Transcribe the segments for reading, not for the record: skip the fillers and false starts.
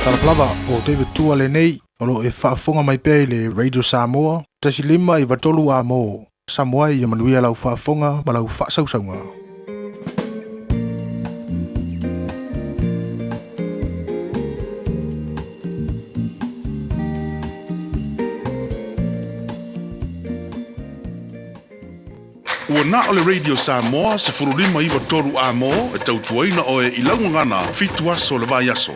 Talofa lava o David Tua lenei o lo o e faafofoga mai pea i le Radio Samoa 1 5 93 amo Samoa ia manuia lau faafofoga ma lau faasausauga. Ua na o le Radio Samoa 15 9 3 amo e tautuaina oe i lau gagana 7 aso o le vaiaso.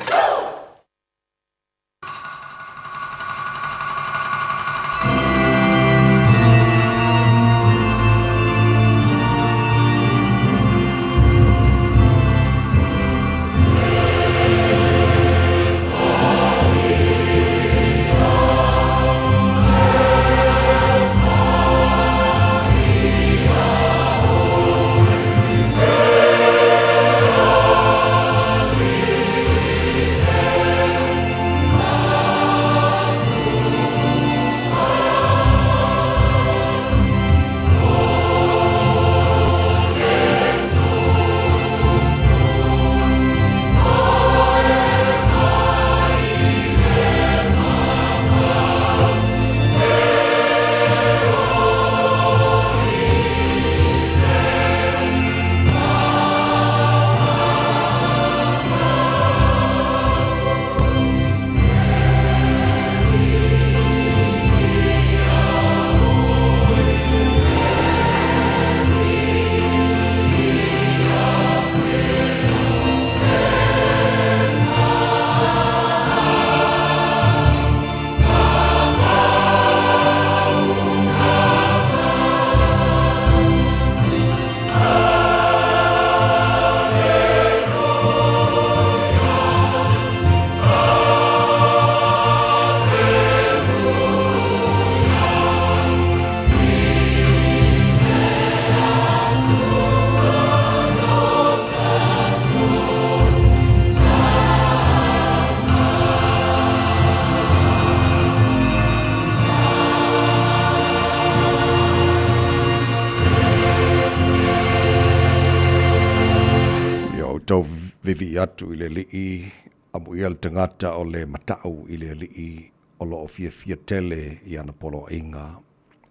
matou vivii atu i le Alii, amuia le tagata o le matau i le Alii o lo o fiafia tele i ana poloaiga,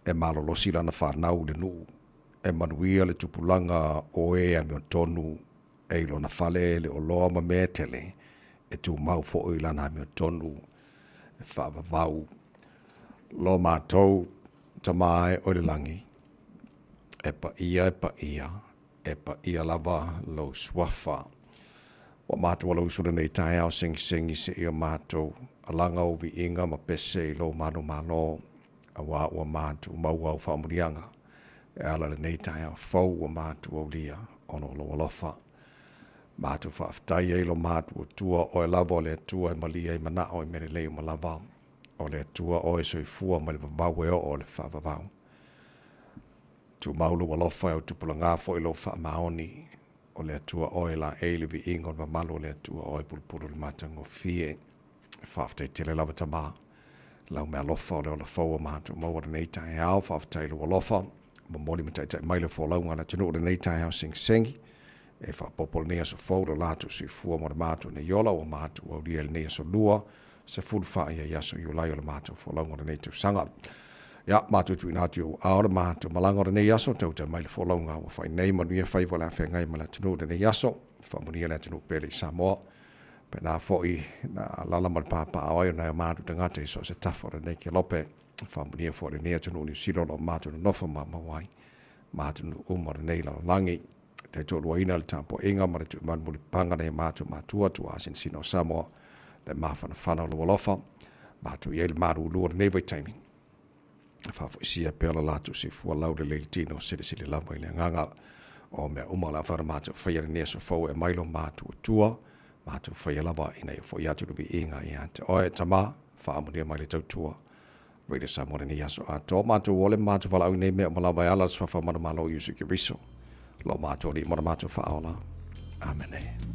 e malolosi lana fanau i le nuu, e manuia le tupulaga o e amiotonu e i lona fale le oloa ma mea tele, e tumau foi lana amiotonu e faavavau. Lo matou Tama e o i le lagi, e paia e paia, e paia lava lou suafa. Ua matou alausu lenei taeao segisegi seia o matou alaga o viiga ma pese i lou manumalo, auā ua matou maua au faamanuiaga e ala lenei taeao fou ua matou aulia ona o lou alofa. Matou faafetai ai lo matou Atua, oe lava o le Atua e malie ai manao i mea lelei uma lava. O le Atua oe soifua mai le vavau e oo i le faavavau. Tumau lou alofa e autupulaga foi lou faamaoni. O le Atua oe e laei le viiga o le mamalu o le Atua oe pulupulu i le matagofie. Faafetai tele lava Tama, lau mealofa o le ola fou o matou maua lenei taeao. Faafetai lou alofa, momoli ma taitai mai le folauga a le atunuu lenei taeao segisegi. E faaopoopo lenei aso fou lo latou soifua mo le matou nei ola ua matou aulia i lenei aso Lua, 14 ia aso Iulai o le matou folauga o lenei tausaga. Ia, matou tuuina atu i ou aao le matou malaga o lenei aso, tautai mai le folauga ua fai nei, manuia faiva o le a feagai ma le atunuu i lenei aso, faamanuia le atunuu pele i Samoa. Pena foi na alala ma le papaaao ai o nai o matou tagata i so o se tafa o lenei kelope. Faamanuia foi lenei atunuu Niu Sila o lo o matou nonofo mamau ai ma atunuu uma o lenei lalolagi. Taitoaluaina le tapuaiga ma le tuumalu mulipapaga nai matou matua tuasinasina o Samoa, le mafanafana o lou alofa, matou i ai le malulu o lenei vaitaimi, faafoisia pea lo latou soifua laulelei le tino, silisili lava i le agaga o mea uma o le a mafai ona matou faia i lenei aso fou e aumai lo matou Atua, matou faia lava ina ia foi atu le viiga ia te oe, Tama, faaamulia mai le tautua. Radio Samoa lenei aso atoa. Matou ole ma matou valaau i nei mea uma lava e ala le suafa manumalo o Iesu Keriso. Lo matou Alii ma lo matou Faaola. Amene.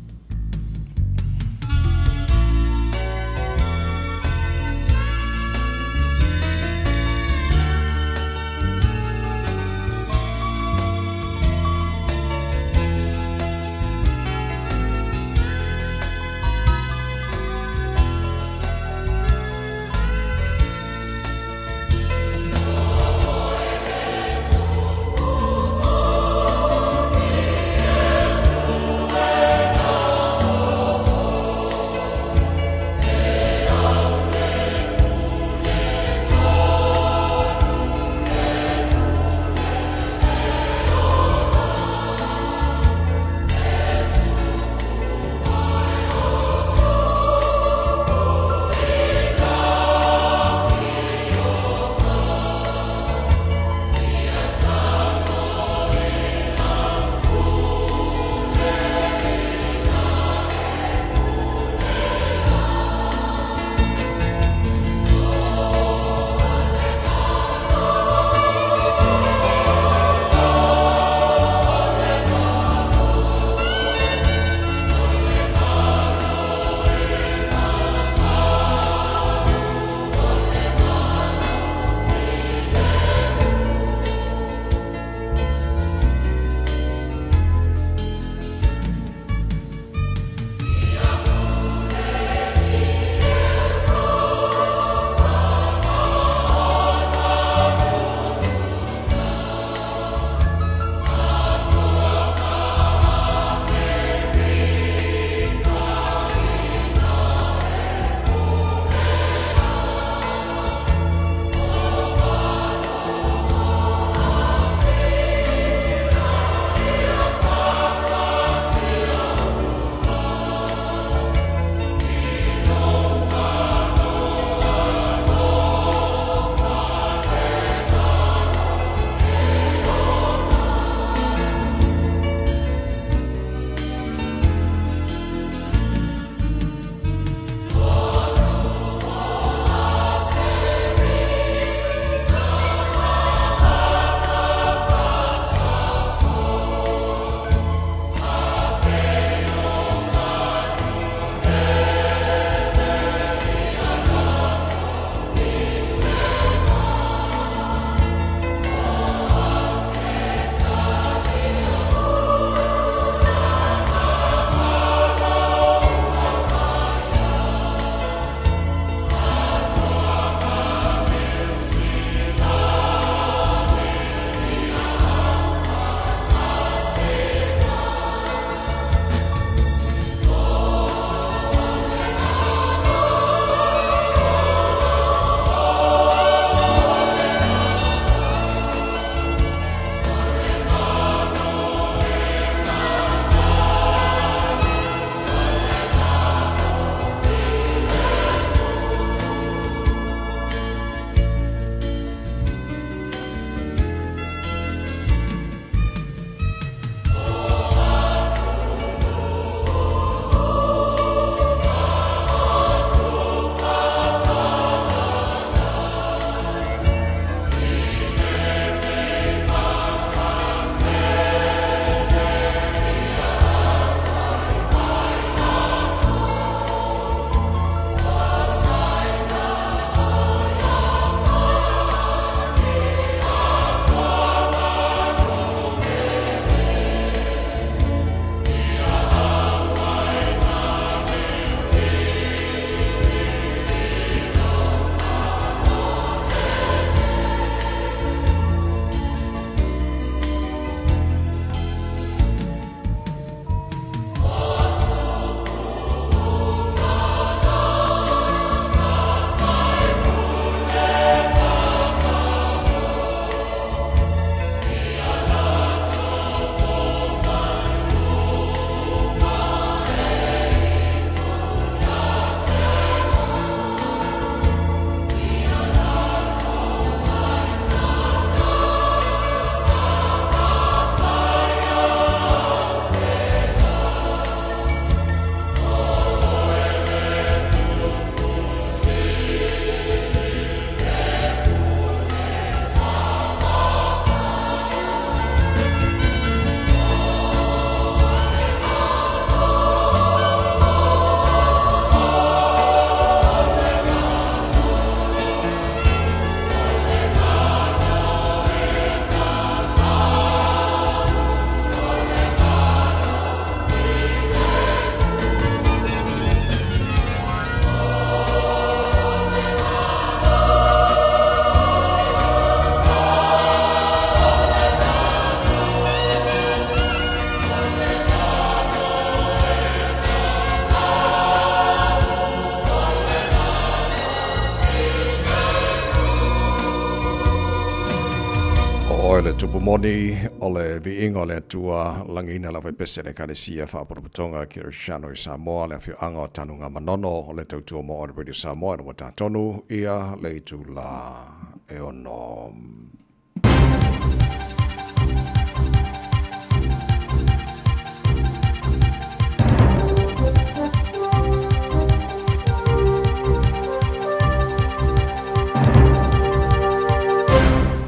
le tupu moni o le viiga o le Atua, lagiina le aufaipese a le Ekalesia Faapotopotoga Kerisiano i Samoa, le afioaga o Tanugamanono, o le tautua mo All Radio Samoa ina ua tatonu ia le itula e ono.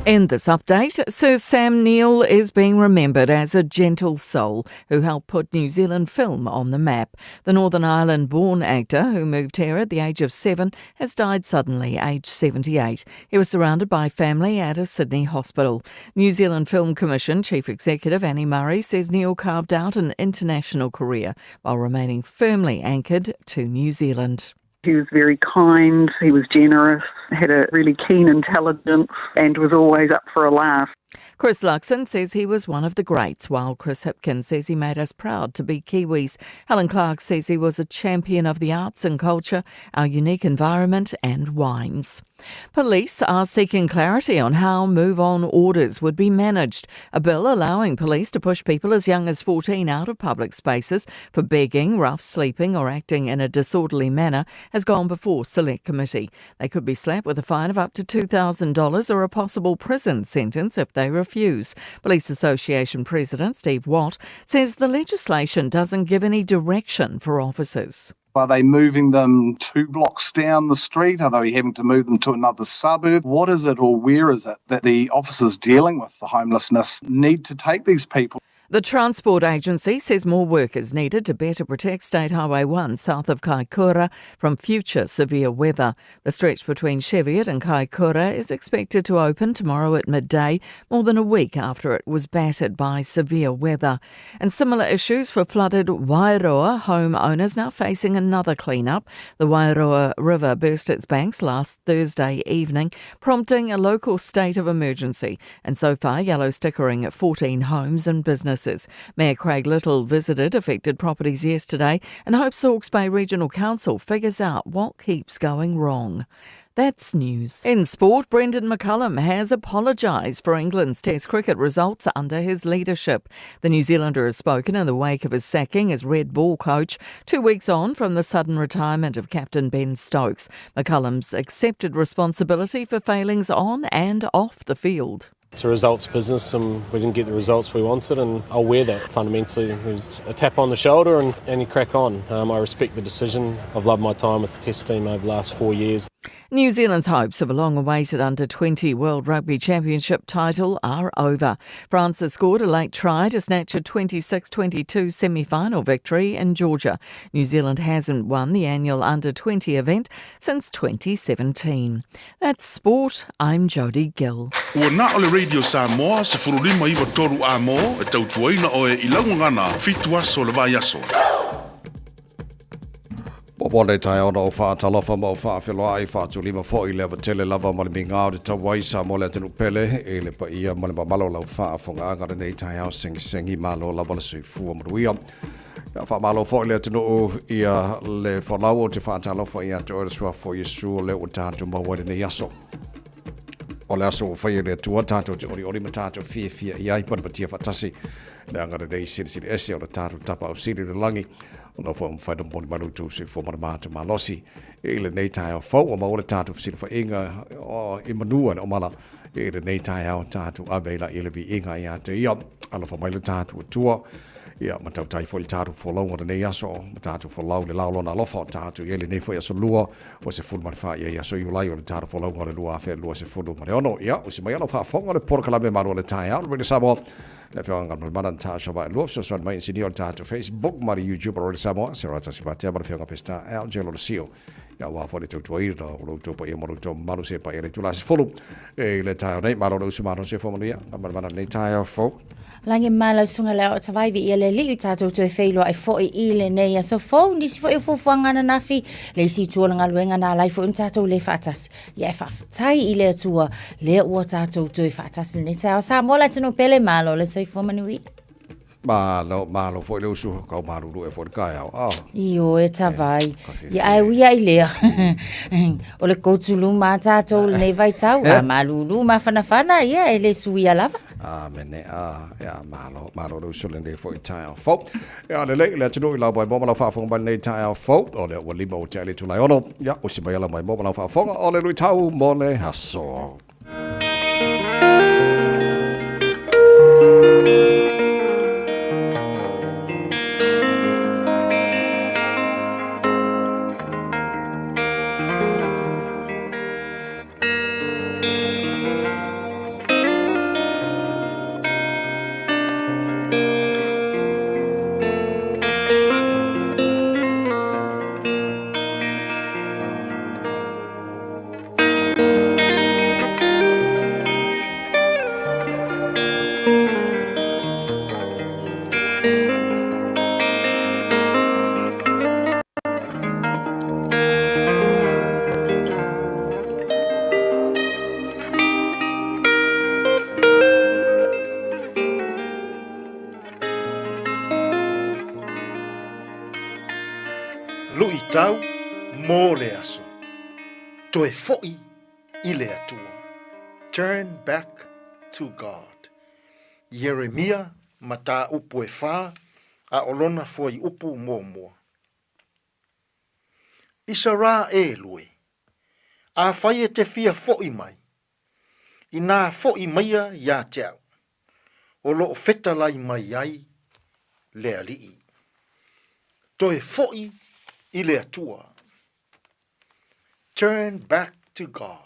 In this update, Sir Sam Neill is being remembered as a gentle soul who helped put New Zealand film on the map. The Northern Ireland born actor, who moved here at the age of seven, has died suddenly, aged 78. He was surrounded by family at a Sydney hospital. New Zealand Film Commission Chief Executive Annie Murray says Neill carved out an international career while remaining firmly anchored to New Zealand. He was very kind, he was generous, had a really keen intelligence, and was always up for a laugh. Chris Luxon says he was one of the greats, while Chris Hipkins says he made us proud to be Kiwis. Helen Clark says he was a champion of the arts and culture, our unique environment, and wines. Police are seeking clarity on how move on orders would be managed. A bill allowing police to push people as young as 14 out of public spaces for begging, rough sleeping, or acting in a disorderly manner has gone before Select Committee. They could be slapped with a fine of up to $2,000 or a possible prison sentence if they refuse. Police Association President Steve Watt says the legislation doesn't give any direction for officers. Are they moving them two blocks down the street? Are they having to move them to another suburb? What is it or where is it that the officers dealing with the homelessness need to take these people? The Transport Agency says more work is needed to better protect State Highway 1 south of Kaikoura from future severe weather. The stretch between Cheviot and Kaikoura is expected to open tomorrow at midday, more than a week after it was battered by severe weather. And similar issues for flooded Wairoa homeowners now facing another clean-up. The Wairoa River burst its banks last Thursday evening, prompting a local state of emergency. And so far, yellow stickering at 14 homes and businesses. Mayor Craig Little visited affected properties yesterday and hopes the Hawke's Bay Regional Council figures out what keeps going wrong. That's news. In sport, Brendan McCullum has apologised for England's Test cricket results under his leadership. The New Zealander has spoken in the wake of his sacking as red ball coach two weeks on from the sudden retirement of captain Ben Stokes. McCullum's accepted responsibility for failings on and off the field. It's a results business and we didn't get the results we wanted and I'll wear that fundamentally. It was a tap on the shoulder and, and you crack on. Um, I respect the decision. I've loved my time with the test team over the last four years. New Zealand's hopes of a long awaited under 20 World Rugby Championship title are over. France has scored a late try to snatch a 26 22 semi final victory in Georgia. New Zealand hasn't won the annual under 20 event since 2017. That's sport. I'm Jodie Gill. Ua na o le Radio Samoa 1593 amo e tautuaina oe i laugagana fitu aso le vaiaso. Popo nei taeao na o whaatalofa ma o whaawheloai whaatulima fo'i le avatele lava ma le migao te tauai Samoa le atunuu pele e le paia ma le mamalo lau faafogaaga lenei taeao segisegimalo lava le soifua manuia. Ia faamalo fo'i le atunuu ia le folau o te faatalofa ia te oe le suafa o Iesu o lea ua tatou maua i lenei aso. O le aso ua faia e le Atua tatou te olioli ma tatou fiafia i ai panapatia faatasi le agalelei silisili ese o le tatou Tapaau Sili i le lagi. Ona foi ua mafai ona momoli mai lo outou soifua ma le matou malosi i lenei taeao fou ua maua le tatou fesilafaiga i manua i le omala i lenei taeao tatou ave ai laia le viiga ia te ia. Alofa mai le tatou Atua. Ia, ma tautai foi le tatou folauga o lenei aso, ma tatou folau le lao lona alofa o tatou i ai lenei foi aso lua, ua 14 i ai aso Iulai o le tatou folauga o le 2026. Ia, usi mai alo faafofoga o le polokalame malu o le taeao, le Radio Samoa, le afioaga Galumalemana Natasha Vaelua, fesoasoani mai inisinia o le tatou Facebook ma le YouTube o Radio Samoa, Sarah Tasi Patea ma le afioga Peseta Angelo Lesio. Ia, aua foi le tautuaina o lo outou paia ma lo outou mamalu se paia le itula 10 e i le taeao nei. Malo le usu malo se manuia, Galumalemana lenei taeao fou. Lagi ma lau susuga le Aoa Viia le Alii o tatou toe feiloai foi i lenei aso fou. Nisi foi o fuafuaga ananafi, le isi itu o le galuega na ala ai foi ona tatou le faatasi. Ia e faafetai i le Atua lea ua tatou toe faatasi lenei taeao. Samoa le atunuu pele, malo le soifua manuia. Malo, malo foi le usu, kau malulu e foi le taeao. Ah. Ioe tavai. Ia ae ui ai lea. O le kotulu ma tatou lenei vaitau, a malulu mafanafana, ia e le suia lava. Amene. A, ia, malo, malo le uso lenei foi taeao fou. Ia, lelei, le atunuu i lau maimoa ma lau faafofoga mai lenei taeao fou. O lea ua 5 ua tea i le itula e 6. Ia, usi mai lau maimoa ma lau faafofoga o le luitau mo le aso. Luitau mo le aso. Toe foi i le Atua. Turn back to God. Ieremia, mataupu e fa, a o lona fuaiupu muamua. Isaraelu e, afai e te fia foʻi mai, inā foʻi maia iā te au, o loo fetalai mai ai le Alii. Toe foʻi i le Atua. Turn back to God.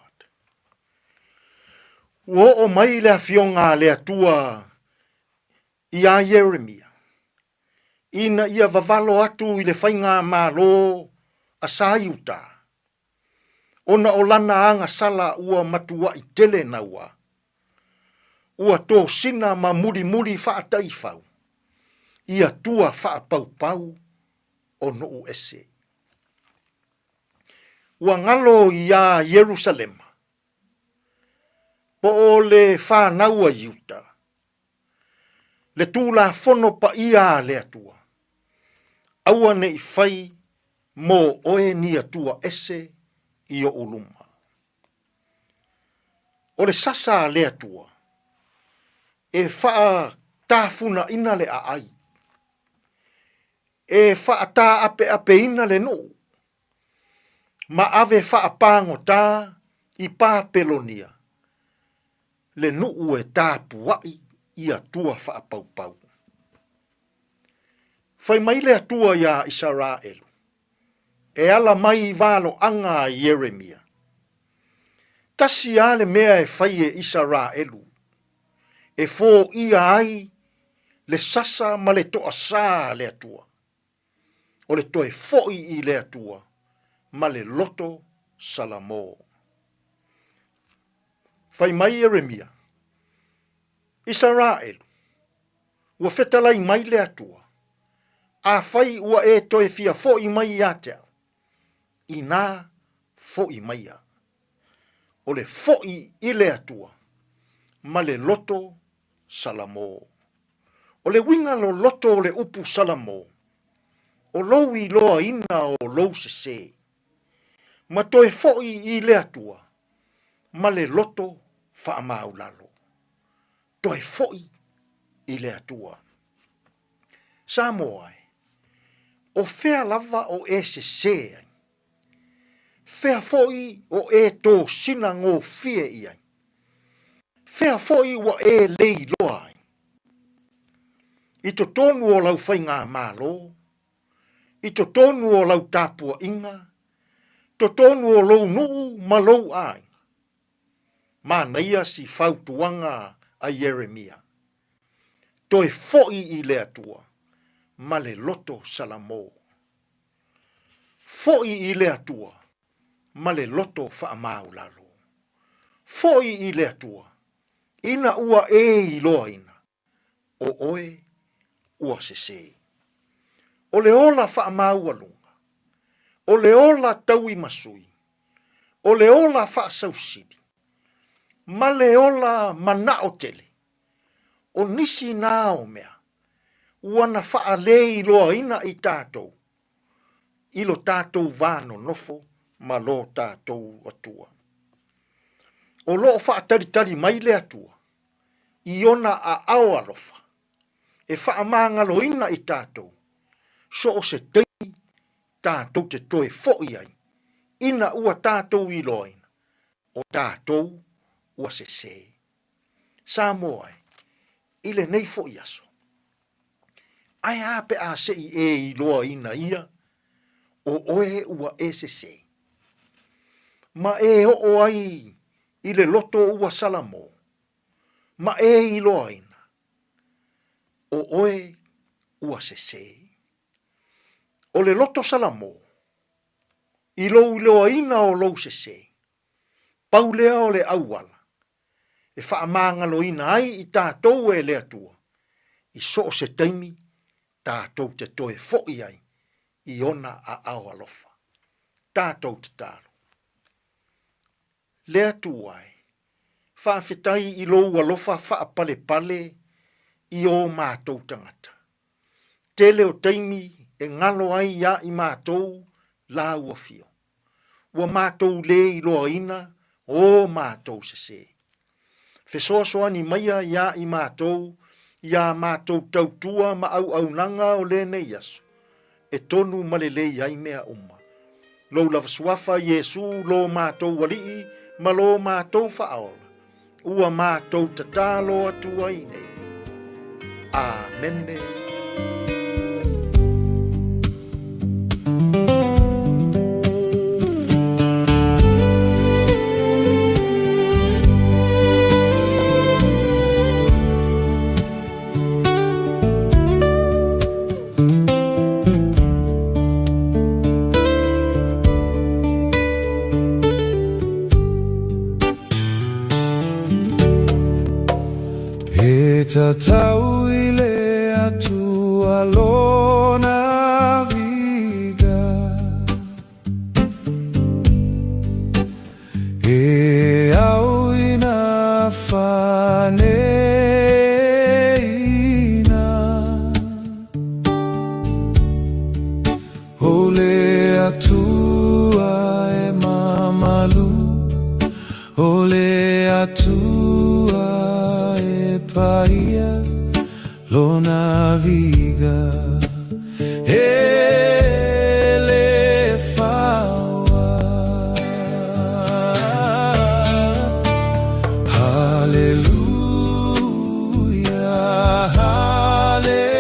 Ua oo mai le afioga a le Atua iā Ieremia, ina ia vavalo atu i le faigamalo a Saiuta, ona o lana agasala ua matuaʻi tele naua, ua tosina ma mulimuli faataifau i atua faapaupau o nuu ese. Ua galo iā Ierusalema, po o le fanau a Iuta, le Tulafono paia a le Atua, aua ne i fai mo oe ni atua ese i oʻu luma. O le sasa a le Atua e faatafunaʻina le aai, e faataapeapeina le nuu, ma ave faapagotā i Papelonia, le nuu e tapuaʻi i atua faapaupau. Fai mai le Atua iā Isaraelu, e ala mai i valoaga a Ieremia, Tasi a le mea e fai e Isaraelu, e foia ai le sasa ma le toasā a le Atua. o le toe foʻi i le Atua ma le loto salamo. Fai mai Ieremia, Isaraelu, ua fetalai mai le Atua, afai ua e toe fia foʻi mai ia te au, inā foʻi maia. O le foʻi i le Atua ma le loto Salamo. O le uiga loloto o le upu Salamo, o lou iloaina o lou sesē, ma toe foʻi i le Atua ma le loto faamaulalo. Toe foʻi i le Atua. Samoa e, o fea lava o e sesē ai? Fea foʻi o e tosina gofie i ai? Fea foʻi ua e le iloa ai? I totonu o lau faigamalo, i totonu o lau tapuaiga, totonu o lou nuu ma lou aiga. Manaia si fautuaga a Ieremia, Toe foʻi i le Atua ma le loto salamo. Foʻi i le Atua ma le loto faamaulalo. Foʻi i le Atua, ina ua e iloaina, o oe ua sesē. O le ola faamaualuga, o le ola tauimasui, o le ola faasausili, ma le ola manao tele, o nisi na o mea ua na faaleiloaina i tatou i lo tatou va nonofo ma lo tatou Atua. O lo o faatalitali mai le Atua. i ona aao alofa e faamagaloina i tatou so o se taimi tatou te toe foʻi ai ina ua tatou iloaina o tatou ua sesē. Samoa e, i lenei foʻi aso, ae a pe a se i e iloaina ia o oe ua e sesē, ma e oo ai i le loto ua Salamo, ma e iloaina o oe ua sesē. O le loto Salamo, i lou iloaina o lou sesē, pau lea o le auala e faamagaloina ai i tatou e le Atua i so o se taimi tatou te toe foʻi ai i ona aao alofa. Tatou tatalo. Le Atua e, faafetai i lou alofa faapalepale i o matou tagata. Tele o taimi e galo ai iā i matou lāu afio. Ua matou lē iloaina ō matou sesē. Fesoasoani maia iā i matou i ā matou tautua ma auaunaga o lenei aso, e tonu ma lelei ai mea uma. Lou lava suafa Iesu lo matou Alii ma lo matou Faaola, ua matou tatalo atu ai nei. Amene. E tatau i le Atua lona viga, E au ina whaneina. O le Atua e mamalu, O le Atua e paia lona viga, E le faoa. Haleluia, haleluia.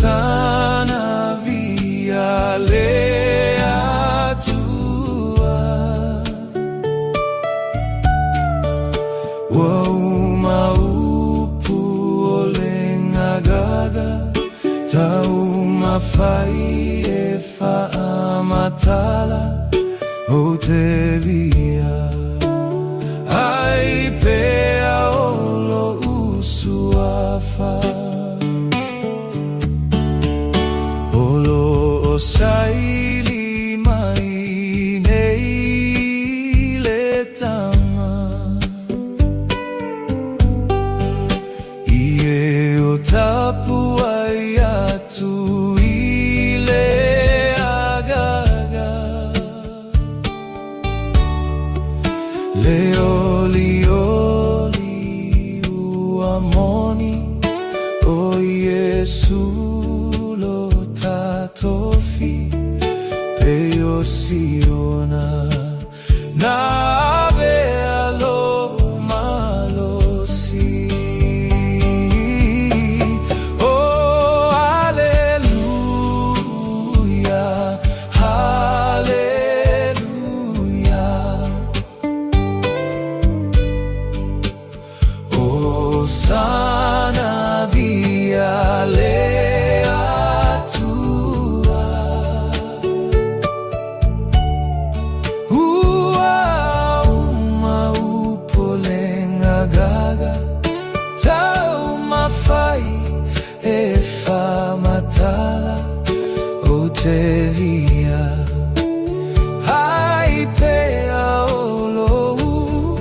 Hosana via le Atua. Ua uma upu o le gagaga, Taumafai e faamatala o te via. Ai pea o lou suafa. O lo o saili mai nei le tama. I e o tapuai atu i le agaga. Le olioli ua moni o Iesu lo ta tofi pe o Siona na avea lo malosi. Oh, aleluia, haleluia. Hosana via le Atua. Ua uma upu o le gagaga, Taumafai e faamatala o te via. Ai pea o lou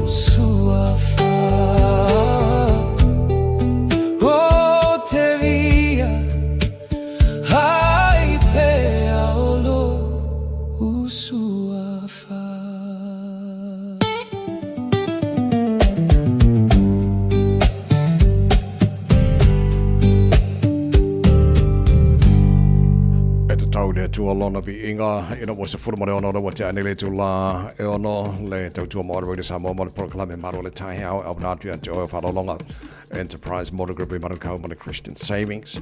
suafa. Atua lona viiga ina ua 16 ua tea nei le itulā e 6 le tautua mo Radio Samoa ma le polokalame Malu o le Taeao e auina atu ia te oe o faaaloaloga Enterprise Motor Group i Manukau ma le Christian Savings.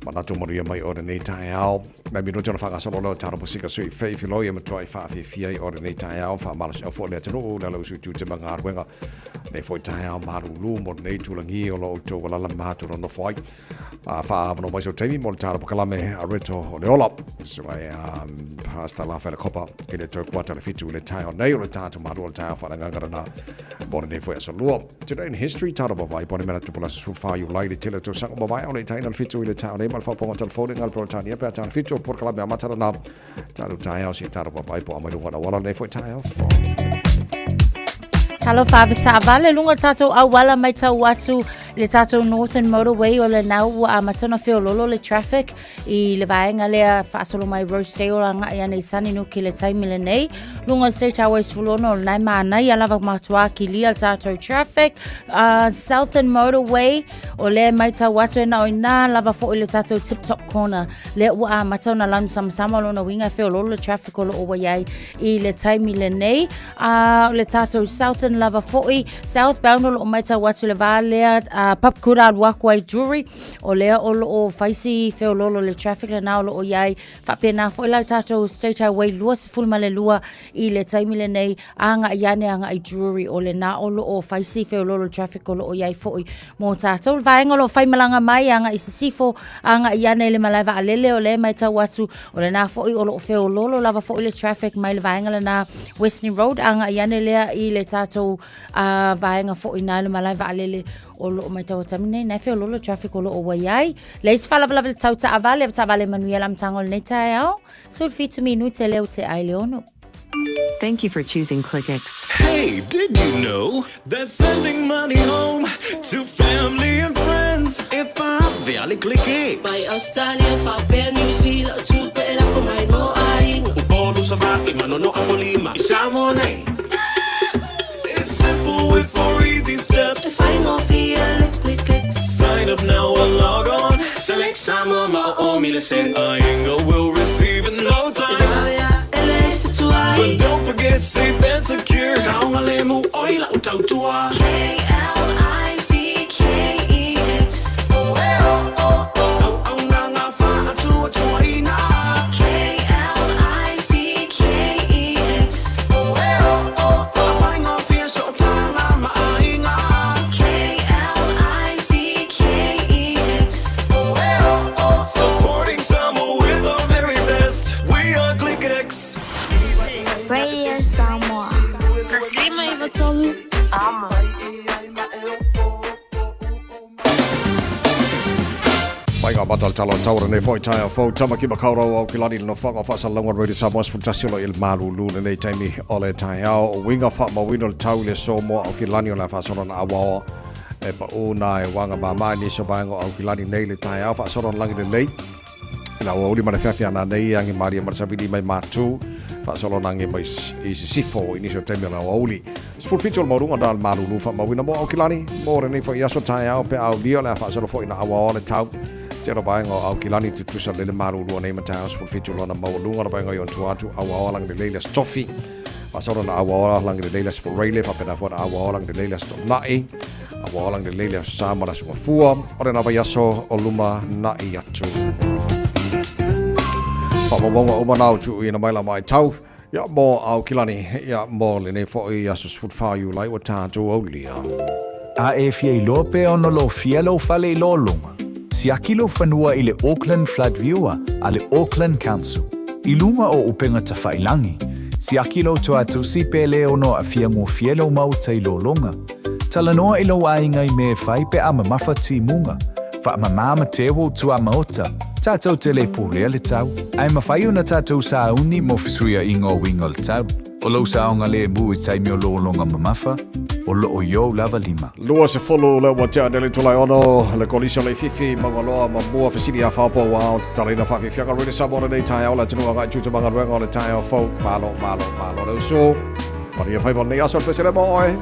Manatu manuia mai o lenei taeao. Mai minuti ona faagasolo lea o Taro Pasika Sui Fei Filoi e matuai faafifia ai o lenei taeao faamalosiau foi le atunuu le ala usu i tute ma galuega. Nei foi taeao malūlū mo lenei tulagi o lo outou alala ma nofo ai. A faaavanoa mai sau taimi mo le tala pakalame a Reto o le Ola. So ai Pastor Lafaele Kopa i le 6:45 le taeao nei o le tātou malu o le taeao whaananganga na mo lenei foi aso lua. Today in history, tala vavai, pone mena tupu lasa 14 Iulai le tele o tausaga mavae o le taina le 7 i le taeao nei ma le whaaponga telefone ngā le Peretania pea tāna 7 o porokalame a matara nā tātou taeao si tala vavai po amai lunga na wala nei foi taeao fo. Talofa ave taavale luga o le tatou auala matau atu i le tatou Northern Motorway o lena ua amata ona feololo le traffic i le vaega lea faasolo mai Rosedale agai ane i Sunnynook i le taimi lenei. Luga o State Highway 16 o lena e manaia lava matua kilia le tatou traffic. Southern Motorway o lea e matau atu e na o ina lava foi le tatou Tip Top Corner lea ua amata ona lanu samasama lona uiga e feololo le traffic o loo ua iai i le taimi lenei. A o le tatou Southern lava foi, southbound o loo matau atu le va lea Papakura alu aku ai Drury, o lea o loo fai si feololo le traffic lena o loo iai. Faapena foi la le tatou State Highway 22 i le taimi lenei agai ane agai Drury, o lena o loo fai si feololo le traffic o loo iai foi mo tatou. Le vaega o loo faimalaga mai agai i sisifo agai ane i le malae vaalele, o lea e matau atu o lena foi o loo feololo lava foi le traffic mai le vaega lena Western Road agai ane lea i le tatou vaega foi na le malae vaalele o loo matau atu nei na e feololo traffic o loo ua iai. Le isi faalavelave le tau taavale, taavale manuia le amataga o lenei taeao, 17 minute lea ua tea ai le 6. Thank you for choosing ClickX. Hey, did you know that sending money home to family and friends if I ClickX? Mai Australia, faapea New Zealand, tupe e lafo mai mo aiga. Upolu Savaii, Manono Apolima, i Samoa nei. It's simple with 4 easy steps. E faigofie le ClickX. Sign up now or log on. Select Samoa ma o mile sen. Aiga will receive in no time. E vave a e leai se tuai. But don't forget safe and secure. Saogalemu oi lau tautua. K-L-I-C-K-E-X. Auaunaga faatuatuaina. K-L-I-C-K-E-X. Faafaigofie sootaga ma aiga. K-L-I-C-K-E-X. Supporting Samoa with our very best. We are ClickX. Radio Samoa. 153 Amo. Mai ngā mata le tala o taura nei foi taeao fou Tamaki Makaurau Aukilani le nofoaga o faasalalauga o Radio Samoa 11 o lo i le malūlū lenei taimi o le taeao o uiga faamauina o le tau i le aso mo Aukilani o le a faasolo na auaoa e paʻū nā e waga māmā i nisi o vaega o Aukilani nei le taeao faasolo na lagi lelei i le aoauli ma le feafea nanei e agi malie ma le savili mai Matu faasolo na agi mai i Sisifo i nisi o taimi o le aoauli 17 o le maualuga na le malūlū faamauina mo Aukilani mo lenei foi aso taeao pe aulia o le a faasolo foi na auaoa le tau tele o vaega o Aukilani tutusa lele malūlū nei ma taeao 17 o lona maualuga o le vaega i ona tua atu auaoa lagi lelei le Aso Tofi faasolo na auaoa lagi lelei le Aso Faraile faapena foi na auaoa lagi lelei le Aso Toonai auaoa lagi lelei le Aso Sa ma le Aso Gafua o lena vaiaso o luma na'i atu. Faamaumauga uma na o tuuina mai la matau ia mo Aukilani ia mo lenei foi aso 14 Iulai ua tatou aulia. A e fia iloa pe ono lofia lou fale i lologa, siaki lou fanua i le Auckland Flood Viewer a le Auckland Council. I luga o upega tafailangi, siaki lou toatusi pe le ono aafia gofie lou maota i lologa. Talanoa i lou aiga i mea e fai pe a mamafa timuga, faamamā ma teu ou tuamaota, tatou te le pulea le tau, ae mafai ona tatou sauni mo fesuiaiga o uiga o le tau. O lou saogalemu i taimi o lologa mamafa, o loo i ou lava lima. 20 le ua tea nei le itula e 6 le Kolisi o Leififi, Maugaloa ma Mua fesili a Faaopo ua ao tatalaina faafiafiaga Radio Samoa lenei taeao le atunuu agai tuta ma galuega o le taeao fou. Malo, malo, malo le uso. Manuia faiva o lenei aso le pesele mo oe.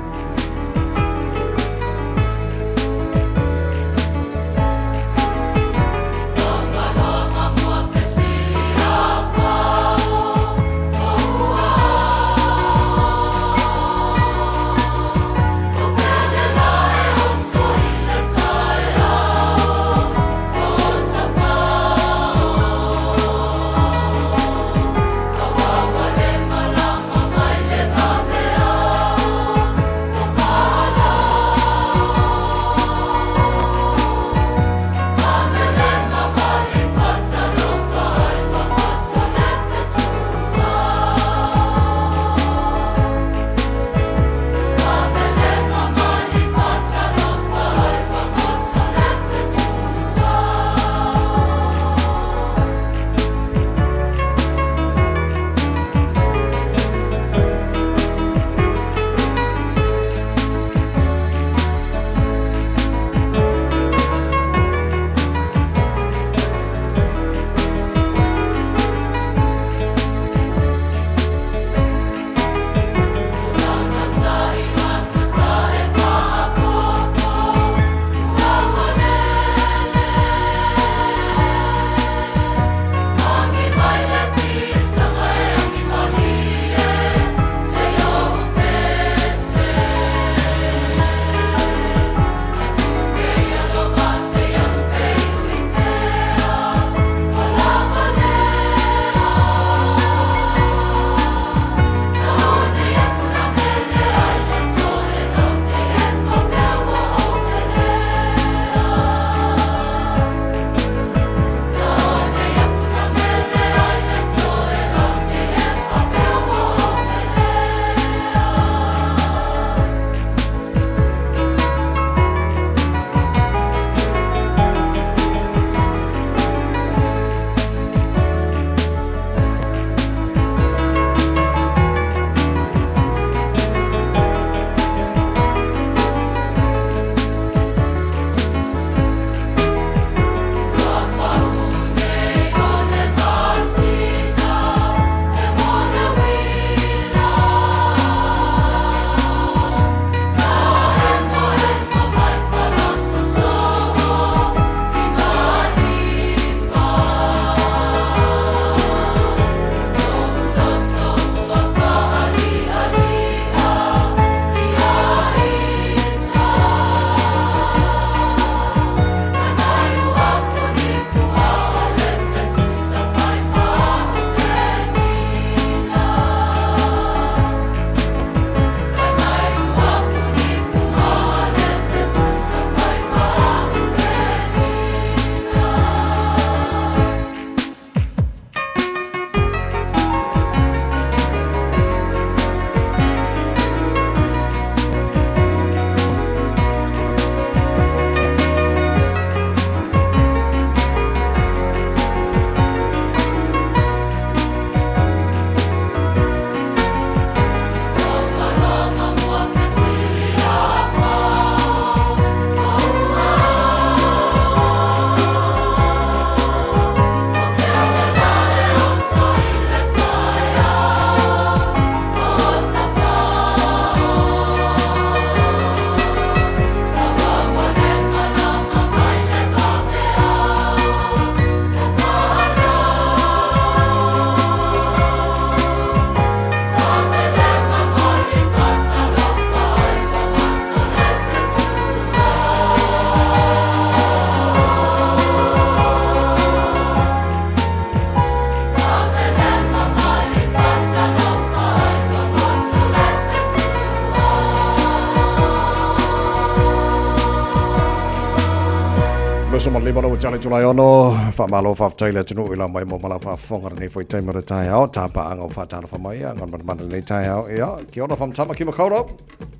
Loso ma lima lau tale tulai ono. Whaamalo whaaftai le atunuu i la mai mo mala whaafonga nei foi taima le tai ao. Tāpa anga o whaatalofa mai a ngā mana mana nei tai ao. Ia, ki ona whamtama ki makaurau.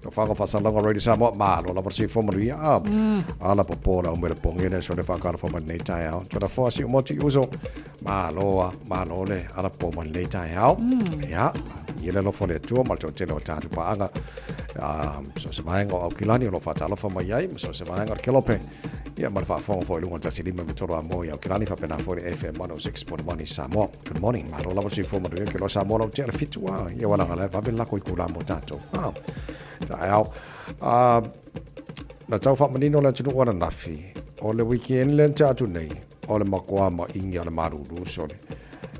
Ka whango whasalonga Radio Samoa. Malo lava si fo manuia. A, ala popo la umere pongene so le whaakalofa mai nei tai ao. Tōna foa si umoti uso. Malo a, malo le ala po mai nei tai ao. Ia, i le lofo le atua ma le tele o tātu paanga. So se vaenga o Aukilani o lo whaatalofa mai ai, so se vaenga o le Kelope. Ia, ma le faafofoga foi i luga o le 15 ma tolu a mo i Aukilani, faapena foi le FM 106.1 i Samoa. Good morning. Malo lava soifua manuia ke loa Samoa lau tea le fitu a. Ia wala ngala vave lako i kula mo tātou. Ah, taeao. Ah, na tau whaamanino le atunuu ananafi. O le weekend le tea atu nei, o le makoa ma ingi a le malulu sole.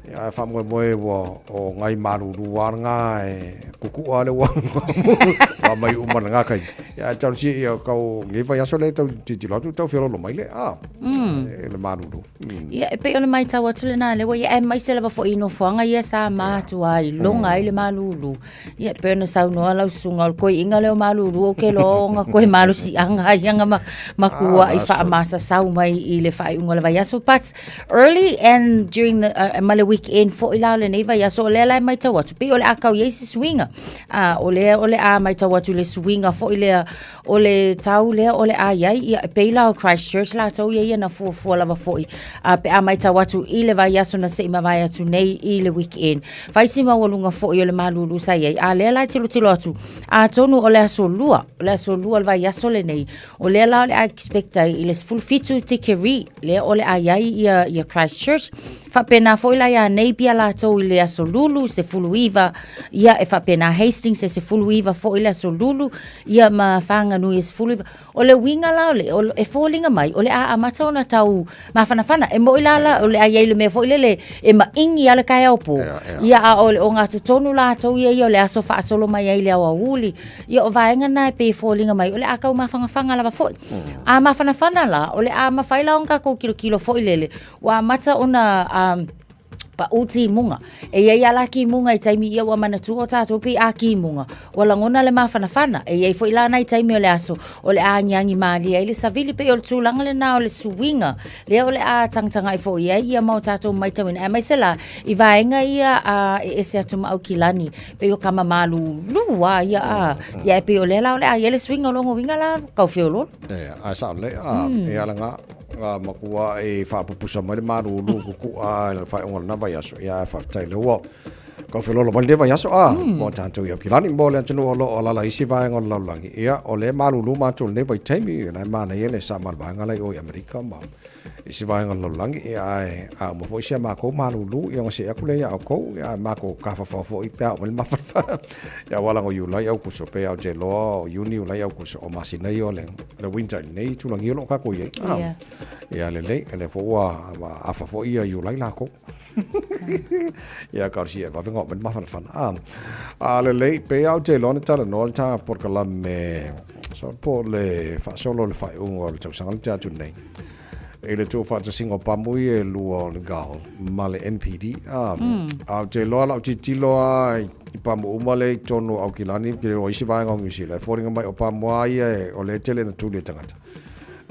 Ia e whaamoemoe ua o ngai malulu a ngā e kukua le ua wa mai uma le ngā kai. Ia e tau si ia kau ngi vai aso le tau titilo atu tau whiololo mai le a e le malulu. Ia e pei ona maitau atu lena lea ua ia aemaise lava foi i nofoaga ia sa matua ai loga ai le malulu. Ia e pei ona saunoa lau susuga o le koiiga lea o malulu ou ke iloa ona koe malosiaga ia na makua'i faamasasau mai i le faaiuga o le vaiaso. But early and during the ma le weekend foi la o lenei vaiaso o lea la e maitau atu pei o le a kau i ai se suiga. O lea o le a maitau atu i le suiga foi lea o le tau lea o le a i ai, ia, e pei la o Christchurch latou ia ia na fuafua lava foi a pe a maitau atu i le vaiaso na se i mavae atu nei i le weekend. Fai si maualuga foi o le malūlū sa i ai, a lea la e tilotilo atu, atonu o le aso lua, o le aso lua o le vaiaso lenei, o lea la o le a expect ai i le 17 tikeri, lea o le a i ai ia, ia Christchurch. Faapena foi la iā Napier latou i le aso lulu, 19, ia e faapena Hastings e 19 foi le aso lulu, Ia ma Whanganui e 19. O le uiga la o le, o, e foliga mai, o le a amata ona tau mafanafana. E moi la la, o le a iai le mea foi lele, e maʻigi a le taeao pō. Ia a o le ogatotonu latou ia ia o le aso faasolo mai ai i le aoauli. Ia o vaega na e pei e foliga mai, o le a tau mafanafana lava foi. A mafanafana la, o le a mafai la ona tatou kilokilo foi lele, ua amata ona um, Paʻu timuga. E i ai a la timuga i taimi ia ua manatua o tatou pei a timuga, ua lagona le mafanafana. E i ai foi la nai taimi o le aso o le a agiagi malie ai le savili pei o le tulaga lena o le suiga lea o le a tagatagai foi i ai ia ma o tatou maitauina aemaise la i vaega ia a e ese atu ma Aukilani pei o tama malūlū a ia a ia e pei o lea la o le a i ai le suiga o lona uiga la kau feoloolo. E, ae sao lelei a, e ala ngā. Ngā makua i whaapupusa mai le malūlū kuku'a i le whaeonga lena vaiaso. Ia ae faafetai le ua kau felolo mai lenei vaiaso a mo tātou i Aukilani mo le atunuu o lo o alaala i isi vaega o le lalolagi. Ia o lea e malūlū mātou i lenei vaitaimi o la e manaia le sama o le vaega la i o i Amerika ma isi vaega o le lalolagi. Ia ae a uma foi si a mākou malūlū ia ona see atu lea ia outou ia ae mākou tafafao foi pe a oo mai le mafanafana. Ia aua leaga o Iulai Aukuso pe Aotearoa o Iuni Iulai Aukuso o masina ia o le Le winter i lenei itulagi o lo o kākou i ai. Ah, yeah. Ia lelei, e le fo ua afa foi ia Iulai lākou. Ia ka si e vave ngā mani mafanafana. Ah, a lelei, pe au te loa na tala noa le tā porokalame, so po le faasolo le faaiuga o le tausaga le te atu nei. I le tuufaatasiga o pamu ia e lua o le GAL ma le NPD. Ah, A ou te iloa lau tilotilo lava i pamu uma lea i totonu o Aukilani, ou te iloa isi vaega o Niu Sila, e foliga mai o pamu lava ia e, o lea e tele ina tuli e tagata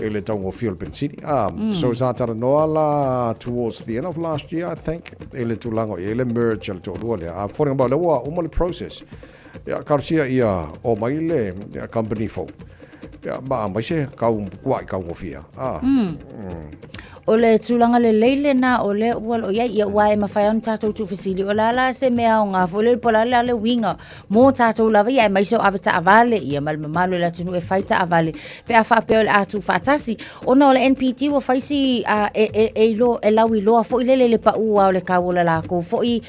i le taugofie o le penisini. Ah, So sa talanoa la towards the end of last year, I think, i le tulaga o i ai le merge a le toalua lea. A foliga mai o lea ua uma le process. Ia, talosia ia omai le company fou. Ia, ma aemaise kau kuaʻi kaugofie. Ah. O le tulaga lelei lena o lea ua loo i ai, ia aua e mafai ona tatou tuufesili, o le a la se mea aoga foi lele po o le a la le uiga mo tatou lava ia aemaise o avetaavale ia ma le mamalu o le atunuu e fai taavale pe a faapea o le a tuufaatasi ona o le NPD ua fai si e, e, e, ilo, e lauiloa foi lele le paʻu o le kau o le lakou foi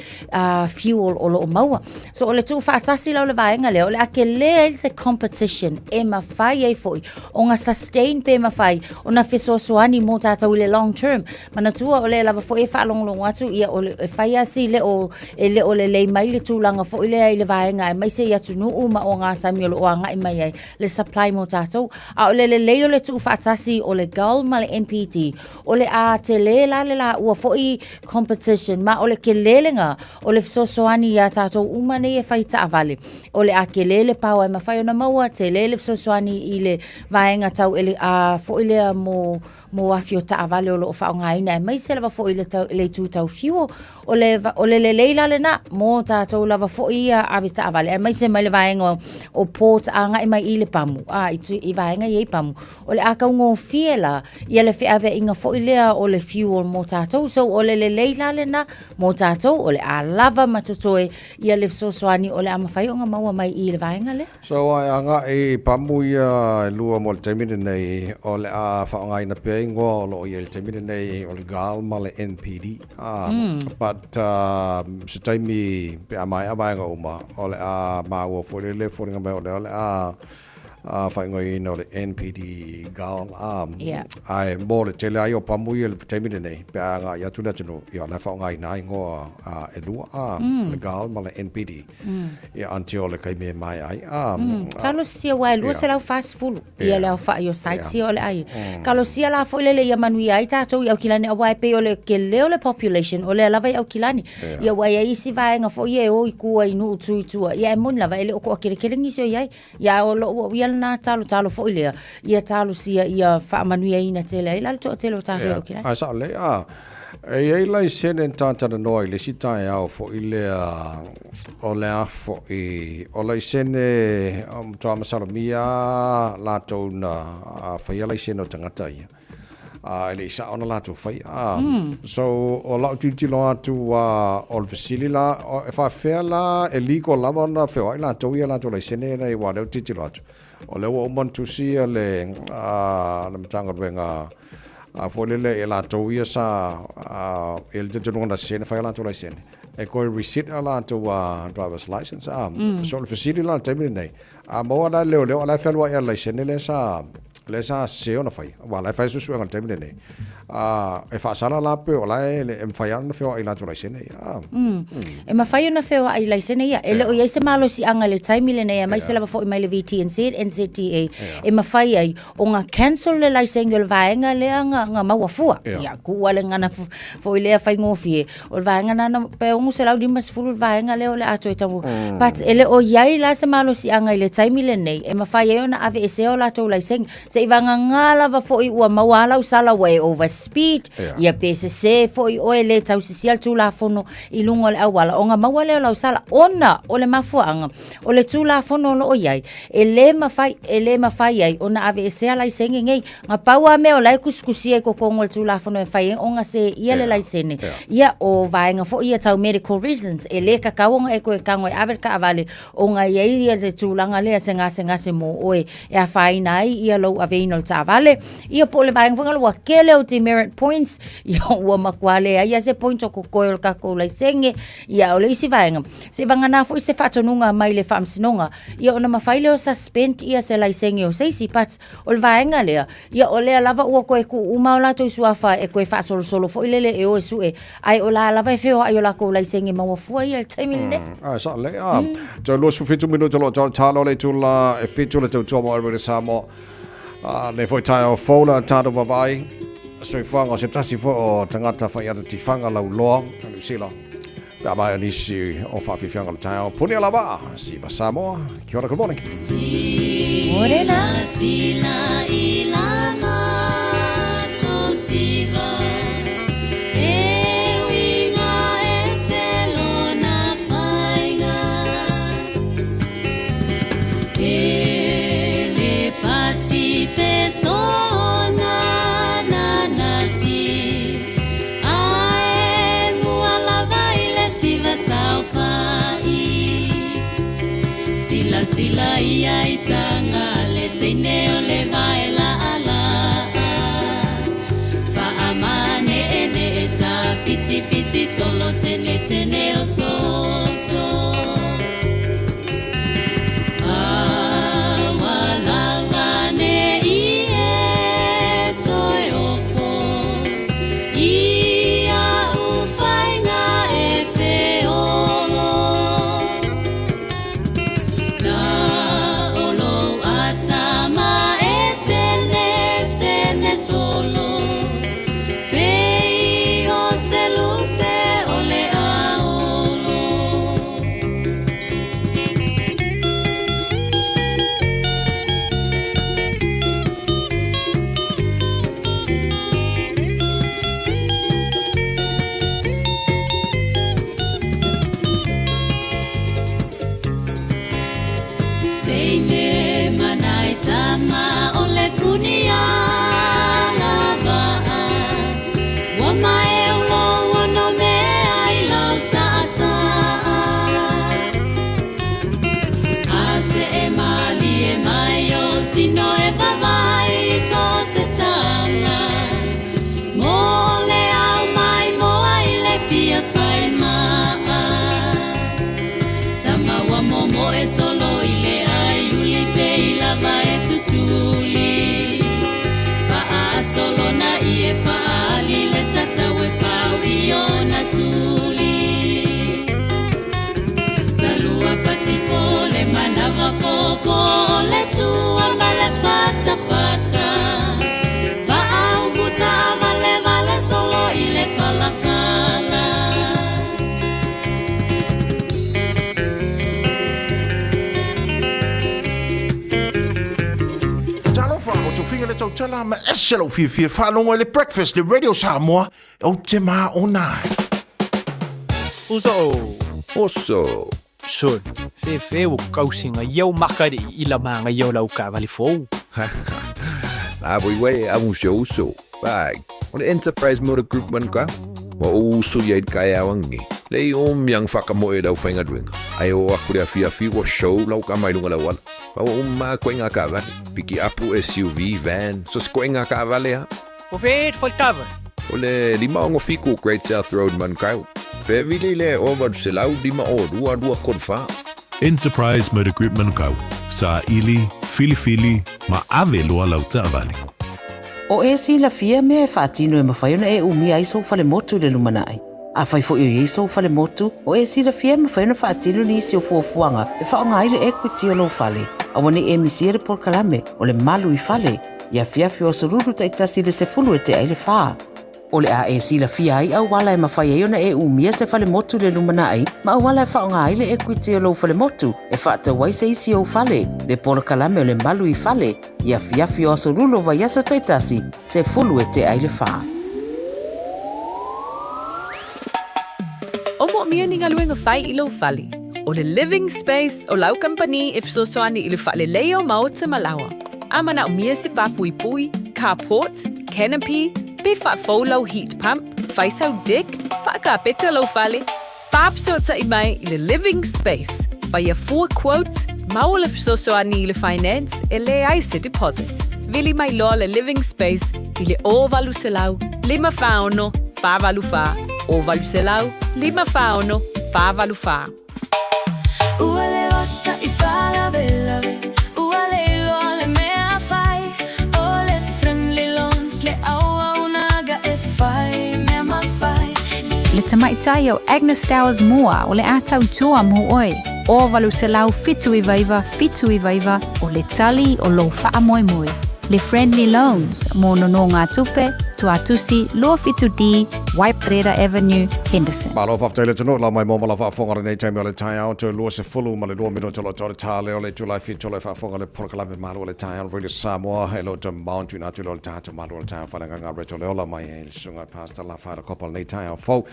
fuel o loo maua. So o le tuufaatasi la o le vaega lea, o le a tele ai se competition e mafai ai foi ona sustain pe mafai ona fesoasoani mo tatou i le long term. Manatua o lea lava foi e faalogologo atu ia o le, e fai lava si le o, e le o lelei mai le tulaga foi lea i le vaega aemaise i atunuu ma ogasami o lo o agai mai ai le supply mo tatou. A o le lelei o le tuufaatasi o le GAL ma le NPD, o le a tele la le laua foi competition ma o le tele lena o le fesoasoani iā tatou uma nei e fai taavale. O le a tele le power e mafai ona maua, tele le fesoasoani i le. le vaega tau ele a foi lea mo mo afi o taavale o lo o faaaogaina aemaise lava foi le tau, le itu tau fuel. O le, o le lelei la lena mo tatou lava foi ia ave taavale aemaise mai le vaega o, o Port agai mai i le pamu, a, i, i vaega ia i pamu. O le a taugofie la ia le feaveaiga foi lea o le fuel mo tatou. So o le lelei la lena mo tatou, o le a lava ma totoe ia le fesoasoani o le a mafai ona maua mai i le vaega lea. So a e agai i pamu ia e lua mo le taimi lenei, o le a faaaogaina pea igoa o lo o i ai i le taimi lenei o le GAL ma le NPD. But se taimi pe a maea vaega uma, o le a maua foi lele foliga mai o lea o le a faaigoaina o le NPD GAL. Ae mo le tele ai o pamu ia i le taimi lenei, pe a agai atu le atunuu, ia o la e faaaogaina ai igoa e lua, le GAL ma le NPD. Ia until le taimi e maea ai. Talosia aua e 240 ia le aofai o sites ia o le ai. Talosia la foi lele ia manuia ai tatou i Aukilani aua e pei o le tele o le population o lea lava i Aukilani. Ia aua e i ai isi vaega foi ia e o i tua i nuu tu i tua. Ia e moni lava e le o toateletele nisi o i ai. Ia ae o lou au ia lena talotalo foi lea ia talosia ia faamanuiaina tele ai la le toatele o tatou i Aukilani. Ae sao lelei. E i ai laisene na talatalanoa i le isi taeao foi lea o le a foi, o laisene matua masalomia lava latou na faia laisene o tagata ia, a e le i sao ona latou faia. So, o lau tilotilo atu o le fesili la, e faapefea la e legal lava ona feoai latou ia latou laisene nei aua o lea ou te tilotilo atu, o lea ua uma ona tusi le Matagaluega A foi lele e latou ia sa e le talitonuga na sese na fai a latou laisene e toe resit a latou driver's license a so o le fesili la i le taimi lenei a maua la e leoleo a la e fealuai a le laisene lea sa lea sa sese ona faia aua la e fai suesuega i le taimi lenei a e faasala la pe o la e e mafai lava ona feoai i latou laisene ia a E mafai ona feoai i laisene ia e le o i ai se malosiaga i le taimi lenei aemaise lava foi mai le VTNZ, NZTA e mafai ai Ona cancel le laisene o le vaega lea na, na maua fua. Yeah. Ia, kuu ale ngana foi lea faigofie. O le vaega na, na pe 650 le vaega lea o le a toe tau. But e le o iai la se malosiaga i le taimi lenei e mafai ai ona aveesea o latou laisene. Seivagana lava foi ua maua a lau sala ua e over speed, yeah. Ia pe sese foi oe le tausisia le Tulafono i luga o le auala ona maua lea o lau sala ona o le mafuaaga O le Tulafono o lo o i ai, e lē mafai, e lē mafai ai ona aveesea laisene nei. Na pau lava mea o la e tusitusia i totonu o le Tulafono e mafai ai ona seia le laisene, ia, o vaega foi ia tau medical reasons, e lē tatau ona e toe tago e ave le taavale ona e i ai ia le tulaga lea se gasegase mo oe e afaina ai ia lou aveina o le taavale. Ia po o le vaega foi lea ua tele ou demerit points, ia ua matua leai lava se point o totoe o le tatou laisene. Ia, o le isi vaega, seivagana foi se faatonuga mai le Faamasinoga, ia ona mafai lea o suspend ia se laisene o se isi, but o le vaega lea, ia o lea lava ua toe tuu uma o latou suafa e toe faasolosolo foi lele e o e sue, ae o la lava e feoai o latou laisene maua fua ia i le taimi lenei. Ae sao lelei. Ah, toe 27 minute o lo o talo le itula e 7 le tautua mo Radio Samoa. Ah, nei foi taeao fou la tatou vaavaai. Soifuaga o se tasi foi o tagata faiata tifaga lauloa o Niu Sila. Pe a maea nisi o faafiafiaga o le taeao. Punia lava, siva Samoa. Kia ora, good morning. Morena. Sila i la mato siva E uiga e se lona faiga E le pati pe sona na nati Ae mua lava i le siva saofai Silasila ia i taga le teine o le vaela alaa Faamane'ene'e tawhitiwhiti solo tenetene o soso Aua lava ne i e toe ofo I a'u faiga e feolo Na o lou atama e tenetene solo Pei o se lupe o le aolo. la ma ese lou fiafia e faalogo ai le Breakfast le Radio Samoa, ou te maona ai. Uso. Oso. Sol, fefe ua kausi nga iau maka i ila ma nga iau lau kaavale fou. La voi wei a un se uso. Pai, o le Enterprise Motor Group man ka. Wa o uso ia i kai awangi. Le i o miang whakamoe lau whainga duenga. Ai o aku le afi afi wa show lau ka mai lunga lau ala. Ma wa umma koe ngā kaavale. Piki apu SUV, van, so se koe ngā kaavale ha. O fe e whaitava. O le 5 o Great South Road Manukau. Pe vili le o 805 o 2 2 kod wha. Enterprise Motor Group Manukau. Sa ili, filifili, ma ave loa lau taavale. O e silafia mea e faatino e mafai ona e umia ai sou falemotu i le lumanai. Afai foi o i ai sou falemotu, o e silafia e mafai ona faatino nisi o fuafuaga e faaaoga ai le equity o lou fale. Aua nei e misia le polokalame o le Malu i Fale, i afiafi o Aso Lulu taitasi i le 2:50. O le a e silafia ai auala e mafai ai ona e umia se falemotu i le lumanai ma auala e faaaoga ai le equity o lou falemotu e faatau ai se isi ou fale. Le polokalame o le Malu i Fale, i afiafi o Aso Lulu o vaiaso taitasi, 3:50. O moomia ni galuega fai i lou fale. O le Living Space o lau kamupani e fesoasoani i le faaleleia o maota ma laoa. A manaomia se papuipui, carport, canopy, pe faafou lau heat pump, fai sau deck, faakapeta lou fale, faafesootai mai i le Living Space. Faia fua quotes, maua le fesoasoani i le finance e leai se deposit. Vili mai loa le Living Space i le 0800 546 484 0800 546 484. Ua le osa i faalavelave, ua le iloa le mea fai, o le Friendly Loans le auaunaga e fai mea mafai. Le tamaitai o Agnes Towers Moore o le a tautua mo oe. O 879 799 o le tali o lou faamoemoe. Le Friendly Loans mo nonogatupe, Tuatusi 27D, Waiparera Avenue, Henderson. Malo faafetai le atunuu lau mai mo ma lau faafofoga lenei taimi o le taeao toe 22 minute o lo o le tā lea o le itula e 7 o lo o faafofoga le polokalame Malu o le Taeao Radio Samoa e lo te mount tuina atu lo le tatou Malu o le Taeao whainga reto le ola mai e le susuga Pastor Lafaela Kopa lenei taeao fou.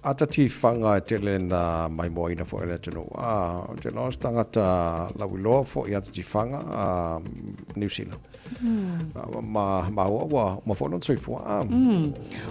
Ata tifaga e tele na maimoaina foi le atunuu. Ou te iloa o se tagata lauiloa foi i ata tifaga Niu Sila. Ma maua ua uma foi lona soifua.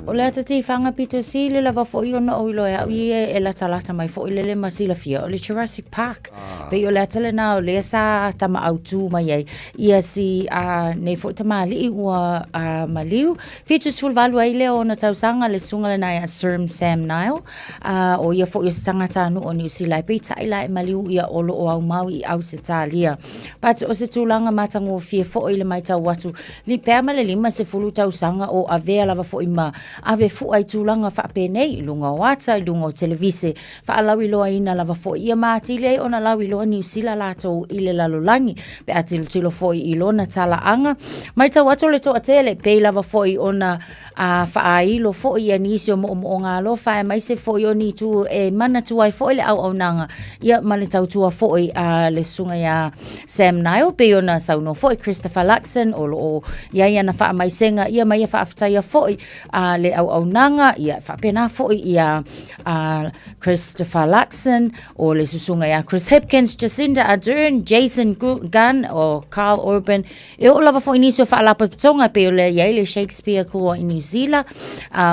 O le ata tifaga pito sili lava foi ona ou iloa e au ia e latalata mai foi lele ma silafia o le Jurassic Park. Pei o le ata lena o lea sa tama autū mai ai ia si a nei foi tamalii ua maliu. 78 ai lea o ona tausaga le susuga lena ia Sir Sam Neill, a o ia foi o se tagatanuu o Niu Sila e peitai la e maliu ia o lo o aumau i Ausetalia. But o se tulaga matagofie foi i le matau atu, li pea ma le 50 tausaga o avea lava foi ma ave fua i tulaga faapenei i luga o ata, i luga o televise, faalauiloaina lava foi ia ma atili ai ona lauiloa Niu Sila latou i le lalolagi. Pe a tilotilo foi i lona talaaga, matau atu o le toatele, pei lava foi ona a faailo foi ia nisi o moomooga alofa aemaise foi o ni itu e manatua ai foi le auaunaga ia ma le tautua foi a le susuga ia Sam Neill, pei ona saunoa foi Christopher Luxon o lo o i ai ana faamaisega ia ma ia faafetaia foi a le auaunaga ia faapena foi ia a Christopher Luxon o le susuga ia Chris Hipkins, Jacinda Ardern, Jason Gunn o Karl Urban e oo lava foi nisi o faalapotopotoga e pei o le i ai le Shakespeare Clua i New Zealand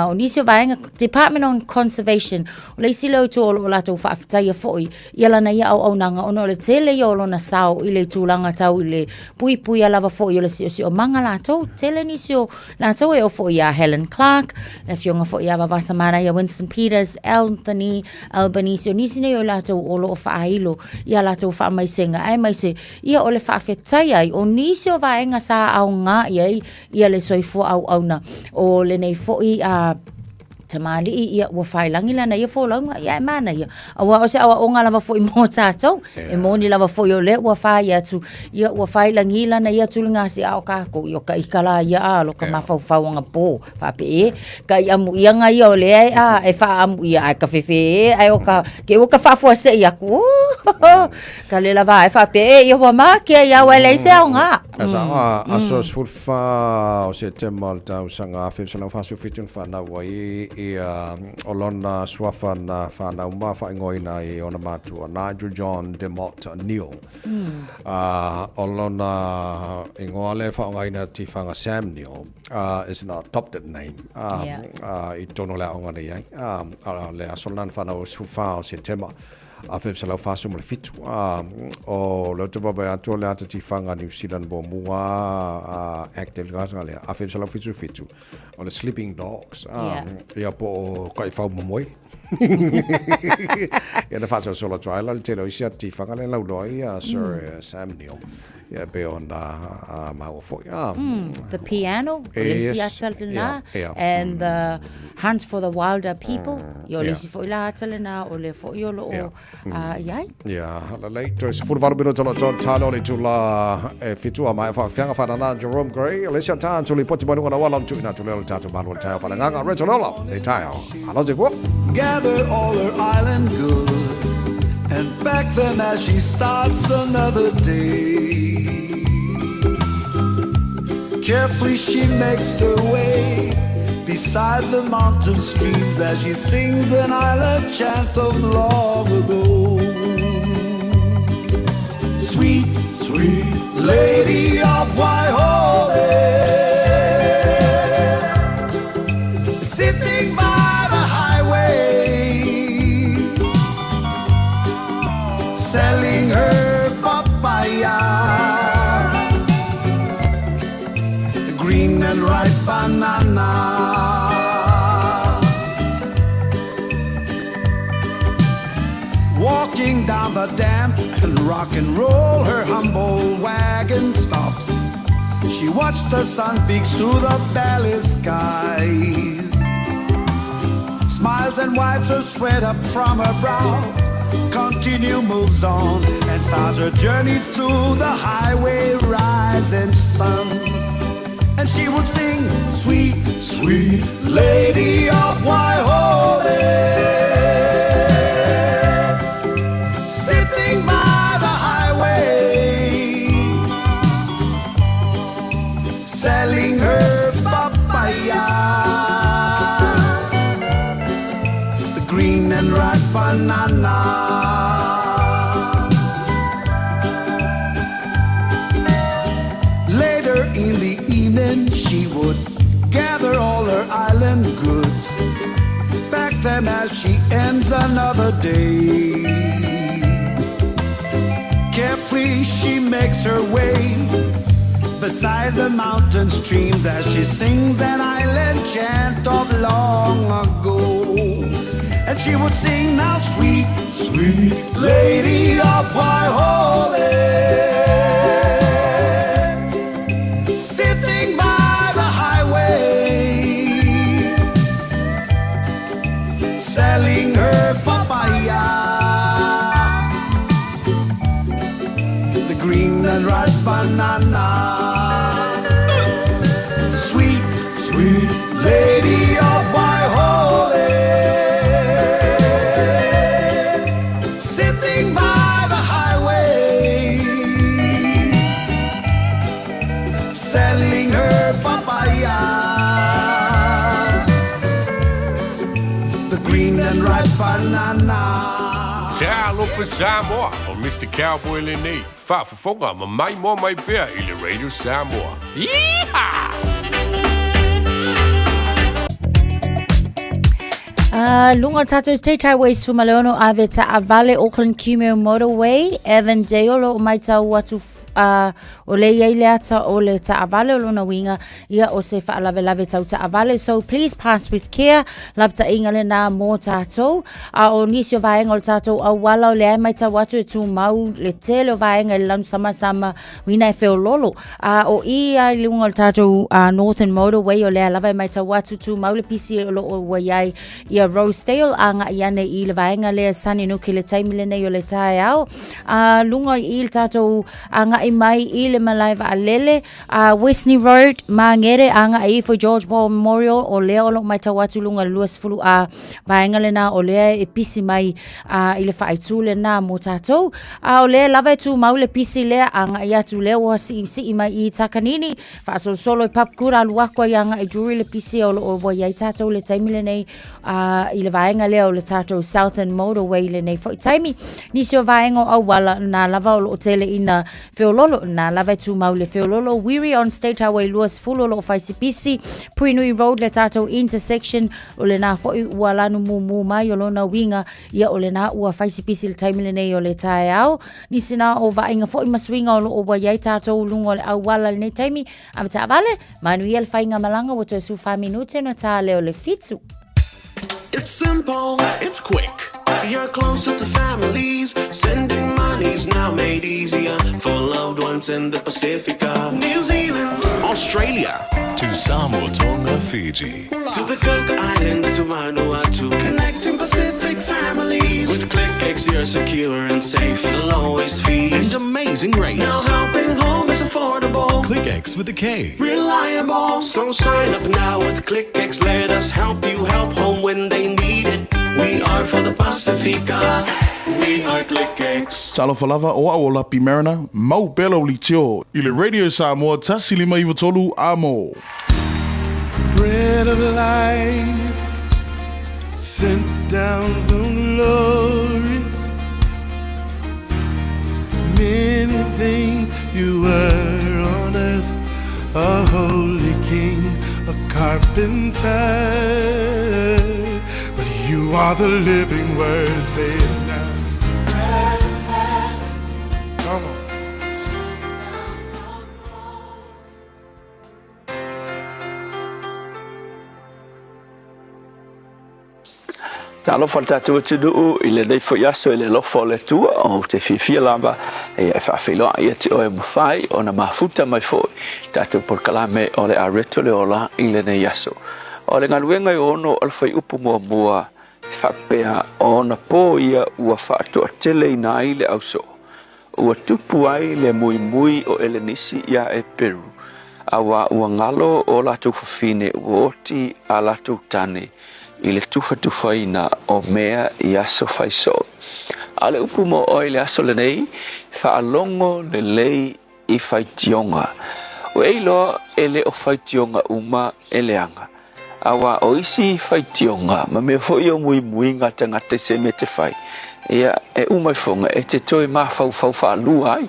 o nisi o vaega Department on Conservation o le isi lea itu o lo o latou faafetaia foi ia lana ia auaunaga ona o le tele ia o lona sao i le tulaga tau i le puipuia lava foi o le siosiomaga latou tele nisi o latou e oo foi ia Helen Clark le afioga foi ia Vavasa Manaia Winston Peters Anthony Albanese o nisi nei o latou o lo o faailo ia latou faamaisega aemaise ia o le faafetai ai o nisi o vaega sa aoga i ai ia le soifua auauna o lenei foi a. Tamalii, ia, ua failangi lana ia folauga, ia, e manaia. Aua o se aoaoga lava foi mo tatou. E moni lava foi o lea ua fai atu, ia, ua failagi lana ia tuligasi'a a o kakou, ia, o ka ika la ia a lo ka mafaufau agapō. Faapea e, ka i amuiaga ia o lea e a, e faaamuia, ae ka fefe e, ae o ka, ke ua ka faafuase'i aku, oh, ka le lava ae faapea e, ia ua makea ia au ae leai se aoga. Ae sa a aso 14 o Setema o le tausaga 1947 na fanau ai ia o lona suafa na fanau ma faaigoaina ai e ona matua, Nigel John DeMott Neal. A o lona ingoa lea e faaaogaina tifaga Sam Neill is an adopted name i totonu o le aoga nei ai. A le aso lena na fanau ai 14 o Setema 1947. O lea ou te vaavaai atu o le ata tifaga a New Zealand muamua Act e le tausaga lea, 1977, o le Sleeping Dogs, ia po o taifau momoe. Ia na faasolosolo atu ai la le tele o isi ata tifaga lea e lauloa ai ia Sir Sam Neill. Ia pei ona maua foi. The piano, o le isi ata lena, and the Hunt for the Wilder People, ia o le isi foi la ata lena, o lea foi o lo o i ai. Ia, lelei, toe 18 minute o lo o toe talo le itula e fitu a maea faafiaga faanana Jerome Gray, o le isi ata atu lipoti mai luga o le auala o le tuuina atu lea o le tatou malo i le taeao faaleagaga. Rachel Ola, le taeao. Alo te fua. Gather all her island goods and pack them as she starts another day. Carefully she makes her way beside the mountain streams as she sings an island chant of long ago. Sweet, sweet lady of Waihole, sitting by the highway, selling her papaya, green and ripe banana. Walking down the damp and rock and roll, her humble wagon stops. She watched the sun peeks through the valley skies. Smiles and wipes her sweat up from her brow. Continue moves on and starts her journey through the highway rising sun. And she would sing, sweet, sweet lady of Waihole, sitting by the highway, selling her papaya, the green and ripe banana. Later in the evening, she would gather all her island goods, pack them as she ends another day. Carefully she makes her way beside the mountain streams as she sings an island chant of long ago. And she would sing now, sweet, sweet lady of Waihole, sitting by the highway, selling her papaya, the green and ripe banana. Sweet, sweet lady of Waihole, sitting by the highway, selling her papaya, the green and ripe banana. Talofa Samoa, o Mr. Cowboy lenei, faafofoga ma maimoa mai pea i le Radio Samoa. Yeehaw! Luga o tatou State Highway 16 ave taavale Auckland Kumeu Motorway Avondale o lo o maitau atu o lea i ai le ata o le taavale o lona uiga ia o se faalavelave tau taavale so please pass with care lapataiga lena mo tatou a o nisi o vaega o le tatou auala o lea e maitau atu e tumau le tele o vaega i le lanu samasama uiga e feololo A o i a i luga o le tatou Northern Motorway o lea lava e maitau atu tumau le pisi o lo o ua i ai ia Rosedale agai ane i le vaega lea Sunnynook i le taimi lenei o le taeao. A luga i le tatou agai mai i le malae vaalele a Westney Road Mangere agai ifo i George Paul Memorial o lea o lo o maitau atu luga i le 20 a vaega lena o lea e pisi mai a i le faaitu lena mo tatou. A o lea lava e tumau le pisi lea agai atu lea ua siisii mai i Takanini, faasolosolo i Papakura alu aku ai agai i Drury le pisi o lo o ua i ai tatou i le taimi lenei a i le vaega lea o le tatou Southern Motorway i lenei foi taimi. Nisi o vaega o auala na lava o lo o tele ina feololo, na lava e tumau le feololo Wiri on State Highway 20 o lo o fai si pisi, Puhinui Road le tatou intersection o lena foi ua lanu mumu mai o lona uiga Ia o lena ua fai si pisi i le taimi lenei o le taeao. Nisi na o vaaiga foi ma suiga o lo o ua i ai tatou i luga o le auala i lenei taimi. Ave taavale, manuia le faigamalaga ua toe 14 minute ona ta lea o le 7. It's simple, it's quick. You're closer to families. Sending money's now made easier for loved ones in the Pacifica, New Zealand, Australia, To Samoa, Tonga, Fiji. To the Cook Islands, to Vanuatu, connecting Pacific families. With KlickEx, you're secure and safe. The lowest fees and amazing rates. Now helping home is affordable. KlickEx with a K. Reliable. So sign up now with KlickEx. Let us help you help home when they need it. We are for the Pacifica. We are KlickEx. Talofa lava o au o Lapi Mariner, mau pea lau litio i le Radio Samoa 1593 amo. Bread of life sent down from glory. Many things you were on earth, a holy king, a carpenter. But you are the living word, say it now. Come on. Talofa le tatou atunuu i lenei foi aso i le alofa o le Atua, ou te fiafia lava e faafeiloai ia te oe mafai ona mafuta mai foi tatou polokalame o le Areto le Ola i lenei aso. O le galuega e ono o le fuaiupu muamua e faapea o ona po ia ua faatoateleina ai le ausoo. Ua tupu ai le muimui o Elenisi iā Eperu, auā ua galo o latou fafine ua oti a latou tane i le tufatufaina o mea i aso fai soo. A o le upu mo oe i le aso lenei, faalogo lelei i faitioga. Ua e iloa e le o faitioga uma e leaga. Auā o isi faitioga ma mea foi o muimuiga a tagata i se mea te fai, ia, e uma ifoga e te toe mafaufau faalua ai,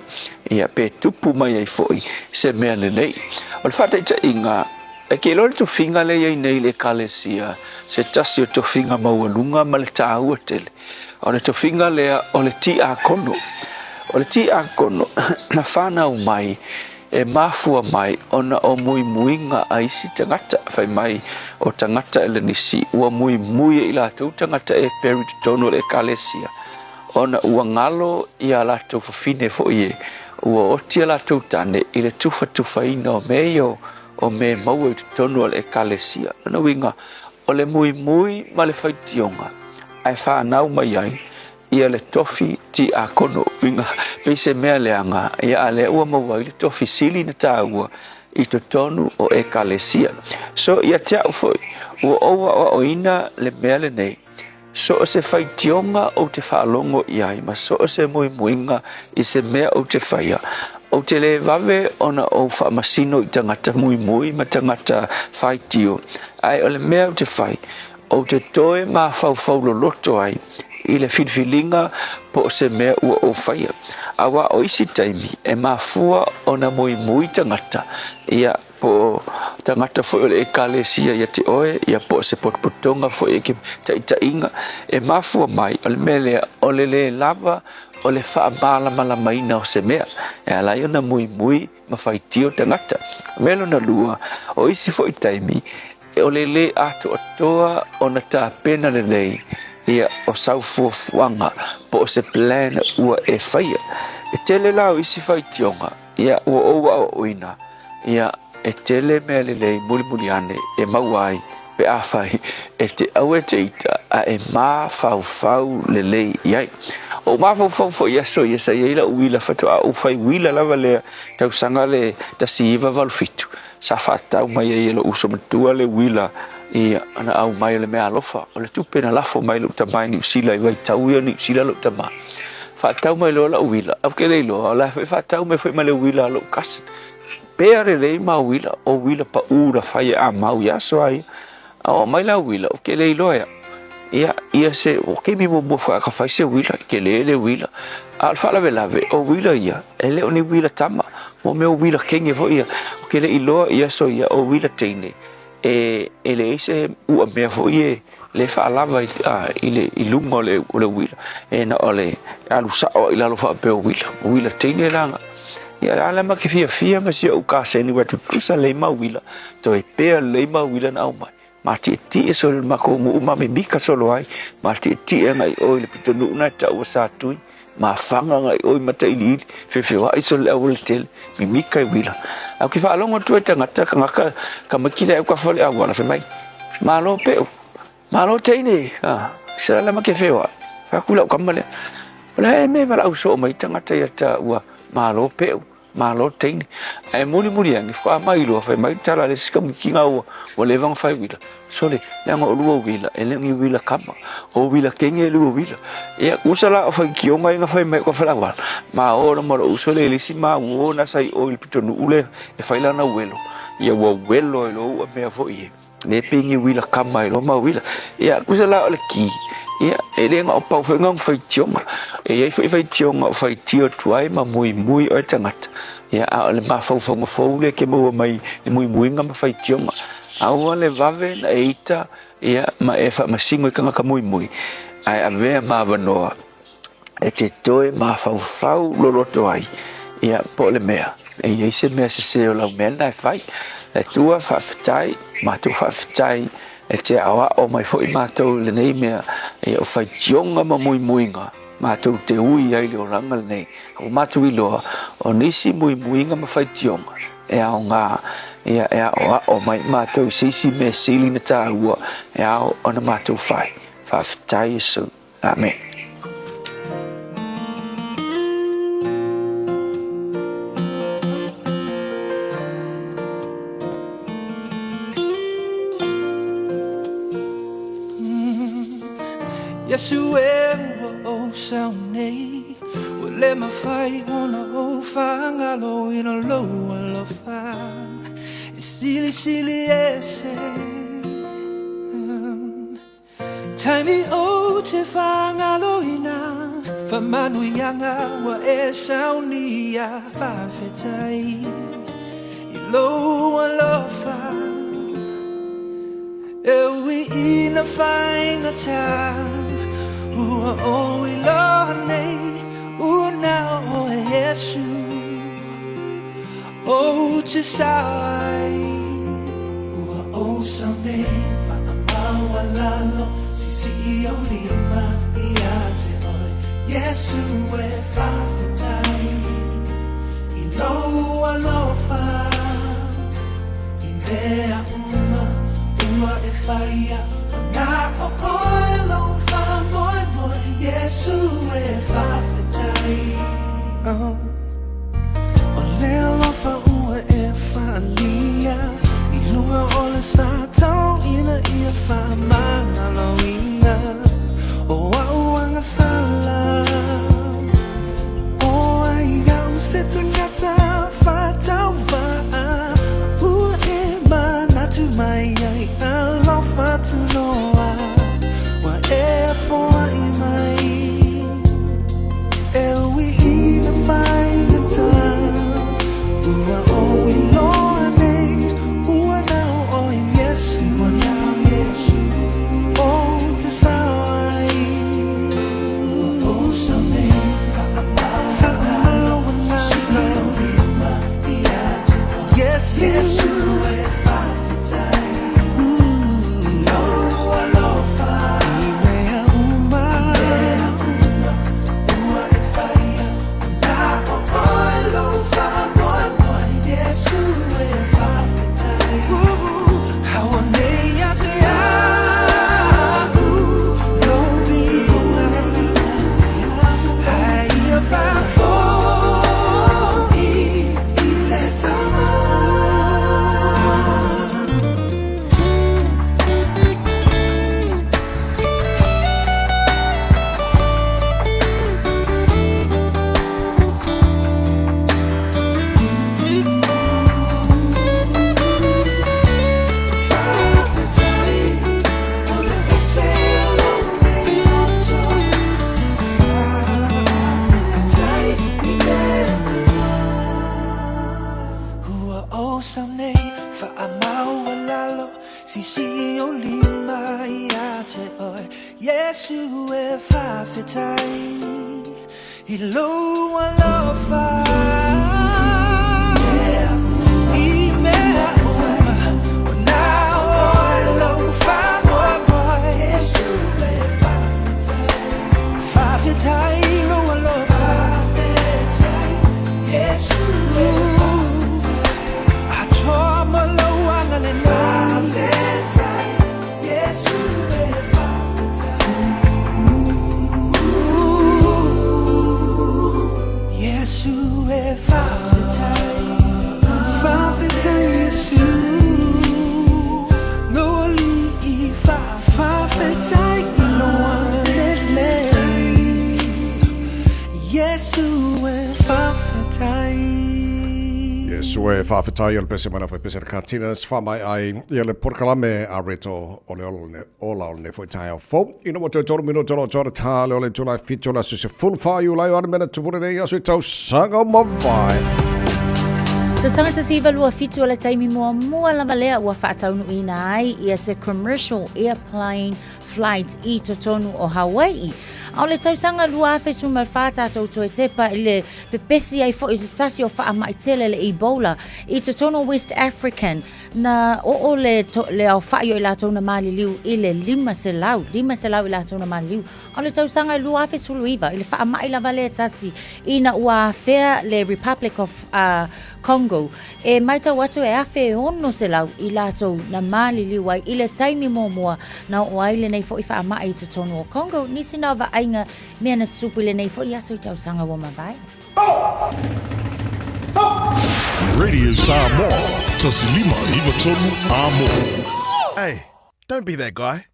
ia, pe tupu mai ai foi se mea lelei. O le faataitaiga, e ke iloa le tofiga lea i ai nei i le Ekalesia, se tasi o tofiga maualuga ma le taua tele, o le tofiga lea o le tiakono. O le tiakono, na fanau mai E mafua mai ona o muimuiga a isi tagata, fai mai o tagata Elenisi ua muimui e i latou tagata Eperu i totonu o le Ekalesia, ona ua galo i a latou fafine foi e ua oti a latou tane i le tufatufaina o mea ia o mea e maua i totonu o le Ekalesia. Lona uiga, o le muimui ma le faitioga ae fanau mai ai ia le tofi tiakono, uiga pei se mea leaga, ia a lea ua maua ai le tofi sili na taua i totonu o Ekalesia. So ia te au foi, ua ou aoaoina le mea lenei, so o se faitioga ou te faalogo i ai ma so o se muimuiga i se mea ou te faia, ou te le vave ona ou faamasino i tagata muimui ma tagata faitio, ae o le mea ou te fai, ou te toe mafaufau loloto ai i le filifiliga po o se mea ua ou faia. Aua o isi taimi e mafua ona muimui tagata, ia, po o tagata foi o le Ekalesia ia te oe, ia po o se potopotoga foi e ke taitaiga, e mafua mai o le mea lea o le lē lava o le faamalamalamaina o se mea e ala ai ona muimui ma faitio tagata. O mea lona lua, o isi foi taimi, o le lē atoatoa ona tapena lelei ia o sau fuafuaga po o se plan ua e faia. E tele la o isi faitioga, ia ua ou aoaoina, ia e tele mea lelei mulimuli ane e maua ai pe afai e te aua e te ita a e mafaufau lelei i ai. O mafaufau foi i aso ia sa i ai lau uila faatoa ou fai uila lava lea tausaga le 1987 sa faatatau mai ai e lou uso matua le uila i ana aumai o le meaalofa o le tupe na lafo mai lou tama i Niu Sila i vaitau ia o Niu Sila lou tama. Faatau mai loa lau uila, au ke le iloa, o la foi faatau mai foi ma le uila a lou cousin. Pea lelei ma uila, o uila paʻū na fai e amau i aso a ia. A oo mai la uila, ou ke le iloa ia. Ia, ia se, o keimi muamua foi a ka fai se uila, i kelē le uila. A o le faalavelave, o uila ia, e le o ni uila tama, mo mea o uila kenge foi ia. Ou ke le iloa i aso ia, o uila teine, e, e leai se ua mea foi e, le faalava i, a, i le, i luga o le, o le uila. E na o le alu sao i lalo faapea o uila. O uila teine la nga. Ia la la ma ke fiafia ma si ou kaseni wa tutusa lei ma uila. Toe pea lei ma uila na au mai. Ma tietie solo le makou nuu ma mimika solo ai. Ma tietie agai i o i le pitonuu na e taua sa tui. Ma faga agai i o i Matailiili. Feofeoai solo le aualatele. Mimika i uila. Ae ou ke faalogo atu ai tagata, kagaka, tamaiti le aukafa o le auala, fai mai, Malo peu, malo teine, a, se la ma ke feoai. Fai atu lau kama lea, o le a ea mea e valaau soo mai tagata ia taua, malo peu, malo teine. Ae mulimuli ane, faatoa mai loa, fai mai le tala a le isi tamaiti na ua leva ona fai uila, Sole, leaga o lua uila, e le o ni uila kama, o uila kenge lua uila. Ia, tusa la o faitioga ia na fai mai o ka faleauala, ma o ona ma lou uso le le isi ma ua na sa i o i le pitonuu lea e fai lana uelo. Ia ua uelo ai loa ua mea foi e le pei ni uila kama ai loa ma uila. Ia, tusa la o le ki, ia, e le na o pau foi na o faitioga. E i ai foi faitioga o faitio atu ai ma muimui oe tagata. Ia, a o le mafaufauga fou lea ke maua mai i muimuiga ma faitioga. Aua le vave na e ita ia ma e faamasino i tagata muimui, ae avea ma avanoa e te toe mafaufau loloto ai, ia, po o le mea, e i ai se mea sese o lau mea lena e fai. Le Atua, faafetai, matou faafetai e te aoao mai foi matou i lenei mea, ia o faitioga ma muimuiga matou te ui ai i le olaga lenei. Ua matou iloa, o nisi muimuiga ma faitioga, e aoga ia e aʻoaʻo mai matou i se isi mea sili na tāua e ao ona matou fai. Faafetai Iesu. Amene. Iesu e ua ou sau nei Ua le mafai ona ou faagaloina lou alofa E silisili ese Taimi ou te faagaloina Faamanuiaga ua e saunia Faafetai i lou alofa E ui ina faigata Ua ou iloa nei Ua na o oe Iesu Ou te sao ai Ua ou sao nei Faamaualalo Sisii ou lima Ia te oe Iesu e faafetai I lou alofa I mea uma ua e faia Ua na o oe lou faamoemoe Iesu e faafetai oh. O le alofa ua e faaalia I luga o le sa tau ina ia faamagaloina O a'u agasala O ai au se tangata faatauvaa Ua e manatu mai ai alofa tunoa Ua e foai mai. Siisii ou lima ia te oe Iesu e faafetai I lou alofa I mea uma Ua na o oe lou faamoemoe Iesu e faafetai Faafetai i lou alofa Faafetai Iesu e faafetai Atoa ma lou agalelei Faafetai Iesu e faafetai Iesu e faafetai Faafetai Iesu Lou alii Faafetai i lou agalelei Iesu e faafetai. Iesu e faafetai o le pese mai foi pese le Katinas whamai ai ia le porokalame a reto o le ola ne ola o le foi taeao fou. Ina ua toe tolu minuta o lo tā le o le itula e fitu o le aso 14 Iulai o ana mea na tupu lenei aso i tausaga ua mavae. Tausaga 1927 o le taimi muamua lava lea ua faataunuuina ai ia se commercial airplane flight i totonu o Hawai'i. A o le tausaga 2014 tātou toe tepa i le pepesi ai foi se tasi o faamai tele le Ebola i totonu o West African na oo le, to, le aofai o i latou na maliliu i le 500, 500 i latou na maliliu. A o le tausaga 2019 i le faamai lava lea tasi ina ua afea le Republic of uh, Congo e matau atu e 1,600 i latou na maliliu ai i le taimi muamua na oo ai lenei foi faamai i totonu o Congo, nisi na o vaaiga mea na tutupu i lenei foi aso i tausaga ua mavae. Radio Samoa, 1593 Amo. Hey, don't be that guy.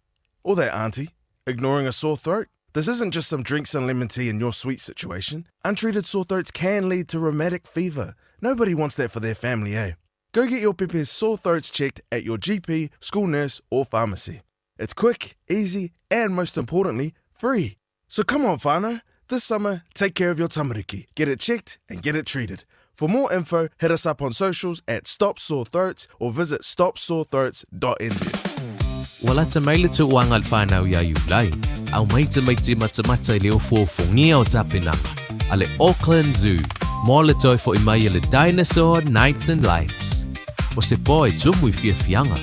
Or that auntie, ignoring a sore throat. This isn't just some drinks and lemon tea in your sweet situation. Untreated sore throats can lead to rheumatic fever. Nobody wants that for their family, eh? Go get your pepe's sore throats checked at your GP, school nurse, or pharmacy. It's quick, easy, and most importantly, free. So come on, whānau. This summer, take care of your tamariki. Get it checked and get it treated. For more info, hit us up on socials at Stop Sore Throats or visit stopsorethroats.nz. Ua lata mai le tauaga a le whanau iā Iulai, aumai tamaiti matamata i le ofuofungia o tapenaga a le Auckland Zoo mo le toe fo'i mai a le Dinosaur Nights and Lights. O se pō e tumu i fiafiaga,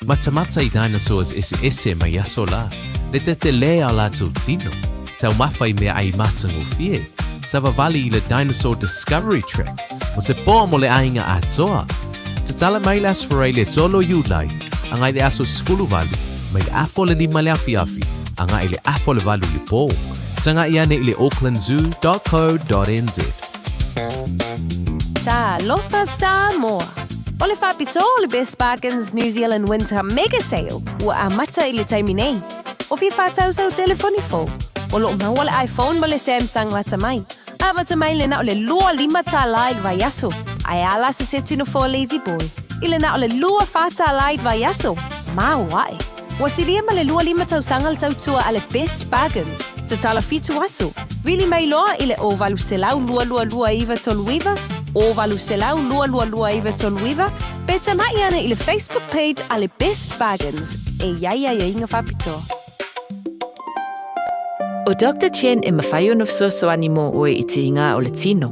matamata i dinosaurs eseese mai aso la, le tetelē a latou tino, taumafa i meaai matagofie, savavali i le Dinosaur Discovery Track, o se pō mo le aiga atoa. Tatala mai le Aso Faraile e 3 o Iulai, agai le aso 18, mai le afa o le 5 le afiafi, agai le afa o le 8 i le pō. Taga'i ane i le aucklandzoo.co.nz. Talofa Samoa! O le faapitoa o le Best Bargains New Zealand Winter Mega Sale ua amata i le taimi nei. O fia whātau sau telefoni fou. O loo maua le iPhone ma le Samsung lata mai. Amata mai le na o le 25 tālā i le vaiaso, ae a la se seti no for lazy boy i le na o le 24 tālā i le vaiaso. Māo ae. Ua silia ma le 25 tausaga le tautua a le Best Bargains, tatala fitu aso. Vili mai loa i le 0800 222 939, 0800 222 939, pe tama'i ane i le Facebook page a le Best Bargains e i ai aiaiga faapitoa. ʻO Doctor Chen e mafai ona fesoasoani mo ʻoe i tīgā o le tino.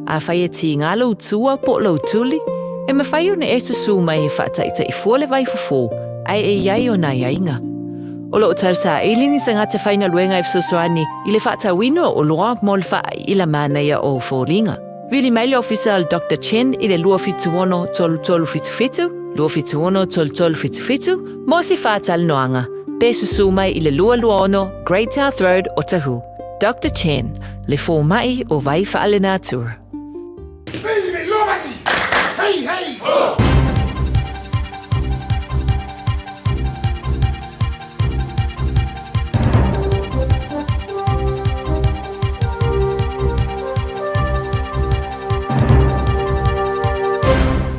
Afai e tīgā lou tua po o lou tuli, e mafai ona e susū mai he faataʻitaʻi fua le vaifofo ae e i ai ona aiaiga. O loo tausaili ni tagata faigaluega e fesoasoani i le faatauina o oloa mo le faaila manaia o foliga. Vili mai le ofisa o le Doctor Chen i le 276 3377, 276 3377, mo se faatalanoaga, pe susū mai i le 226 Great South Road, Otahuhu. Doctor Chen, le fomai o vai faalenatura.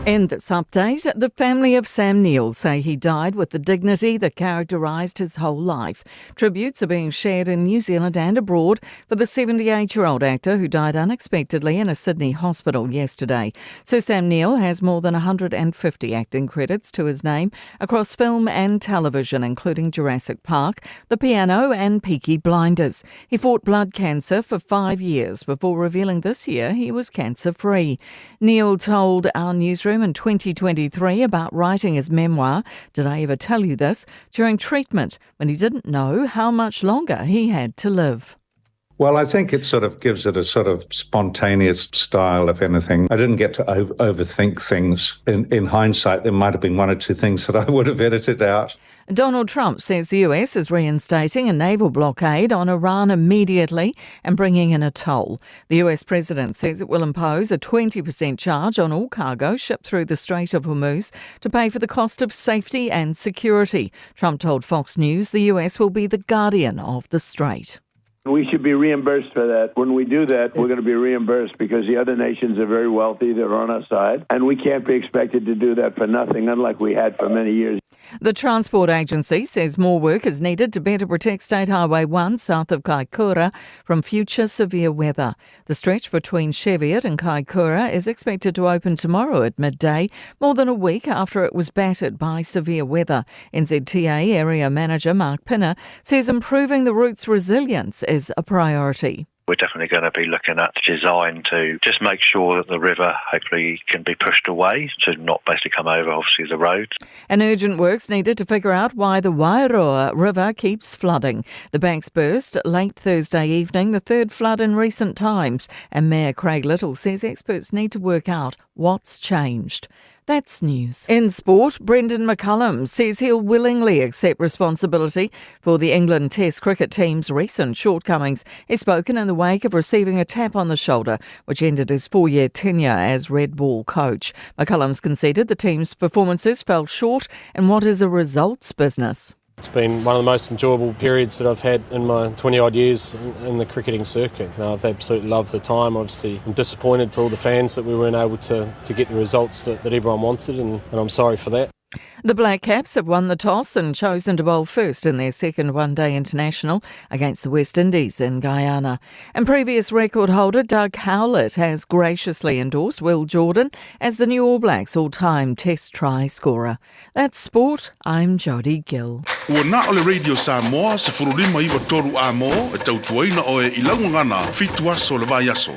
E In this update, the family of Sam Neill say he died with the dignity that characterised his whole life. Tributes are being shared in New Zealand and abroad for the 78 year old actor who died unexpectedly in a Sydney hospital yesterday. Sir Sam Neill has more than 150 acting credits to his name across film and television, including Jurassic Park, The Piano, and Peaky Blinders. He fought blood cancer for five years before revealing this year he was cancer free. Neill told our newsroom in 2023 about writing his memoir, Did I Ever Tell You This, during treatment when he didn't know how much longer he had to live. Well, I think it sort of gives it a sort of spontaneous style, if anything. I didn't get to over- overthink things. In, in hindsight, there might have been one or two things that I would have edited out. Donald Trump says the US is reinstating a naval blockade on Iran immediately and bringing in a toll. The US president says it will impose a 20% charge on all cargo shipped through the Strait of Hormuz to pay for the cost of safety and security. Trump told Fox News the US will be the guardian of the strait. We should be reimbursed for that. When we do that, we're going to be reimbursed because the other nations are very wealthy. They're on our side. And we can't be expected to do that for nothing, unlike we had for many years. The Transport Agency says more work is needed to better protect State Highway 1 south of Kaikoura from future severe weather. The stretch between Cheviot and Kaikoura is expected to open tomorrow at midday, more than a week after it was battered by severe weather. NZTA Area Manager Mark Pinner says improving the route's resilience is a priority. We're definitely going to be looking at design to just make sure that the river hopefully can be pushed away to not basically come over, obviously, the roads. And urgent works needed to figure out why the Wairoa River keeps flooding. The banks burst late Thursday evening, the third flood in recent times. And Mayor Craig Little says experts need to work out what's changed. That's news. In sport, Brendan McCullum says he'll willingly accept responsibility for the England Test cricket team's recent shortcomings. He's spoken in the wake of receiving a tap on the shoulder, which ended his four year tenure as red ball coach. McCullum's conceded the team's performances fell short in what is a results business. It's been one of the most enjoyable periods that I've had in my 20 odd years in the cricketing circuit. Now, I've absolutely loved the time. Obviously, I'm disappointed for all the fans that we weren't able to, to get the results that, that everyone wanted, and, and I'm sorry for that. The Black Caps have won the toss and chosen to bowl first in their second one day international against the West Indies in Guyana. And previous record holder Doug Howlett has graciously endorsed Will Jordan as the new All Blacks all time test try scorer. That's sport. I'm Jodie Gill. Ua na o le Radio Samoa 1593 Amo e tautuaina oe i laugagana fitu aso o le vaiaso.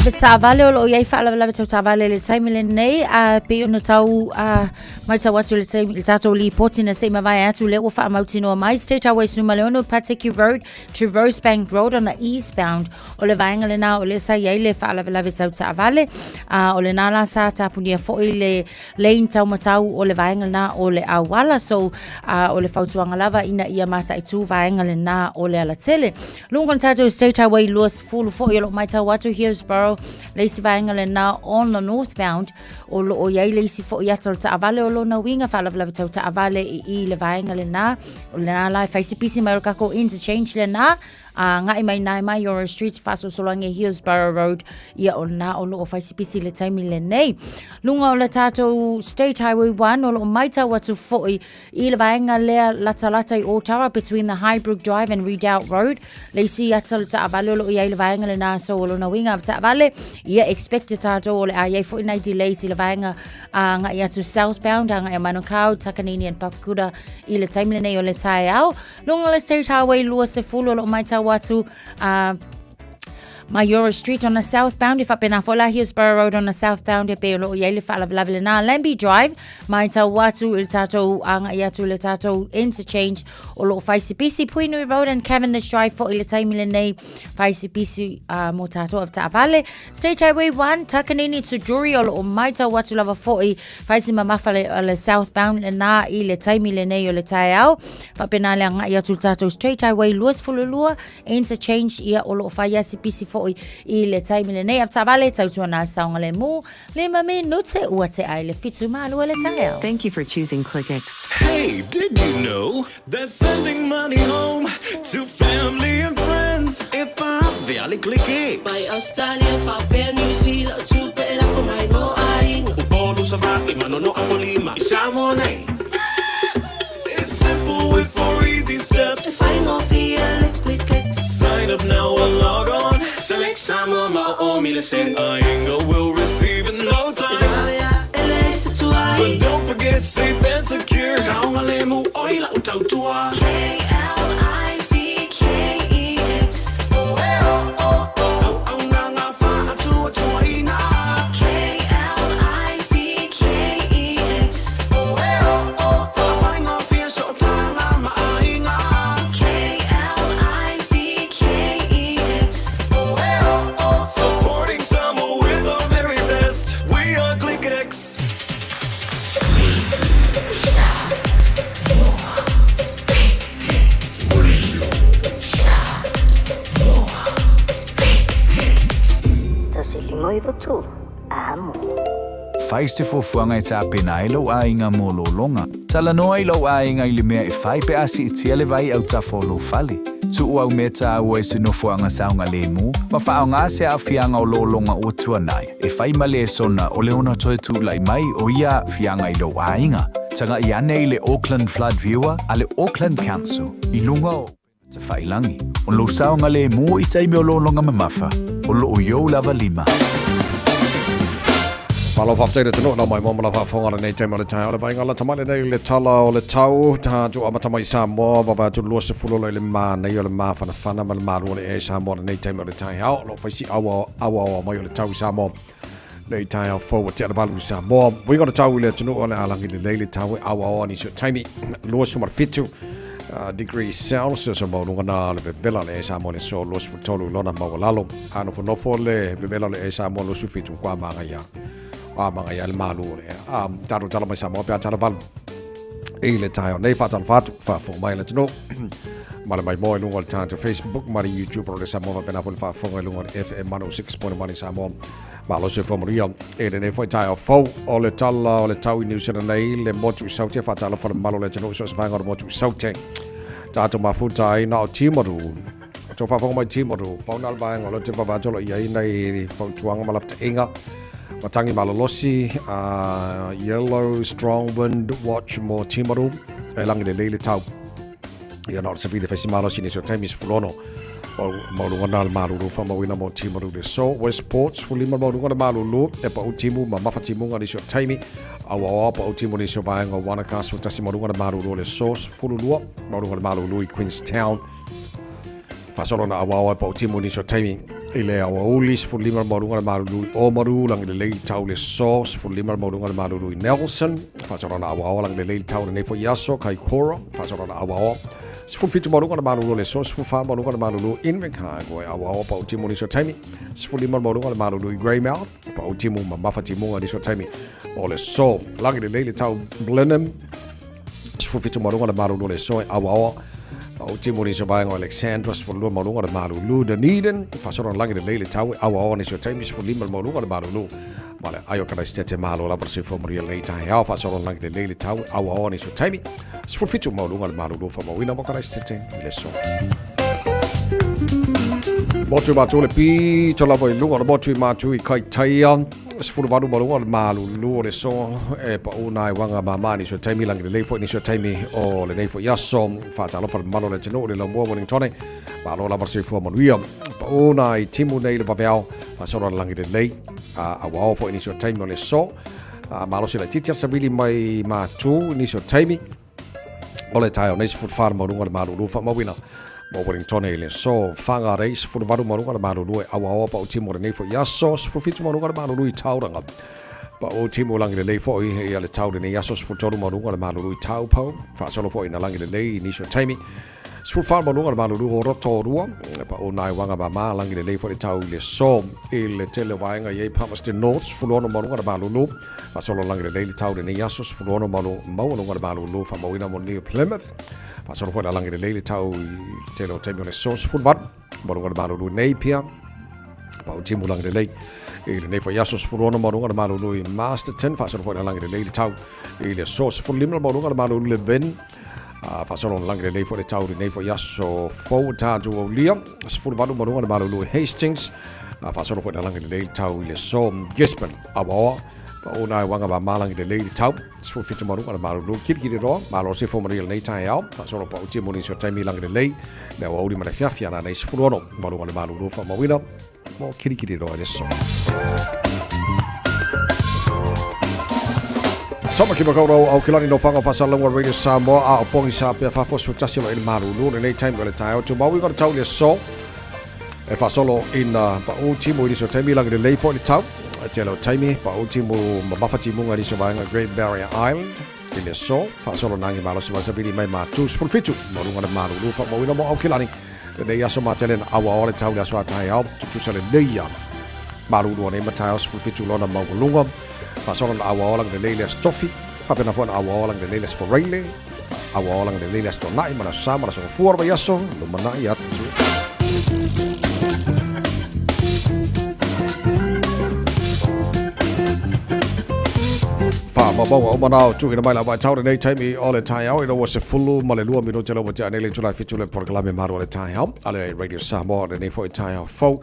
Ave taavale o loo iai faalavelave tau taavale i le taimi lenei a pei ona tau a matau atu le taimi le tatou lipoti na sei mavae atu lea ua faamautinoa mai State Highway 16 Pateki Road to Rosebank Road on the eastbound o le vaega lena o lea sa iai le faalavelave tau taavale a o lena la sa tapunia foi le lane taumatau o le vaega lena o le auala so a o le fautuaga lava ina ia mataitu vaega lena o le alatele Luga o le tatou State Highway 20 foi o loo matau atu Hillsborough le isi vaega lena on the northbound o loo iai le isi foi ata o le taavale o lona uiga faalavelave tau taavale i i le vaega lena o lena la e fai se pisi mai o le kakou interchange lena a agai mai nai Maiora Street faasolosolo age Hillsborough Road ia o lena o loo fai se pisi i le taimi lenei luga o le tatou State Highway 1 o loo matau atu foi I le vaega lea latalata i Ōtara between the Highbrook Drive and Redoubt Road, le isi ata o le taavale o lo o i ai le vaega lena so o lona uiga taavale, ia expect tātou o le a i ai foi nai delays i le vaega agai atu southbound agai a Manukau, Takanini and Papakura i le taimi lenei o le taeao. Luga o le State Highway 20 o lo o matau atu a Maiora Street on the southbound, e faapena foi la Hillsborough Road on the southbound e pei o loo i ai le faalavelave lena. Lambie Drive, matau atu i le tatou agai atu i le tatou interchange o loo fai se pisi. Puinui Road and Cavendish Drive foi i le taimi lenei, fai se pisi uh, mo tatou avetaavale. State Highway 1, Takanini to Drury o loo matau atu lava foi, fai se mamafa le, le southbound lena i le taimi lenei o le taeao. Faapena le agai atu i le tatou State Highway 22, Interchange ia o loo fai a se pisi foi i le taimi lenei avetaavale tautuana a saogalemu lima minute ua tea ai le fitu ma lua le taeao. Thank you for choosing ClickX. Hey, did you know that sending money home to family and friends if I via le ClickX? Mai Australia, faapea New Zealand, tupe e lafo mai. i Manono Apolima i Samoa nei. It's simple with four easy steps. Sign up now or log on. Select Samoa ma o o se. Ainga will receive in no time. But don't forget safe and secure. Saoga le mu oi lau tautua. K-L-I-C-K-E-X. Auauna ngā whaatuatuaina. K-L-I-C-K-E-X. Whawhai whia so tānga maaiga. K-L-I-C-K-E-X. Supporting Samoa with our very best. We are ClickX. 153, amo. Fai se fuafuaga e tapena ai lou aiga mo lologa. Talanoa i lou aiga i le mea e fai pe a siitia le vai autafa o lou fale. Tuu au mea taua i se nofoaga saogalemu ma faaaogā se aafiaga o lologa ua tuanai e fai ma lesona o le ono toe tulai mai o ia aafiaga i lou aiga. Tagai ane i le Auckland Flood Viewer a le Auckland Council i luga o upega tafailagi. O lou saogalemu i taimi o lologa mamafa, o loo i ou lava lima. Malo faafetai le atunuu lau maimoa ma lau faafofoga lenei taimi o le taeao le vaaiga lata mai lenei le tala o le tau tatou amata mai Samoa vavae atu 20 lo i le manaia o le mafanafana ma le malu o le ea i Samoa lenei taimi o le taeao o lo o fai si auaoa mai o le tau i Samoa nei taeao fou ua tea le valu i Samoa uiga o le tau i le atunuu o le alagi lelei le tau e auaoa nisi o taimi 27 degrees Celsius o maualuga na le vevela o le ea i Samoa le aso 23 i lona maualalo. A nofonofo le vevela o le ea i Samoa 27 kua magaia. A magaia le malu o le ea. A tatou tala mai Samoa pe a tala valu. I le taeao nei faatalofa atu faafofoga mai le atunuu ma le maimoa i luga o le tatou Facebook ma le YouTube o le Samoa faapena foi le faafofoga i luga o le FM 106.1 i Samoa. Malo soifua manuia i lenei foi taeao fou o le tala o le tau i New Zealand nei le motu i Saute faatalofa le mamalu o le atunuu so o se vaega o le motu i Saute. Tatou mafuta ai na o Timaru. Tou faafofoga mai Timaru, pau na o le vaega o lea ou te vaavaai atu o lo o i ai nai fautuaga ma lapataiga matagi malolosi, yellow strong wind watch mo Timaru e lagi lelei le tau. Ia na o le safili fai si malosi nisi o taimi 16 maualuga na le malulu faamauina mo Timaru le so Westport 15 maualuga le malulu e pau timu ma mafa timuga nisi o taimi auaoa pau timu nisi o vaega o Wanaka 11 maualuga le malulu le so 12 maualuga le malulu i Queenstown faasolo na auaoa e pau timu nisi o taimi i le aoauli 15 maualuga le malulu i Oamaru lagi lelei le tau le so 15 maualuga le malulu i Nelson faasolo na auaoa lagi lelei le tau lenei foi aso Kaikoura faasolo na auaoa 17 maualuga le malulu le so 14 maualuga le malulu Invercargill e auaoa pau timu nisi o taimi 15 maualuga le malulu i Greymouth pau timu ma mafa timuga nisi o taimi o le so lagi lelei le tau Blenheim 17 maualuga le malulu le so e auaoa pau timu nisi o vaega o Alexandra 12 maualuga le malulu Dunedin faasolo na lagi lelei le tau e auaoa nisi o taimi 15 maualuga le malulu ma le ai o Karaisitete malo lava le soifua manuia lenei taeao faasolo na lagi lelei le tau e auaoa nisi o taimi 17 maualuga le malulu faamauina mo Karaisitete i le aso. Motu i Matu le pito lava i luga o le motu i Matu i Kaitaia. 18 maualuga o le malulu o le aso e pau nai uaga mama nisi o taimi lagi lelei foi nisi o taimi o lenei foi aso. Faatalofa le mamalu o le atunuu le laumua Wellingtone. Malo lava le soifua manuia. Pau nai timu nei le vaveao faasolo le lagi lelei. Auao foi nisi o taimi o le aso. Malosi laitiiti a savili mai Matu nisi o taimi. O le taeao nei 14 maualuga le malulu faamauina mo Wellingtone i le aso Whangarei 18 maualuga le malulu e auaoa pau timu o lenei foi aso 17 maualuga le malulu i Tauranga pau timu lagi lelei foi ia le tau lenei aso 13 maualuga le malulu i Taupo faasolo foi na lagi lelei i nisi o taimi 14 maualuga le malulu o Rotorua pau nai uaga mama lagi lelei foi le tau i le aso i le tele o vaega i ai Palmerston North 16 maualuga le malulu Faasolo lagi lelei le tau lenei aso 16 maualuga le malulu faamauina mo New Plymouth. Faasolo foi la lagi lelei le tau i le tele o taimi o le aso 18 maualuga le malulu i Napier. Pau timu lagi lelei i lenei foi aso 16 maualuga le malulu i Masterton. Faasolo foi la lagi lelei le tau i le aso 15 maualuga le malulu i Levin. Faasolo na lagi lelei foi le tau i lenei foi aso fou tatou aulia 18 maualuga le malulu i Hastings. Faasolo foi na lagi lelei le tau i le aso Gisborne Awaoa. Paʻu nā e wanga mamalagi lelei i le tau. 17 ma luga o le malulu. Kilikili loa, malo se fo manuia lenei taeao. Faasolo paʻu timu nisi o taimi lagi lelei. Le aoauli ma le afiafi a nanei 16 ma luga o le malulu faamauina mo Kilikili loa i le aso. Tamaki Makaurau, Aukilani no Whanga Whasalonga Radio Samoa, a o pongi sa pea whafo 11 lo i le malulu lenei taimi o le taeao. Tumau i kona tau i le aso. E faasolo ina paʻu timu i nisi o taimi lagi lelei foi le tau. E tele o taimi, paʻu timu mamafa timuga i nisi o vaega Great Barrier Island i le aso. Faasolo nagi malosi mai savili mai matu 17 ma luga o le malulu faamauina mo Aukilani. Lenei aso matele na auaoa le tau i le aso a taeao. Tutusa lelei ia malulu o nei mataeao 17 lona maualuga. Faasolo na auaoa lagi lelei le aso Tofi. Faapena foi na auaoa lagi lelei le aso Foraile. Auaoa lagi lelei le aso Tona'i ma le aso Sa ma le aso Gafua o le vaiaso lumana'i atu. Faamaumauga uma na o tuuina mai la vaitau lenei taimi o le taeao ina ua 12 minute le ua tea nei le itula e 7 le polokalame malu o le taeao a le Radio Samoa lenei foi taeao fou.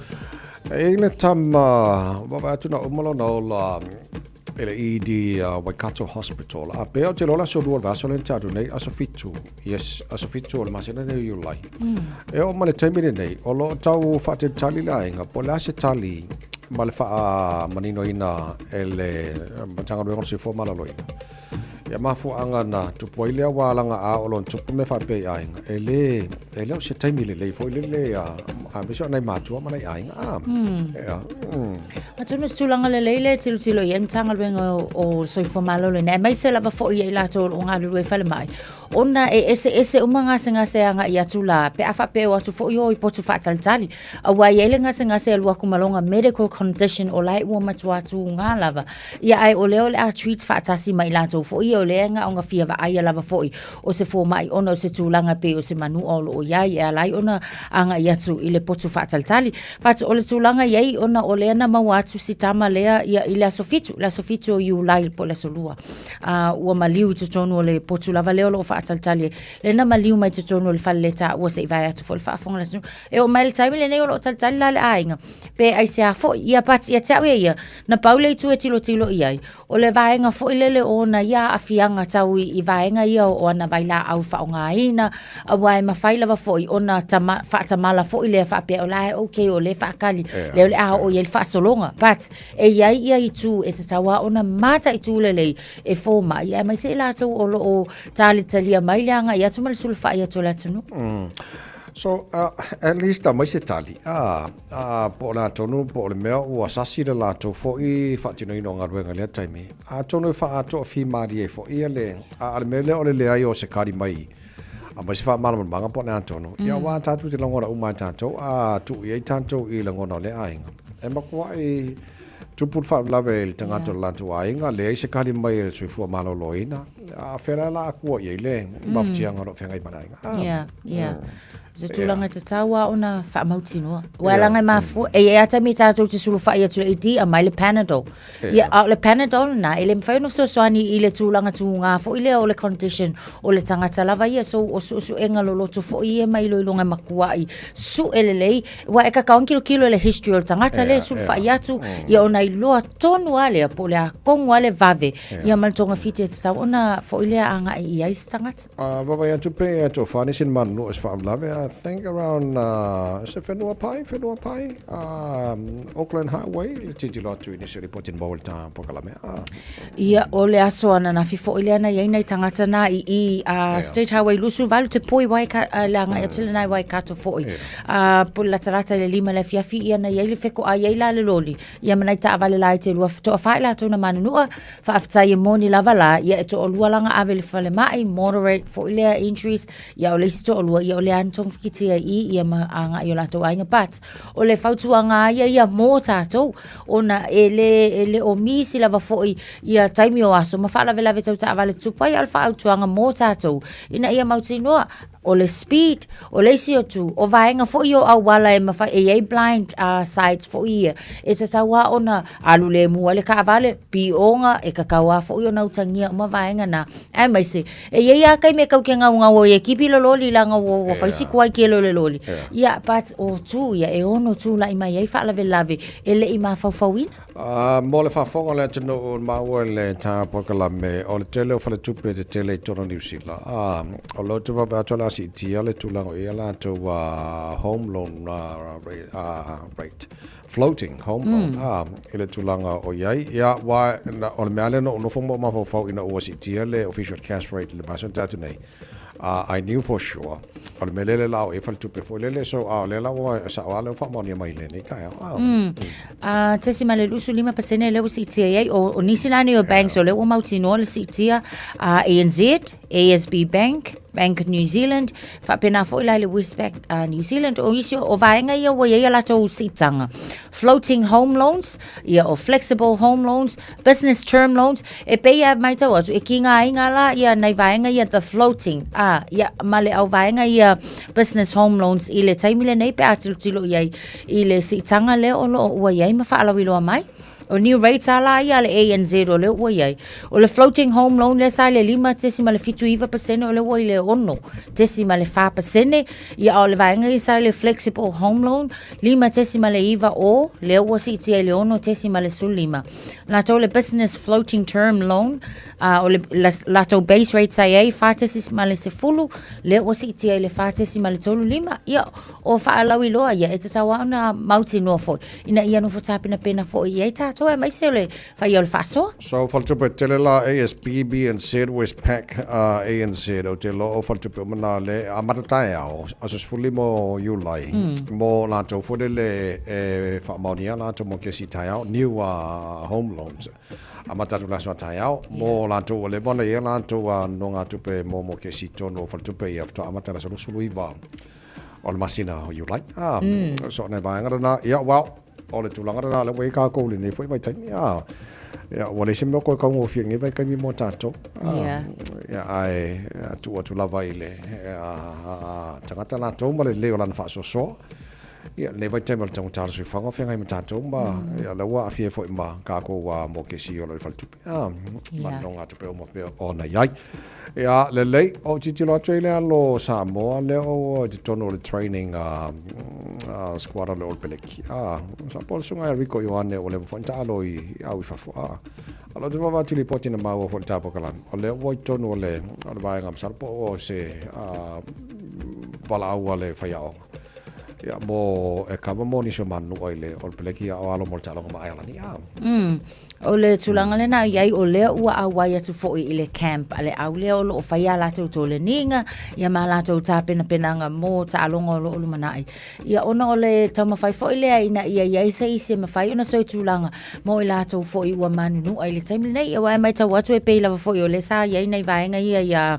E i le tama, vaavaai atu na uma lona ola e le ED Waikato Hospital. A pea o te lola aso lua o le vaiaso lea na talu nei, aso 7. Yes, aso 7 o le masina nei o Iulai. E oo mai le taimi lenei, o lo o tau faatalitali le aiga, po o le a se tali ma le faamaninoina e le Matagaluega o le Soifua Maloloina. Ia mafuaaga na tupu ai lea ua alaga a o lona tupu mea faapea i aiga, e le, e le o se taimi lelei foi lele a, aemaise o nai matua ma nai aiga. A, ea, Atonu o se tulaga lelei lea e tilotilo i ai le Matagaluega o Soifua Maloloina, aemaise lava foi ia i latou o lo o galulue i falemai, ona e eseese uma gasegase e agai atu la, pe a faapea e o atu foi o i potu faatalitali. Aua e i ai le gasegase e alu atu ma lona medical condition o la e ua matua tuga lava. Ia ae o lea o le a treat faatasi ma i latou foi ia o lea e na ona fia vaaia lava foi o se fomai ona o se tulaga pei o se manua o lo o i ai e ala ai ona agai atu i le potu faatalitali. But o le tulaga i ai ona o lea na maua atu si tama lea ia i le aso 7, le aso 7 o Iulai po o le aso 2. Ua maliu i totonu o le potu lava lea o lo o faatalitali ai. Lea na maliu mai totonu o le fale letaua se i vae atu foi le faafofoga a le atunuu. E oo mai le taimi lenei o lo o talitali la le aiga pe aisea foi. Ia but ia te au ia ia, na pau le itu e tilotilo i ai, o le vaega foi lele o ona ia aafiaga tau i vaega ia o ana vailaau faaaogaina, aua e mafai lava foi ona tama, faatamala foi lea faapea o la e okay o lea e faakali, lea o le a oo i ai le faasologa. But e i ai ia itu e tatau lava ona mataitu lelei e fomai, aemaise i latou o lo o talitalia mai le agai atu ma le sulufai atu o le atunuu. So, at least aumai se tali, a, a, po o le a tonu, po o le mea ua sasi le latou foi faatinoina o galuega i lea taimi, atonu e faaatoa fimalie ai foi ia le, a, a le mea lea o le leai o se kali mai, aumai se faamalamalamaga po o le a tonu, ia aua tatou te lagona uma e tatou, a tuu i ai tatou i lagona o lea aiga. E matuai tupu le faalavelave i le tagata o le latou aiga, leai se kali mai e le soifua maloloina, a o fea la la akua i ai le mafatiaga o lo o feagai ma le aiga. Ah. Yeah, yeah. Se tulaga e tatau lava ona faamautinoa. Aua leaga e mafua, e i ai lava taimi tatou te sulufai atu i le ED, aumai le Panadol. Ia, a o le Panadol lena, e le mafai ona fesoasoani i le tulaga tuga foi lea o le condition o le tagata lava ia. So, o suesuega loloto foi ia ma iloiloga e matuai sue lelei, aua e tatau ona tilotilo i le history o le tagata lea e sulufai atu, ia ona iloa tonu lava lea po o le a tonu lava le vave Ia ma le togafiti e tatau ona foi lea agai i ai se tagata. Vaavaai atu pe ia tofa nisi ni manunu o se faalavelave, I think around se whenua pai, whenua pai, Auckland Highway, le tilotilo atu i nisi o ripoti na maua i le tā polokalame. Ia, o le aso ananafi foi lea na i ai nai tagata na i i State Highway 28 te poi le agai atu lena i Waikato foi. Po o le latalata i le 5 i le afiafi ia na i ai le fekoai ai la le loli. Ia ma nai taavale la i te lua toafa i latou na manunua, faafetai e moni lava la, ia e toalua la na ave i le falemai, moderate foi lea injuries, ia o le isi toalua, ia o lea na togafitia i i, ia ma agai i o latou aiga. But, o le fautuaga lava ia ia mo tatou, ona e le, e le o misi lava foi ia taimi o aso ma faalavelave tau taavale tutupu ai, a o le faautuaga mo tatou, ina ia mautinoa, o le speed, o le isi atu, o vaega foi o auala e mafai, e i ai blind sides foi ia, e tatau lava ona alu lemu ai le taavale, pioga, e tatau lava foi ona utagia uma vaega na, aemaise, e i ai lava taimi e tatou te gaugau ai e kipi le loli leaga ua fai si tuai tele o le loli. Ia, but o tu ia e ono tulai mai ai faalavelave e le i mafaufauina. Mo le faafofoga o le atunuu maua i le taeao polokalame, o le tele o faletupe tetele i totonu o Niu Sila, o lo o toe vaavaai atu o le a siitia le tulaga o i ai a latou home loan rate, floating home loan, i le tulaga o i ai. Ia, aua o le mea lava lea na ou nofo ma ou mafaufau ina ua siitia le official cash rate i le masina na tea atu nei, I knew for sure o le mea lele la o e faletupe foi lele so a o lea la ua sao lava lea ua faamaonia mai i lenei taeao. Ah. 0.25% lea ua siitia i ai. O nisi la nei o banks o lea ua mautinoa le siitia, ANZ, ASB Bank, Bank of New Zealand, faapena foi la i le Westpac New Zealand. O nisi o vaega ia ua i ai a latou siitaga. Floating home loans, ia o flexible home loans, business term loans, e pei a maitau atu, e kigaina la ia nai vaega ia the floating, a, ia, ma le au vaega ia business home loans i le taimi lenei pe a tilotilo i ai i le siitaga lea o loo ua i ai ma faalauiloa mai. O new rates a la ia a le ANZ o lea ua i ai. O le floating home loan lea sa i le 5.79% o lea ua i le 6.4%, ia a o le vaega ia sa i le flexible home loan 5.90 lea ua siitia i le 6.15. Latou le business floating term loan, o le latou base rate sa i ai 4.10, lea ua siitia i le 4.35. Ia, o faalauiloa ia e tatau lava ona mautinoa foi, ina ia nofo tapenapena foi i ai tatou aemaise o le faia o le faasoa. So, faletupe tele la ASB, BNZ, Westpac, ANZ, ou te iloa o faletupe uma na le amata taeao, aso 15 o Iulai, mo latou foi lele e faamaonia latou mo kesi taeao, new home loans, amata atu le aso a taeao, mo latou ua leva ona i ai latou nogatupe mo kesi i totonu o faletupe ia, faatoa amata i le aso 29 o le masina o Iulai. So, nai vaega lena, ia, well, O le tulaga lena lea ua i ai kākou i lenei foi vaitaimi, ā, ia, ua leai se mea o toe taugofie i lenei vaitaimi mo tātou. Ā, ia, ae tuu atu lava i le tagata latou ma le lelei o lana faasoasoa. Ia, lenei vaitaimi o le taugata o le soifuaga o feagai ma tātou ma, ia, lea ua aafia ai foi ma kākou mokesi o lo o i le faletupe. Ā, ma le nogatupe uma pea ona i ai. Ia, lelei, ou tilotilo atu ai i le alo o Samoa lea ua i totonu o le training a squad a le All Peleki. Ā, sa po le susuga ia Rico Ioane ua leva foi ona taalo i au i fafo. Ā, a o lou te vaavaai atu i lipoti na maua foi i le tapokalamu, o lea ua i totonu o le vaega masalo po o se valaau a le faiaoga. Ia, mo e kava mo nisi o manunua i le All Peleki a o alo mo le taaloga ma Aialani. Ā. O le tulaga lena i ai, o lea ua auai atu foi i le camp a le au lea o lo o fai a latou toleniga, ia ma latou tapenapenaga mo taaloga o lo o lumanai. Ia ona o le taumafai foi lea ina ia i ai se isi e mafai ona soi tulaga mo i latou foi ua manunua i le taimi lenei. Aua e matau atu e pei lava foi o lea sa i ai nai vaega ia ia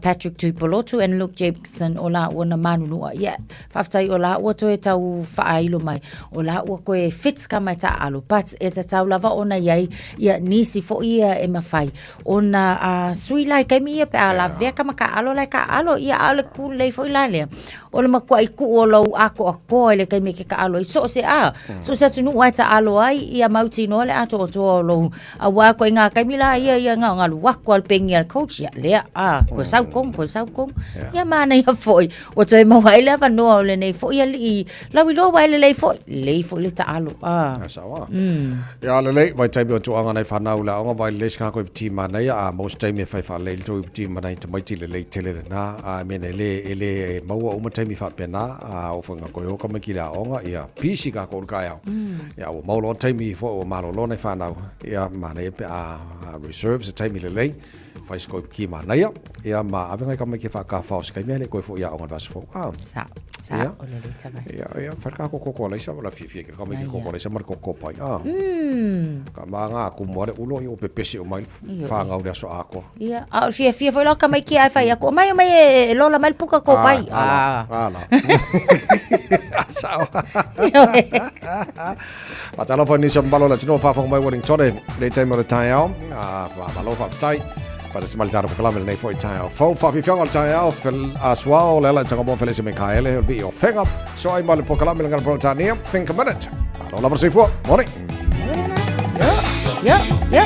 Patrick Tuipolotu and Luke Jepson o laua na manunua. Ia, Faafetai o la ua toe tau faailo mai, o la ua toe fit ka mai taaalo, but e tatau lava ona i ai ia nisi foi ia e mafai ona sui la i taimi ia pe a lavea ka ma taaalo la e taaalo, ia a o le ku lelei foi la lea, o le matuai tuu o lou atoatoa i le taimi e te taaalo ai, so o se a, so o se atunuu lava e taaalo ai, ia mautinoa le atoatoa o lou Aua koe ngā taimi la ia ia ngā ngalu wako al pengi al coach ia lea a koe sau kong koe sau kong ia manaia foi ua toe maua ai le avanoa o lenei foi alii lauiloa ua e lelei foi lelei foi le taalo a A sao a. Ia lelei, vaitaimi o tuaga nai whanau le aoga vai lelei sika koe piti manaia a most taimi e whai whaalei le toi piti manai tamaiti lelei tele lena a I mean e le e le maua uma taimi whaapena a o whainga koe o ka mai ki le aoga ia pisi ka ko ka au. Ia, ua mau loa taimi foi ua malolo nai whanau. Ia, manaia pe a reserve se taimi lelei, whai se koe ki manaia. Ia, ma ave ngai ka mai ke whakawhao se kaimea le koe fo ia onga vasa fo. Ah. Sa, sa, Ia. o le lei tavai. Ia, ia, whai ka koko ko leisa, wala fiafia ke ka mai ke koko leisa ma le koko pai. Ah. Ka ma ngā kumu ale ulo i o pepesi o mai Ia. whāngau le aso ākoa. Ia, a o le fiafia foi la o tamaiti ae fai atu, omai, omai e lola mai le puka ko pai. Ah, ala, ala. Sao. Faatalofa nisi o mamalu o le atunuu o faafofoga mai Wellingtone i lenei taimi o le taeao. Faamalo faafetai. Faatasi mai le tatou polokalame i lenei foi taeao fou. Faafiafiaga o le taeao, Suao, le ala i Tagamoa, Felesi Mikaele, o le vii o Fega. So ai ma le polokalame le ngana Peretania, Think a Minute. Malo lava le soifua. Morning. Yo, yo.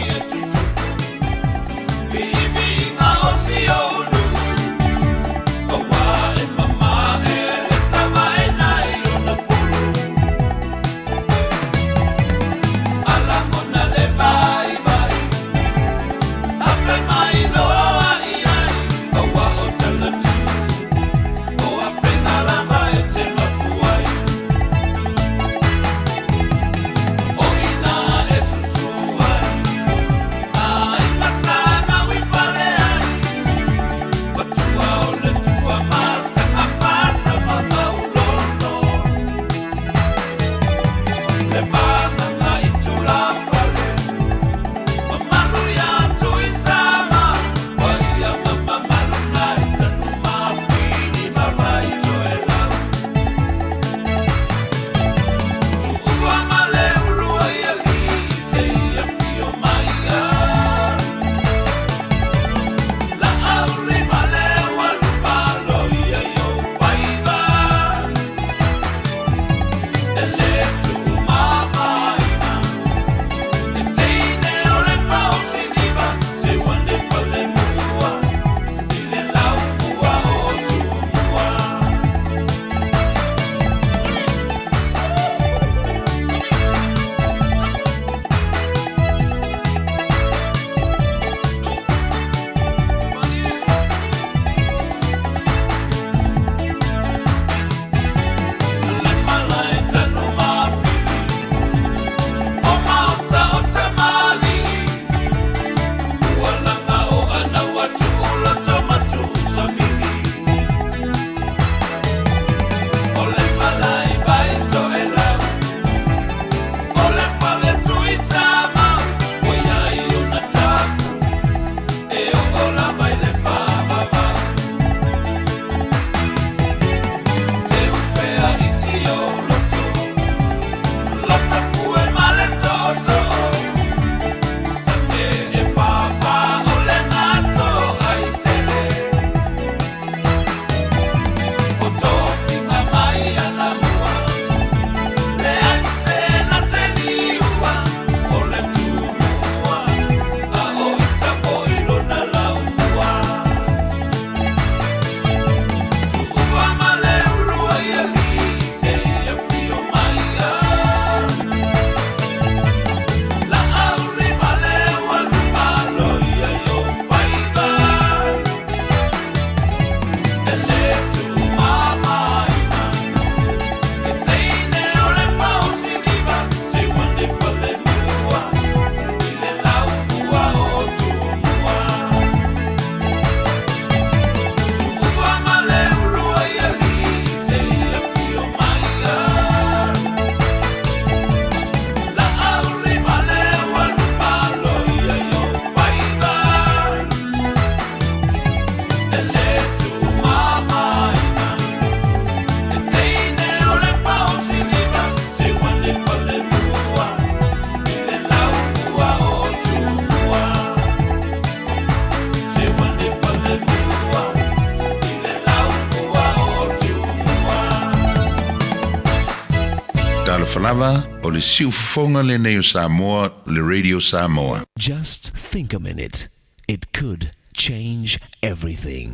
Talofa lava, o le siufofoga lenei o Samoa, le Radio Samoa. Just think a minute. It could change everything.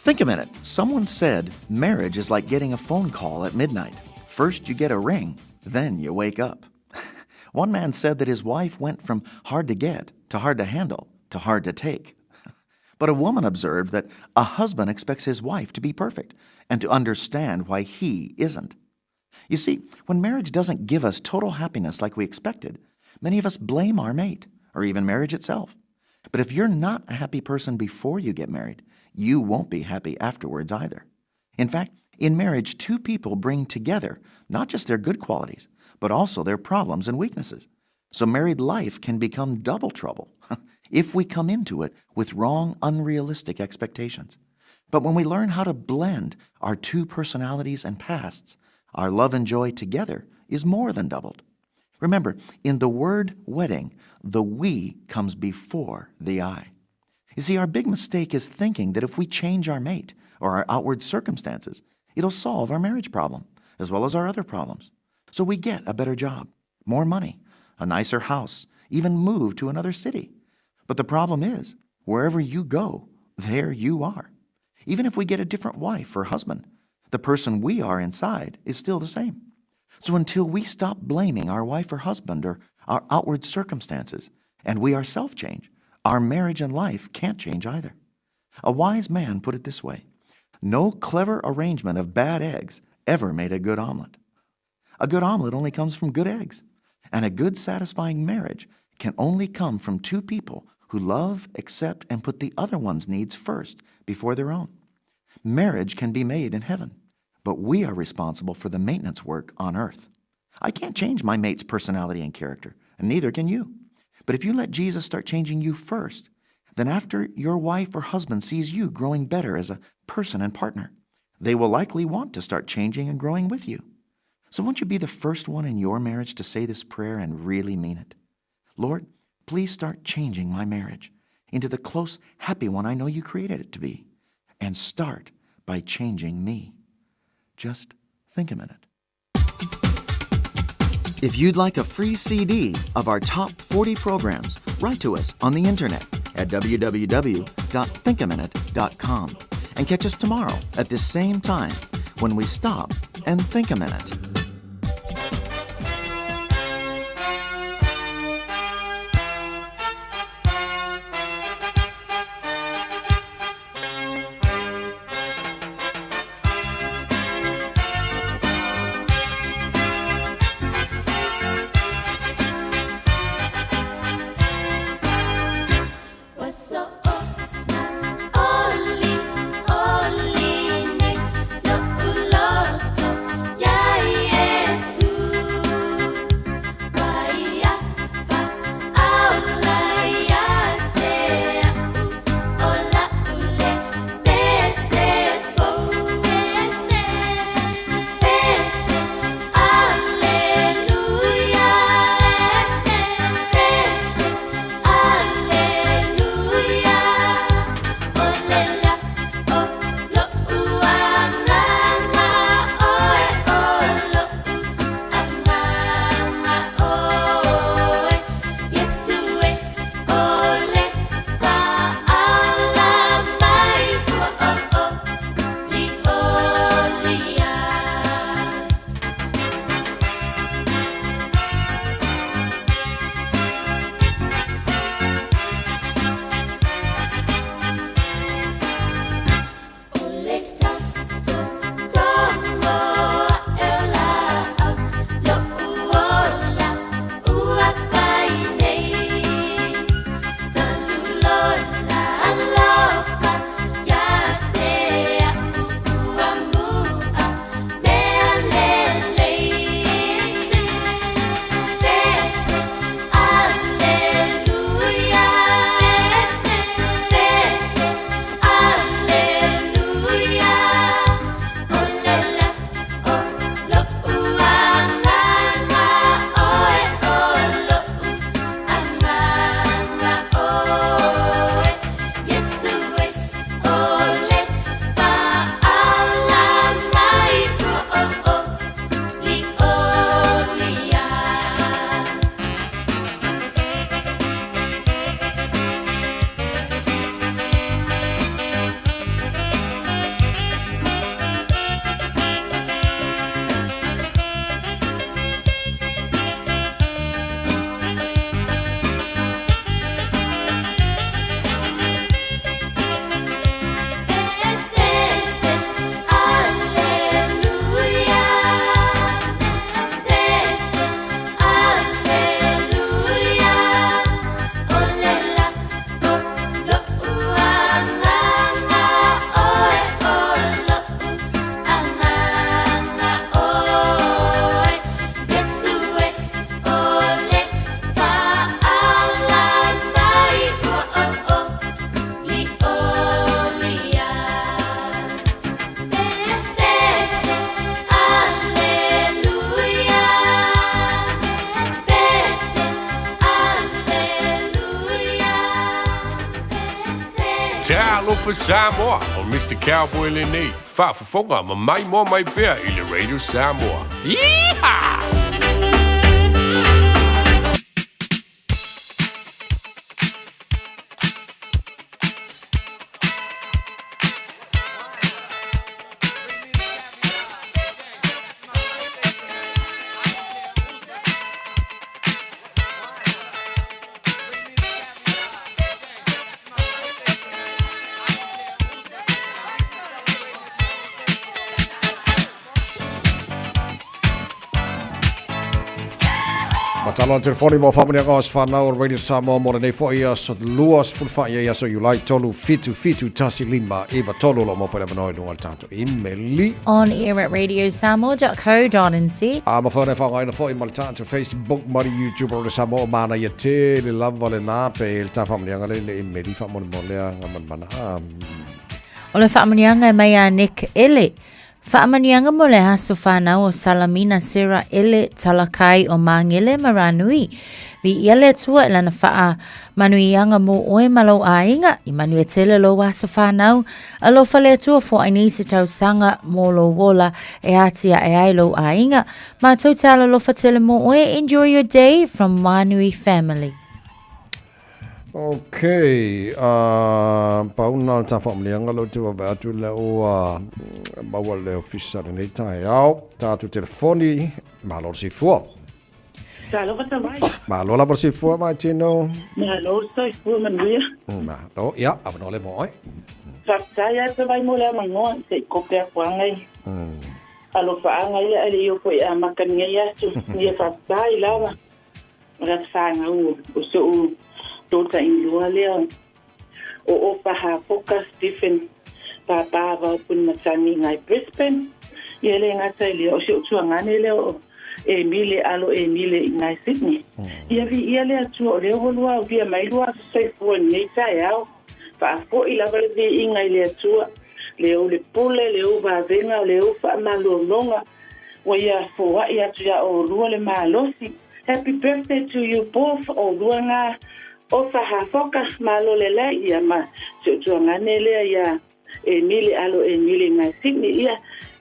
Think a minute. Someone said marriage is like getting a phone call at midnight. First you get a ring, then you wake up. One man said that his wife went from hard to get to hard to handle to hard to take. But a woman observed that a husband expects his wife to be perfect and to understand why he isn't. You see, when marriage doesn't give us total happiness like we expected, many of us blame our mate or even marriage itself. But if you're not a happy person before you get married, you won't be happy afterwards either. In fact, in marriage, two people bring together not just their good qualities, but also their problems and weaknesses. So married life can become double trouble if we come into it with wrong, unrealistic expectations. But when we learn how to blend our two personalities and pasts, our love and joy together is more than doubled. Remember, in the word wedding, the we comes before the I. You see, our big mistake is thinking that if we change our mate or our outward circumstances, it'll solve our marriage problem, as well as our other problems. So we get a better job, more money, a nicer house, even move to another city. But the problem is, wherever you go, there you are. Even if we get a different wife or husband, the person we are inside is still the same. So until we stop blaming our wife or husband or our outward circumstances, and we ourselves change, our marriage and life can't change either. A wise man put it this way No clever arrangement of bad eggs ever made a good omelet. A good omelet only comes from good eggs, and a good, satisfying marriage can only come from two people who love, accept, and put the other one's needs first before their own. Marriage can be made in heaven, but we are responsible for the maintenance work on earth. I can't change my mate's personality and character, and neither can you. But if you let Jesus start changing you first, then after your wife or husband sees you growing better as a person and partner, they will likely want to start changing and growing with you. So won't you be the first one in your marriage to say this prayer and really mean it? Lord, please start changing my marriage into the close, happy one I know you created it to be. And start by changing me. Just think a minute. If you'd like a free CD of our top 40 programs, write to us on the internet at www.thinkaminute.com and catch us tomorrow at this same time when we stop and think a minute. Oli, oli nei, lo'u loto ia ia. Cowboy for Samoa, o Mr. Cowboy lenei, faafofoga ma maimoa mai pea i le Radio Samoa. Yeehaw! Matalo le telefoni mo whamunianga o whanau o Radio Samoa mo lenei foi aso 24 ia aso Iulai 3 7 7 1 5 9 3 lo mo whaile manoa i lunga le tātou imeli. On air at radiosamoa.co.nz. A ma whaone whaongaina foi ma le tātou Facebook ma le YouTube o le Samoa o mana ia te le lava le nā pe le tā whamunianga le le imeli whamolemole a ngā manamana. A, O le faamanuiaga e mai a Nick Ele. Faamanuiaga mo le aso whanau o Salamina Sarah Ele Talakai o Māngele ma Ranui. Viia le Atua i lana faamanuiaga mo oe ma lou aiga, i manuia tele lou aso whanau. Alofa le Atua foai nei se tausaga mo lou ola e atiae ai lou aiga. Matou te alolofa tele mo oe. Enjoy your day from Manui family. Ok, pau na le tā whaamanianga lau te wawe atu le ua maua le ofisa lenei taeao, tātou telefoni, malo le soifua. Talofa tavai. Malo lava le soifua mai tino. Malo le soifua manuia. Malo, ia, avanoa le mo oe. Faafetai lava tavai mo le avanoa se i kope afuaga i. Alofaaga ia e le i ofo i amaka nei aso. Ia faafetai lava. O le fanau o so'u daughter-in-law lea o Ofa Hafoka Stephen Pāpā Vaopuni Matani ngai Brisbane. Ia le gata i lea o si o'u tuagane lea o Emile Alo Emile i ngai Sydney. Ia viia le Atua o lea ua lua aulia mai lua aso soifua i lenei taeao. Faafo'i lava le viiga i le Atua, le ou le pule, le ou vavega, o le ou faamalologa ua ia foa'i atu iā olua le malosi. Happy birthday to you both, olua ngā Ofa Hafoka, malo le lae ia ma si o tuagane lea ia Emile Alo Emile ngai Sydney ia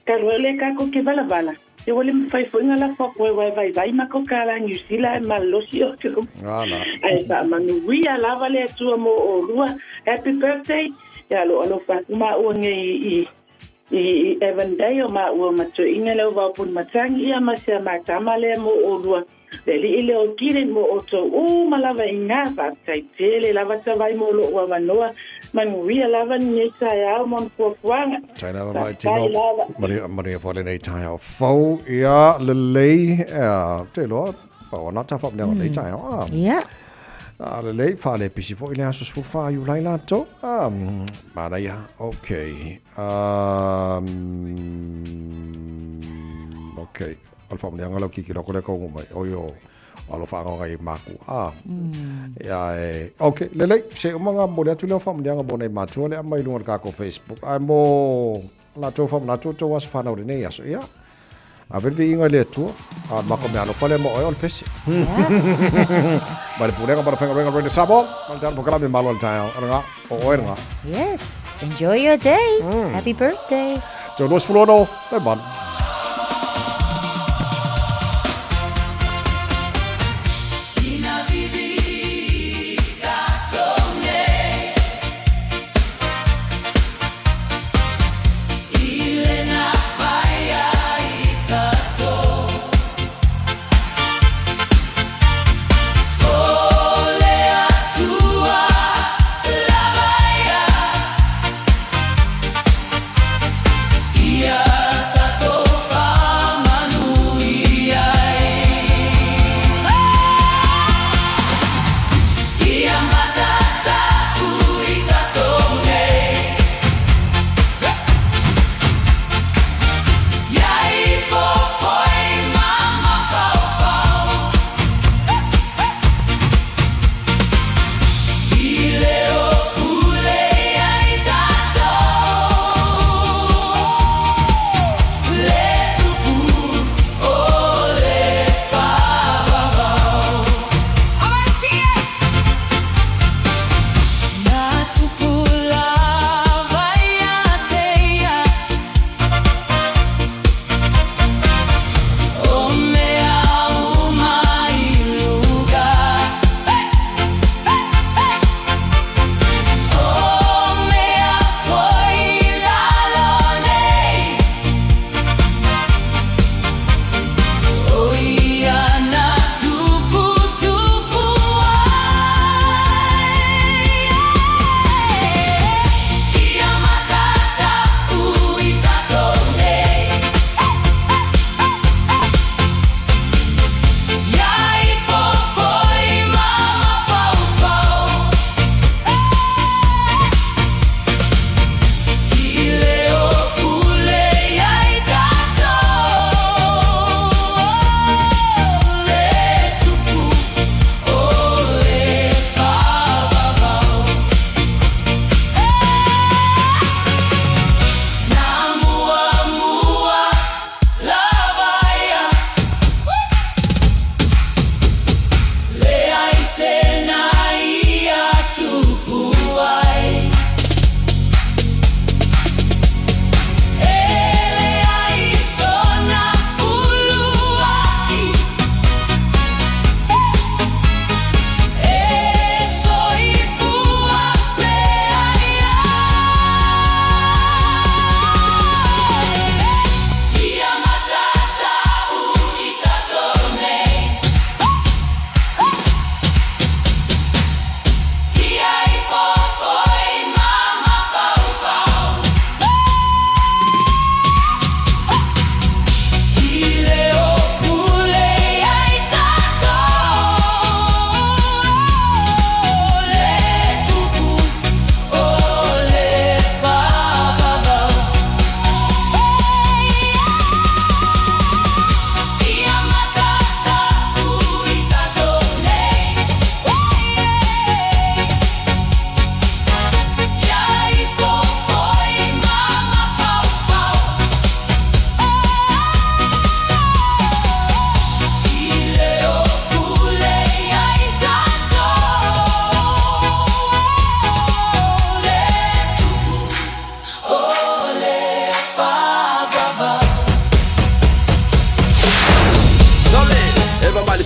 talu ai le kako ke valavala ia ua le mafai foi nga lafo aku ai wae vaivai ma ko kala New Zealand ae malosi o te ae faamanuia lava le Atua mo olua. Happy birthday ia alo alofa atu maua nei i i Avondale o maua ma toeaiga lea o Vaopuni Matangi ia ma sea matama lea mo olua le alii lea o Gideon mo outou uma lava i nga faafetai tele lava tavai mo lou avanoa manuia lava lenei taeao mo ni fuafuaga. Tai lava mai Faafetai tino lava. manuia manuia foi lenei taeao fou ia lelei ea te iloa pau ana ta faamanuiaga o lenei taeao a. Ia. A lelei faalepisi foi le aso 14 Iulai latou a manaia ok ok o le faamanuiaga lau kiki loko lea kauga mai oi o alofa agaga i maku a ia e ok lelei se uma nga momoli atu lea o faamanuiaga mo nei matua lea mai luga o le kakou Facebook ae mo Latou faamanatu outou aso fanau lenei aso. Ia, ave le viiga i le Atua, a o le matou meaalofa lea mo oe o le pese. Mai le Pulega ma le Faigaluega Radio Samoa, ma le tatou polokalame Malo i le Taeao. O lena, o oe lena. Yes, enjoy your day. Happy birthday. 36, le malu.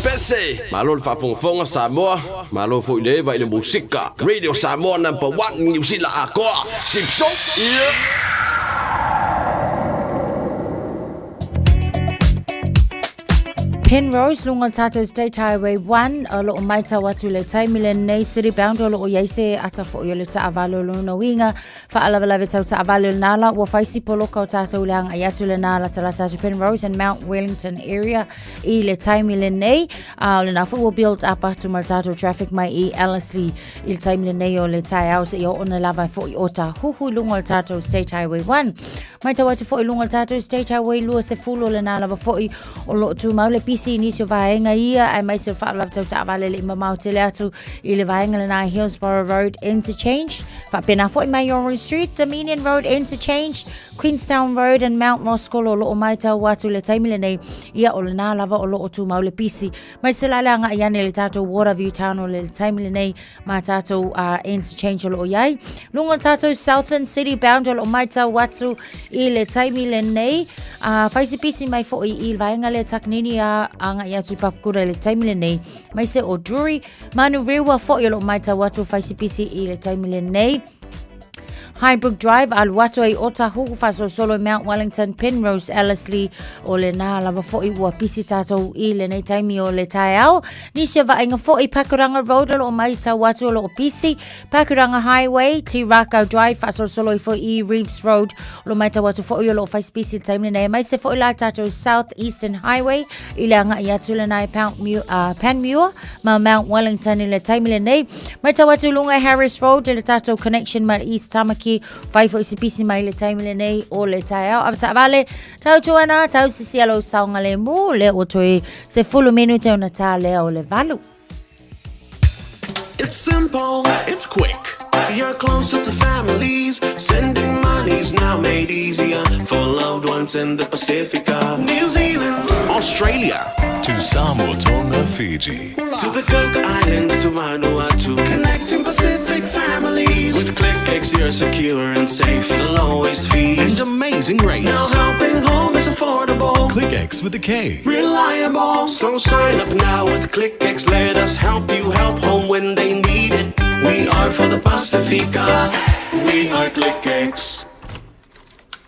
Pese. Malo le faafogafoga Samoa, malo foi le eva i le musika. Radio Samoa number one Niu Sila atoa. Sipso! Yeah! Penrose luga o le tatou State Highway 1 o loo maitau atu le taimi lenei City Bound o loo iai se ata foi o le taavale o lona uiga faalavelave tau taavale o lena la ua fai si poloka o tatou le agai atu lena latalata atu Penrose and Mount Wellington area i le taimi lenei a o lena foi ua build up atu ma le tatou traffic mai i Ellerslie i le taimi lenei o le taeao seia oo ona lava foi o Tahuhu i luga o le tatou State Highway 1. Matau atu foi i luga o le tatou State Highway 20 o lena lava foi o loo tumau le pisi i nisi o vaega ia aemaise o le faalavelave tau taavale le i mamao tele atu i le vaega lena Hillsborough Road Interchange. Faapena foi Maori Street, Dominion Road Interchange, Queenstown Road and Mount Roskill o loo matau atu le taimi lenei ia o lena lava o loo tumau le pisi. Mai se la le agai ane le tatou Waterview Town o le taimi lenei ma tatou interchange o loo iai. Luga o le tatou Southern City Bound o loo matau atu i le taimi lenei. Fai se pisi mai foi i le vaega lea Takanini a agai atu i Papakura i le taimi lenei. Mai se o Drury, Manurewa foi o loo matau atu fai se pisi i le taimi lenei. Highbrook Drive, alu atu ai Otahuhu, faasolosolo i Mount Wellington, Penrose, Ellerslie, o lena lava foi ua pisi tatou i lenei taimi o le taeao. Nisi o vaaiga foi, Pakuranga Road o loo maitau atu o loo pisi, Pakuranga Highway, Te Rakau Drive, faasolosolo ai foi i Reeves Road, o loo maitau atu foi o loo fai pisi le taimi lenei. Aemaise foi la tatou South Eastern Highway i le agai atu lena i Panmure ma Mount Wellington i le taimi lenei. Matau atu i luga i Harris Road i le tatou connection ma East Tamaki, fai foi se pisi mai le taimi lenei o le taeao. Avetaavale, tautuana, tausisia lou saogalemu, lea ua toe 10 minute ona tā lea o le 8. It's simple, it's quick. You're closer to families. Sending money's now made easier for loved ones in the Pacifica, New Zealand, Australia, To Samoa, Tonga, Fiji. To the Cook Islands, to Vanuatu. Connecting Pacific families. With ClickX, you're secure and safe. The lowest fees and amazing rates. Now helping home is affordable. ClickX with a K. Reliable. So sign up now with ClickX. Let us help you help home when they need it. We are for the Pacifica. We are ClickX.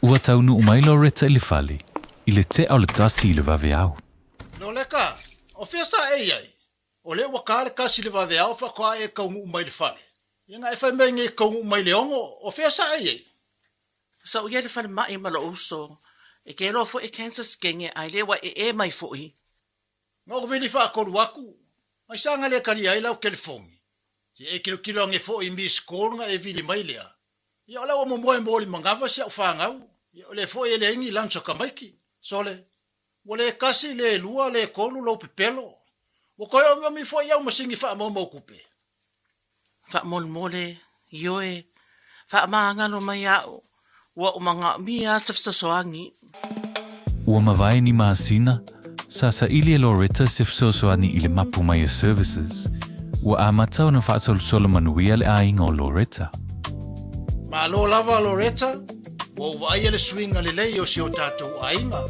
Ua taunuu mai Loretta i le fale i le tea o le 1 i le vaveao. Loleka, o fea sa e i ai? O lea ua ka le kasi le vaveao faatoa e kaunuu mai le fale. Ia na e fai mai nei kaunuu mai le 6, o fea sa e i ai? Sa ou i ai le falemai ma lou uso, e keloa foi e cancer skenge ae le ua ee mai foi. Na ou vili faatolu atu, ai sa na le talia ai lau telefoni. Se e tilotilo ane foi i miss call na e vili mai lea. Ia o la ua momoe mo le manava si au fanau, ia o lea foi e leai ni lunch a tamaiti. Sole, ua le tasi, le lua, le tolu lou pepelo. Ua toe omiomi foi au masini faamaumau tupe. Faamolemole, ioe, faamagalo mai a'u, ua ou manaomia a se fesoasoani. Ua mavae ni masina, sa saili e Loretta se fesoasoani i le Mapu Maia Services. Ua amata ona faasolosolo manuia le aiga o Loretta. Malo lava Loretta, ua ou vaaia le suiga lelei o si o tatou aiga.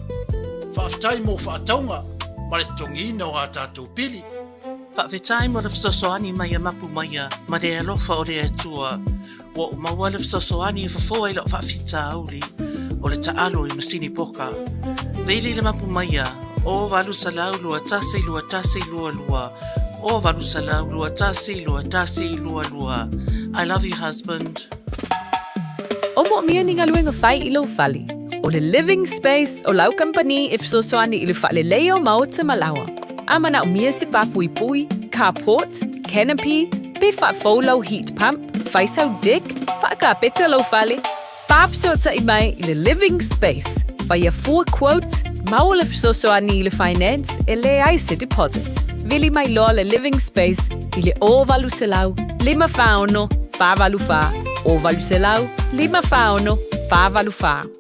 Faafetai mo faatauga ma le totogiina o a tatou pili. Faafetai mo le fesoasoani mai a Mapu Maia ma le alofa o le Atua. Ua ou maua le fesoasoani e fofo ai lau faafitauli o le taalo i masini poka. Vili le Mapu Maia, o 800 21 21 22, o 800 21 21 22. I love you husband. O moomia ni galuega fai i lou fale. O le Living Space o lau kamupani e fesoasoani i le faaleleia o maota ma laoa. A manaomia se pā puipui, carport, canopy, pe faafou lau heat pump, fai sau deck, faakapeta lou fale, faafesootai mai i le Living Space. Faia fua quote, maua le fesoasoani i le finance e leai se deposit. Vili mai loa le Living Space i le 0800 546 484, 0800 546 484.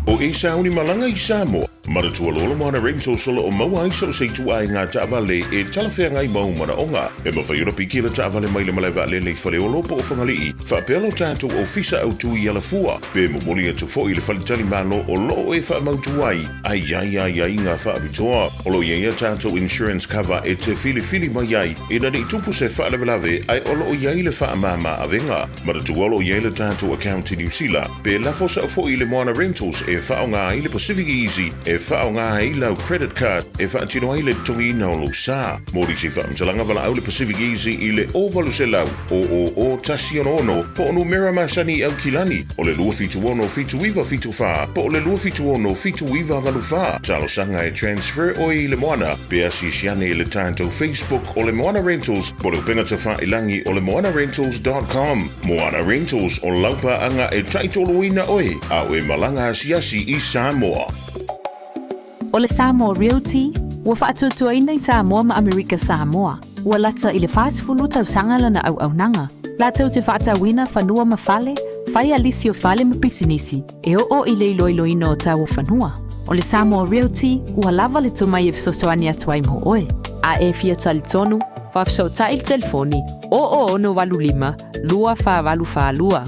O e sauni malaga i Samoa. Manatua loa le Moana Rentals o lo o maua ai so o se ituaiga taavale e talafeagai ma ou manaoga. E mafai ona piki le taavale mai le malae vaalele i Faleolo po o Fagalii, faapea lo tatou ofisa autu i Alafua, pe momoli atu foi i le faletalimalo o lo o e faamautu ai a i ai aiaiga faapitoa. O lo o i ai a tatou insurance cover e te filifili mai ai ina ne i tupu se faalavelave ae o lo o i ai le faamama avega. Manatua o lo o i ai le tatou account i Niu Sila, pe lafo sao foi i le Moana Rentals e faaaoga ai le Pacific Easy e faaaoga ai lau credit card e faatino ai le totogiina o lou sa. Mo nisi faamatalaga valaau le Pacific Easy i le 0800 000 166 po o numera masani i Aukilani o le 276 7974 po o le 276 7984. Talosaga e transfer oe i le Moana pe asiasi ane i le tatou Facebook o le Moana Rentals po o le upega tafailagi o le moanarentals.com. Moana Rentals, o lau paaga e taitoloina oe a o e malaga asiasi i Samoa. O le Samoa Realty, ua faatuatuaina i Samoa ma Amerika Samoa. Ua lata i le 40 tausaga lana auaunaga, latou te faatauina fanua ma fale, fai a lisi o fale ma pisinisi, e oo i le iloiloina o tau o fanua. O le Samoa Realty, ua lava le tomai e fesoasoani atu ai mo oe. A e fia talitonu, faafesootai i le telefoni 0085 2482,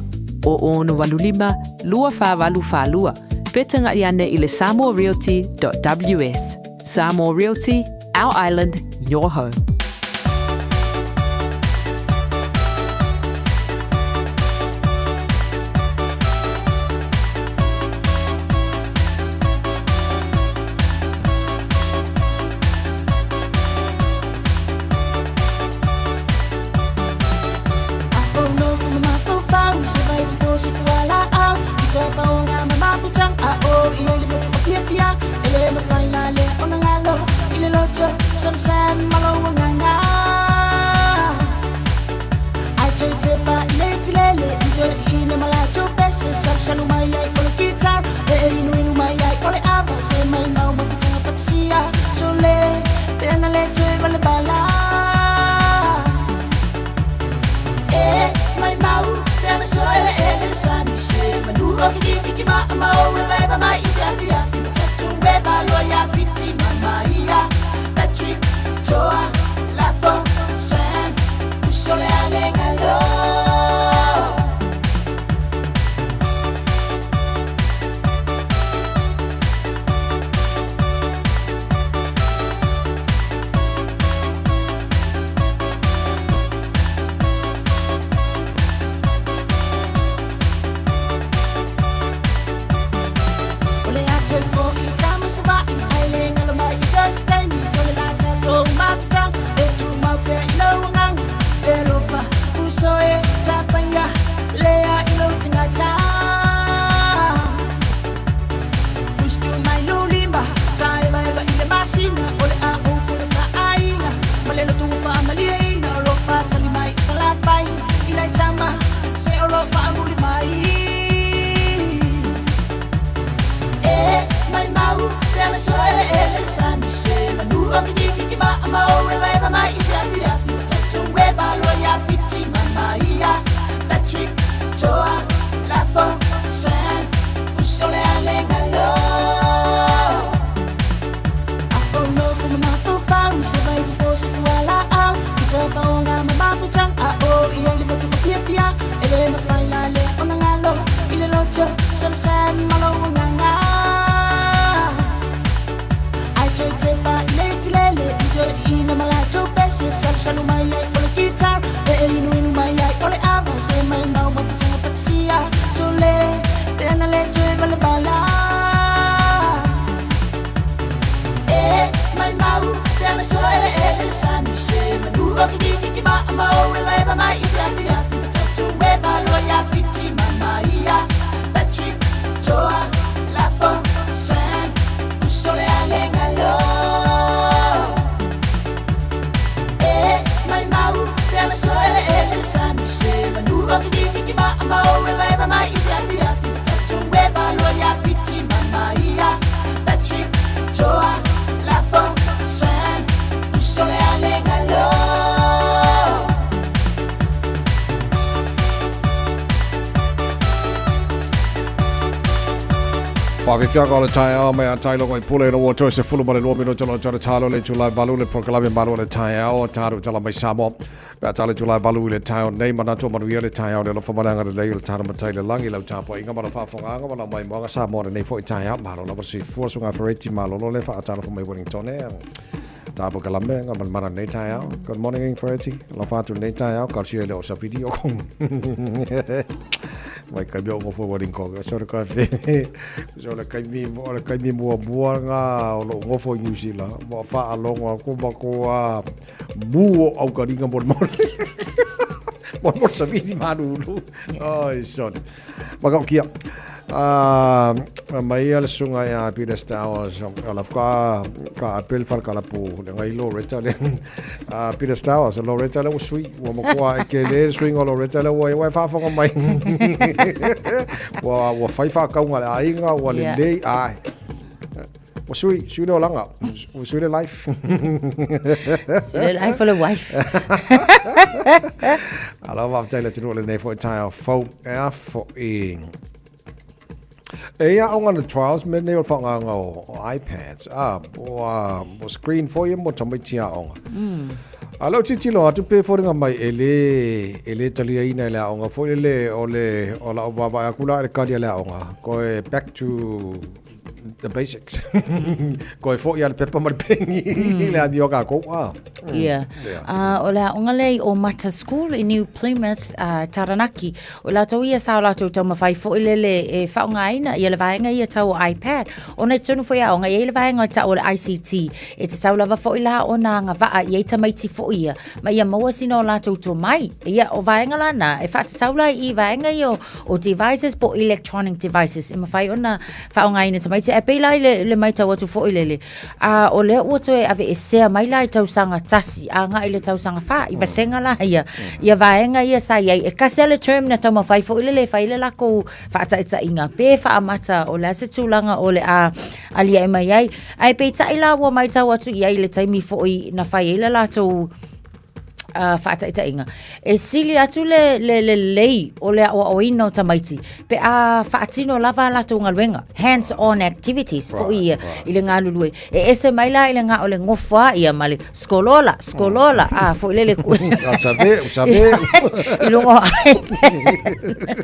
0085 2482, pe taga'i ane i le samoarealty.ws. Samoa Realty, our island, your home. Faafiafiaga o le taeao mai a Tailogo i Pule ina ua toe 12 minute o tala talo le itula e 8 le polokalame malu o le taeao tatou tala mai Samoa. Pe a tala itula e 8 i le taeao nei manatu o manuia le taeao le alofa ma le agalelei o le tala matai le lagi lau tapuaiga ma lau faafofogaaga ma lau maimoaga Samoa lenei foi taeao. Malo lava soifua susuga Fereti malolo le faatalofa mai Wellington e. Tapo kalame nga mana nei taeao. Good morning Fereti. Alofa atu lenei taeao ka sia le o sa video kong. Mai kai mea o ngofo Wellington. So le ka fe. So le kai mi o le kai mi mua mua nga o lo ngofo i New Zealand. Mo fa alongo aku ma ko a mu o au ka ringa mo mo. Mo mo sa vidi manulu. Oi son. Maka o kia. Mai a le susuga ia Peter Stowers, o la ka ka apel fal kala pu le ngai Loretta le. Peter Stowers, Loretta le ua sui, ua matua e ke le suiga o Loretta le ua ua e faafofoga mai. Ua ua fai faakauga le aiga, ua lelei, ai. Ua sui, sui le olaga, ua sui le life. Sui le life o le wife. Alo, faafetai le atunuu lenei foi taeao fou. E a foi. E ia aoga na trials me nei o le faaaogaina o iPads, a, o, a, o screen foi e mo tamaiti aoga. A lea ou tilotilo atu pe foliga mai e le, e le taliaina e le aoga foi lele o le, o lau vaavaai atu la i le kali a le aoga, koe back to the basics. Koe foi a le pepa ma le peni i le amio a kākou. Ah. Yeah. O le aoga lea i Omata School i New Plymouth, Taranaki. O latou ia sa o latou taumafai foi lele e faaaogaina ia le vaega ia tau o iPad. Ona i totonu foi o aoga, e i ai le vaega e tau o le ICT. E tatau lava foi la ona agavaa i ai tamaiti foi ia, ma ia maua sina o latou tomai. Ia, o vaega la na, e faatatau la i vaega ia o devices po o electronic devices e mafai ona faaaogaina e tamaiti. Ae pei la i le, le matau atu foi lele, a o lea ua toe aveesea mai la i tausaga tasi agai i le tausaga fa, i vasega la ia, ia vaega ia sa i ai. E kasi lava le term na taumafai foi lele e fai le lakou faataitaiga pe faamata o le a se tulaga o le a aliae mai ai. Ae peitai la ua matau atu i ai i le taimi foi na fai ai le latou faataitaiga, e sili atu le, le lelei o le aoaoina o tamaiti pe a faatino lava a latou galuega, hands on activities foi ia i le galulue. E ese mai la i le ga o le gofo a ia ma le skolola, skolola, a foi lele ku. Sabe, sabe. I luga o iPad.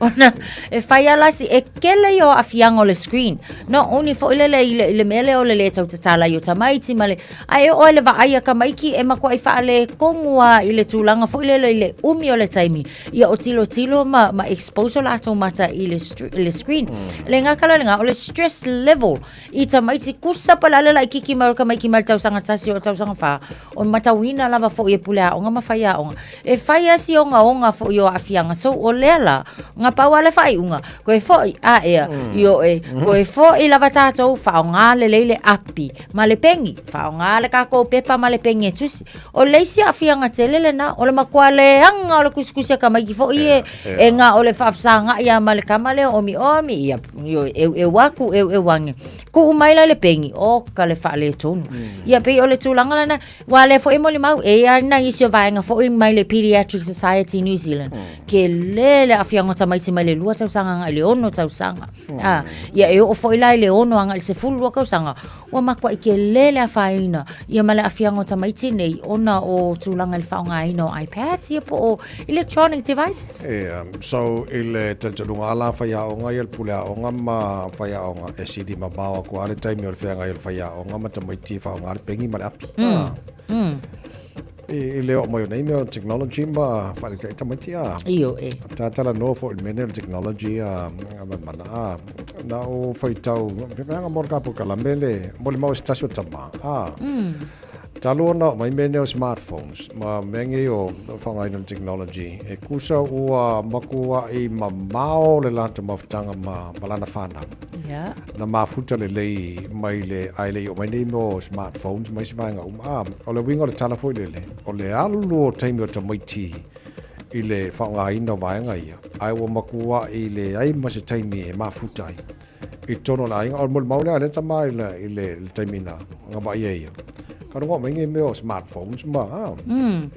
Ona e fai a la si, e kele ia o aafiaga o le screen. Not only foi lele i le, i le mea lea o le le tautatala i o tamaiti ma le, Ae oo ai le vaai a tamaiti e matuai faaletonu lava i le tulaga foi lele i le umi o le taimi ia o tilotilo ma, ma expose o latou mata i le, le screen. Mm. Le gata la lena, o le stress level i tamaiti kusa pa le a le laititi mai o le tamaiti mai le tausaga tasi o le tausaga fa, o matauina lava foi e pule aoga ma faiaoga. E fai lava si ogaoga foi o aafiaga. So o lea la, na pau lava le faaiuga, toe foi a ea, mm. ioe, toe foi lava tatou faaaoga lelei le api ma le peni, faaaoga le tatou pepa ma le peni e tusi. O le isi aafiaga tele lena, o le matua leaga o le tusitusi a tamaiti foi e, e na o le faafesagai lava ma le tama lea omiomi, ia, ioe, eueu atu, eueu ane. Tuu mai la le peni, oka le faaletonu. Ia pei o le tulaga lena, aua o lea foi e molimau, e i ai nai isi o vaega foi mai le Pediatric Society New Zealand, tele le aafiaga o tamaiti mai le 2 tausaga agai i le 6 tausaga. A, ia e oo foi la i le 6 agai i le 12 tausaga, ua matuai tele le afaina ia ma le aafiaga o tamaiti nei ona o tulaga i le faaaogaina o iPads ia po o electronic devices. Ia, so i le talitonuga lava la faiaoga ia, le pule aoga ma faiaoga, e sili mamao atu lava le taimi o le feagai o le faiaoga ma tamaiti e faaaoga le peni ma le api. I le oo mai o nei mea o technology ma faaletaitai tamaiti a. Ioe. Tatalanoa foi i le mea nei o le technology a mana a. Na ou faitau, pe mo le ka polokalame le molimau e se tasi o tama a. Talu ona oo mai mea nei o smartphones ma mea nei o faaaogaina o le technology, e kusa ua matuai mamao le latou mafutaga ma lana fanau. Yeah. Na mafuta lelei mai le, ae le i oo mai nei mea o smartphones ma isi vaega uma. A, o le uiga o le tala foi lele, o le alu o taimi o tamaiti i le faaaogaina o vaega ia, ae ua matuai leai ma se taimi e mafuta ai i totonu o le aiga. O le molimau lea a lea tama i le taimi na vaaia ia. Ka mai ngai mea o smartphones ma, a.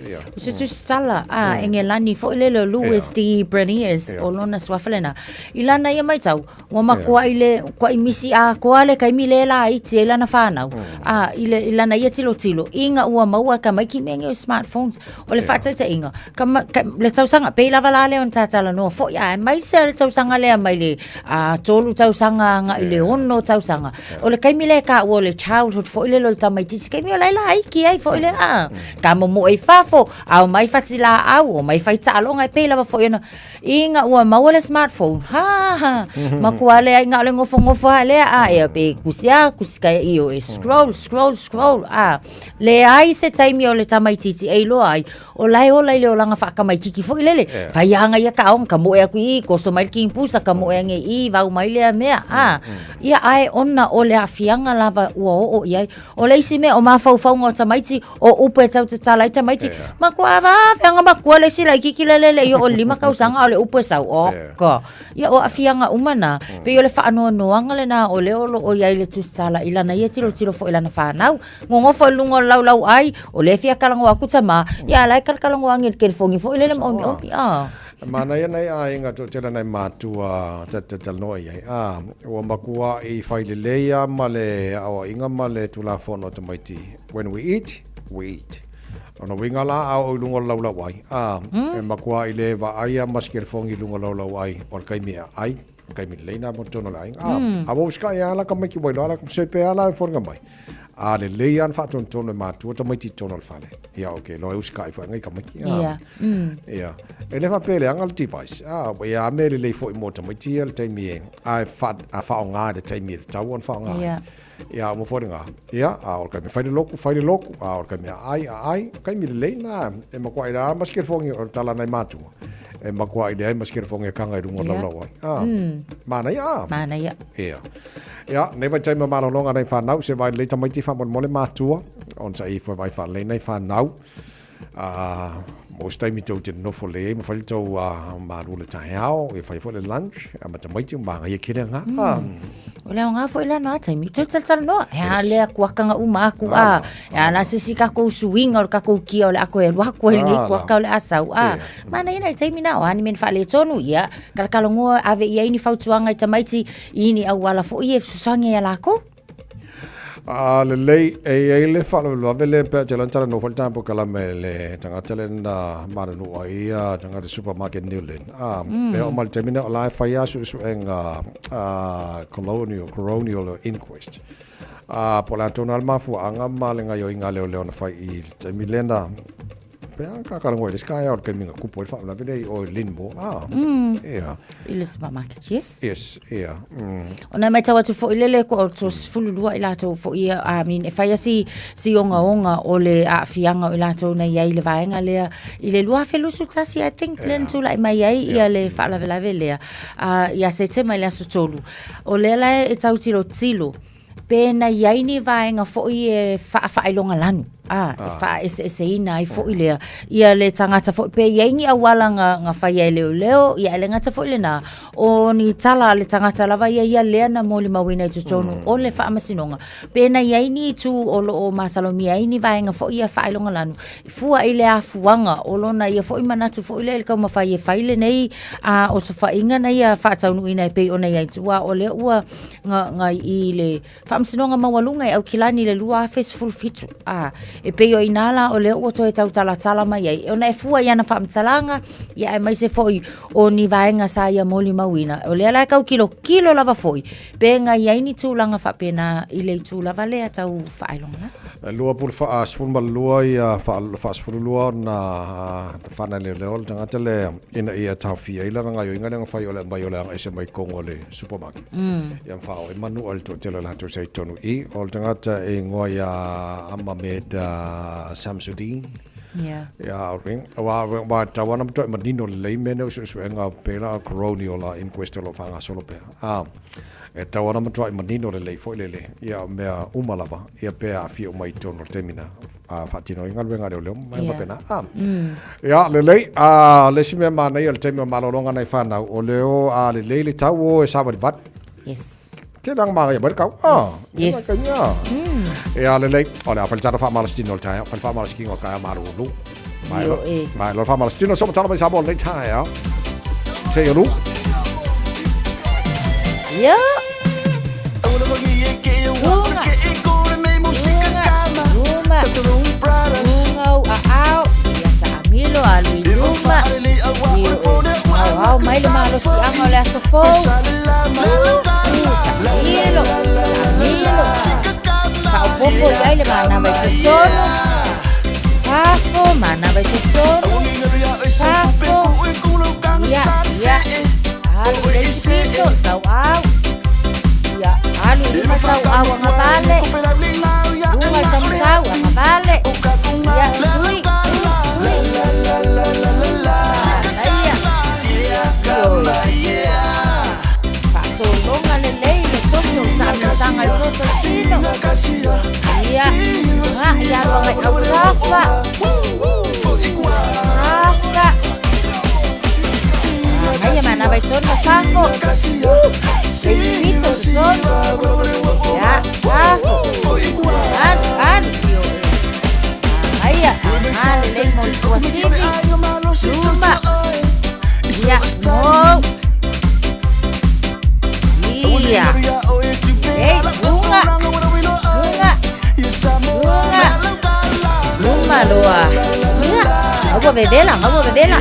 Ia. O se tusitala a Engelani foi lele o Louis de Berniers o lona suafa lena. I lana ia maitau, ua makuai le kuai misi atoa le taimi le laiti ai lana fanau. A i le i lana ia tilotilo, ina ua maua e tamaiti mea nei o smartphones. O le faataitaiga, ka ma, ka, le tausaga, pei lava la lea ona tatalanoa foi, aemaise le tausaga lea mai le 3 tausaga agai i le 6 tausaga. O le taimi lea e taua o le childhood foi lele o le tamaitiiti, taimi o la e laiti ai foi le, a, ta momoe i fafo, a omai fasilaau, omai fai taaloga, e pei lava foi ona, ina ua maua le smartphone, ha, ha, matua leai na o le nofonofo lava lea, a, ia pe kusi a, kusi kai, ioe, scroll, scroll, scroll, a, leai se taimi o le tamaitiiti e iloa ai, o la e ola i le olaga faatamaititi foi lele. Yeah. Fai aga ia ka aoga, ka moe aku i, koso mai le kimpusa, ka moe ange i, vau mai lea mea. A, ia ae ona o le aafiaga lava ua oo i ai. O le isi mea o mafaufauga o tamaiti, o upu e tau tatala ai tamaiti, yeah. Matua vave aga makua le isi laititi lele le i oo i le 5 tausaga a o le upu e sau, oka. Yeah. Ia o aafiaga uma na, pei o le faanoanoaga lena o lea o lo o i ai le tusitala i lana ia tilotilo foi i lana fanau. Nonofo i luga o le laulau ai, o lea e fia talanoa atu tamā, ia a la e talatalanoa ane i le telefoni foi lele ma omiomi, a. E manaia nai aiga toatele nai matua ta te talanoa i ai, a, ua makuaʻi fai lelei a ma le aoaiga ma le Tulafono a tamaiti, when we eat, we eat. Lona uiga la a oo i luga o le laulau ai, a, e makuaʻi le vaai a ma se kelefogi i luga o le laulau ai o le taimi e aai. Taimi lelei nā mo tonu le aiga. A ua usikai a la tamaiti ua iloa la se pe ala e foliga mai. A lelei a na faatonutonu e matua tamaiti i totonu o le fale. Ia okay, loa e usikai foi ngai tamaiti. Ia. Ia. E le faapea e leaga le device. A ia a mea lelei foi mo tamaiti ia le taimi e a e fa a faaaoga i le taimi e tatau ona faaaoga ai. Ia. Ia, ua foliga. Ia, a o le taimi e fai le loku, fai le loku. A o le taimi e aai, aai. Taimi lelei lena e matuai leai ma se kelefogi o le tala a nai matua. E matuai leai ma se kelefogi e kaga i luga o le laulau ai. A, manaia a? Manaia. Ia. Ia, nei vaitaimi o malologa nai fanau, se vaai lelei tamaiti faamolemole matua, ona sa ifo e vaai faalelei nai fanau. A, mo se taimi tou te nonofo lelei ai ma fai le tou malu o le taeao, e fai foi le lunch, a ma tamaiti ma magaia tele nga. O le aoga foi la na taimi, tau talatalanoa, e a lea kuakaga uma aku a, e a la se isi kakou suiga o le kakou kia o le a toe alu aku ai lenei kuaka o le a sau a. Manaia nai taimi na, o a ni mea na faaletonu, ia, kalakalanoa ave i ai ni fautuaga i tamaiti i ni auala foi e fesoasoani ai ia lakou. A lelei, e i ai le faalavelave lea pea te lana talanoa foi le tatou polokalame i le tagata lea na mananua ai ia tagata supermarket Newland. A, e oo mai le taimi lea o la e fai lava suesuega colonial, coronial inquest. A, po o le a tonu lava le mafuaaga ma le gaoioiga a leoleo na fai i le taimi lea na Pe a ka karango i le sky ao le taimi na tupu ai le faalavelave lea i o i Linmore. Ah, ia. I le supermarket, yes. Yes, ia. Ona e matau atu foi lele ko o 12 i latou foi ia, I mean, e fai a si, si ogaoga o le aafiaga o i latou na i ai i le vaega lea i le 2021, I think, lea na tulai mai ai ia le faalavelave lea, ia Setema i le aso 3. O lea la e tau tilotilo Pe na i ai ni vaega foi e faafaailoga lanu, a, e faaeseeseina ai foi lea, ia le tagata foi, pe i ai ni auala na, na faia e leoleo, ia e le gata foi lena, o ni tala a le tagata lava ia ia lea na molimauina i totonu o le faamasinoga, pe na i ai ni itu o lo o masalomia ai ni vaega foi ia faailoga lanu, fua i le afuaga o lona ia foi manatu foi lea i le taumafai e fai lenei a, osofaiga na ia faataunuuina e pei ona i ai tua, o lea ua nga, nga i le Faamasinoga Maualuga i Aukilani i le 2017, ā, e pei o inā la o lea ua toe tautalatala mai ai, ona e fua i ana faamatalaga, ia aemaise foi o ni vaega sa ia molimauina. O lea la e tau kilokilo lava foi, pe na i ai ni tulaga faapena i le itu lava lea tau faailogalanu. E 22 ia 42 ona faanaleoleo le tagata lea ina ia taofia ai lana gaoioiga lea na fai o le aumai o le agaese mai totonu o le supermarket. Ia ma faaoo ai manu a le toatele o latou sa i totonu i o le tagata e igoa ia Ahmed Samsudeen. Yeah. Ia, aua ua tatau lava ona matuai manino lelei mea nei o suesuega pei la o coronial inquest o lo o faagasolo pea. A, e tatau lava ona matuai manino lelei foi lele ia o mea uma lava ia pe aafia uma i totonu o le taimi na faatino ai galuega a leoleo ma mea faapena. A, ia, lelei, a, le isi mea manaia o le taimi o malologa nai fanau, o lea o a lelei le tau o e savalivali. Yes. Tele anga manaia mai le kau. Ah, Yes. Yes. Ia lelei, o le a fai le tatou faamalositino o le taeao, fai le faamalositino o le taeao malulu. Mai Io lo, e. mai lo le faamalositino so matala mai Samoa lenei taeao. Seia lu. Ia. Lunga. Luma. Lunga au aao. Ia taamilo alu i luma. Io e. Au au mai le malosiaga o le aso fou. Taamilo. Taamilo. Faaopopo i ai le manava i totonu. Fafo, manava i totonu. Fafo. Ia, ia. Alu i le isi pito, tauau. Ia, alu i luma tauau agavale. Luga le taumatau agavale. Ia, sui, sui, sui. Manaia. Ioe. Faasologa lelei le toto taamilosaga i toto tino. Ia, agai alu agai autafa. Tafa. Manaia manava i tonu ma fafo. Le isi pito i totonu. Ia, fafo. Alu, alu. Ioe. Manaia, aga lelei mo le tuasivi. Luma. Ia, mou. Ia. Ei, luga. Luga. Luga. Luma loa. Ia. Aua vevela, aua vevela.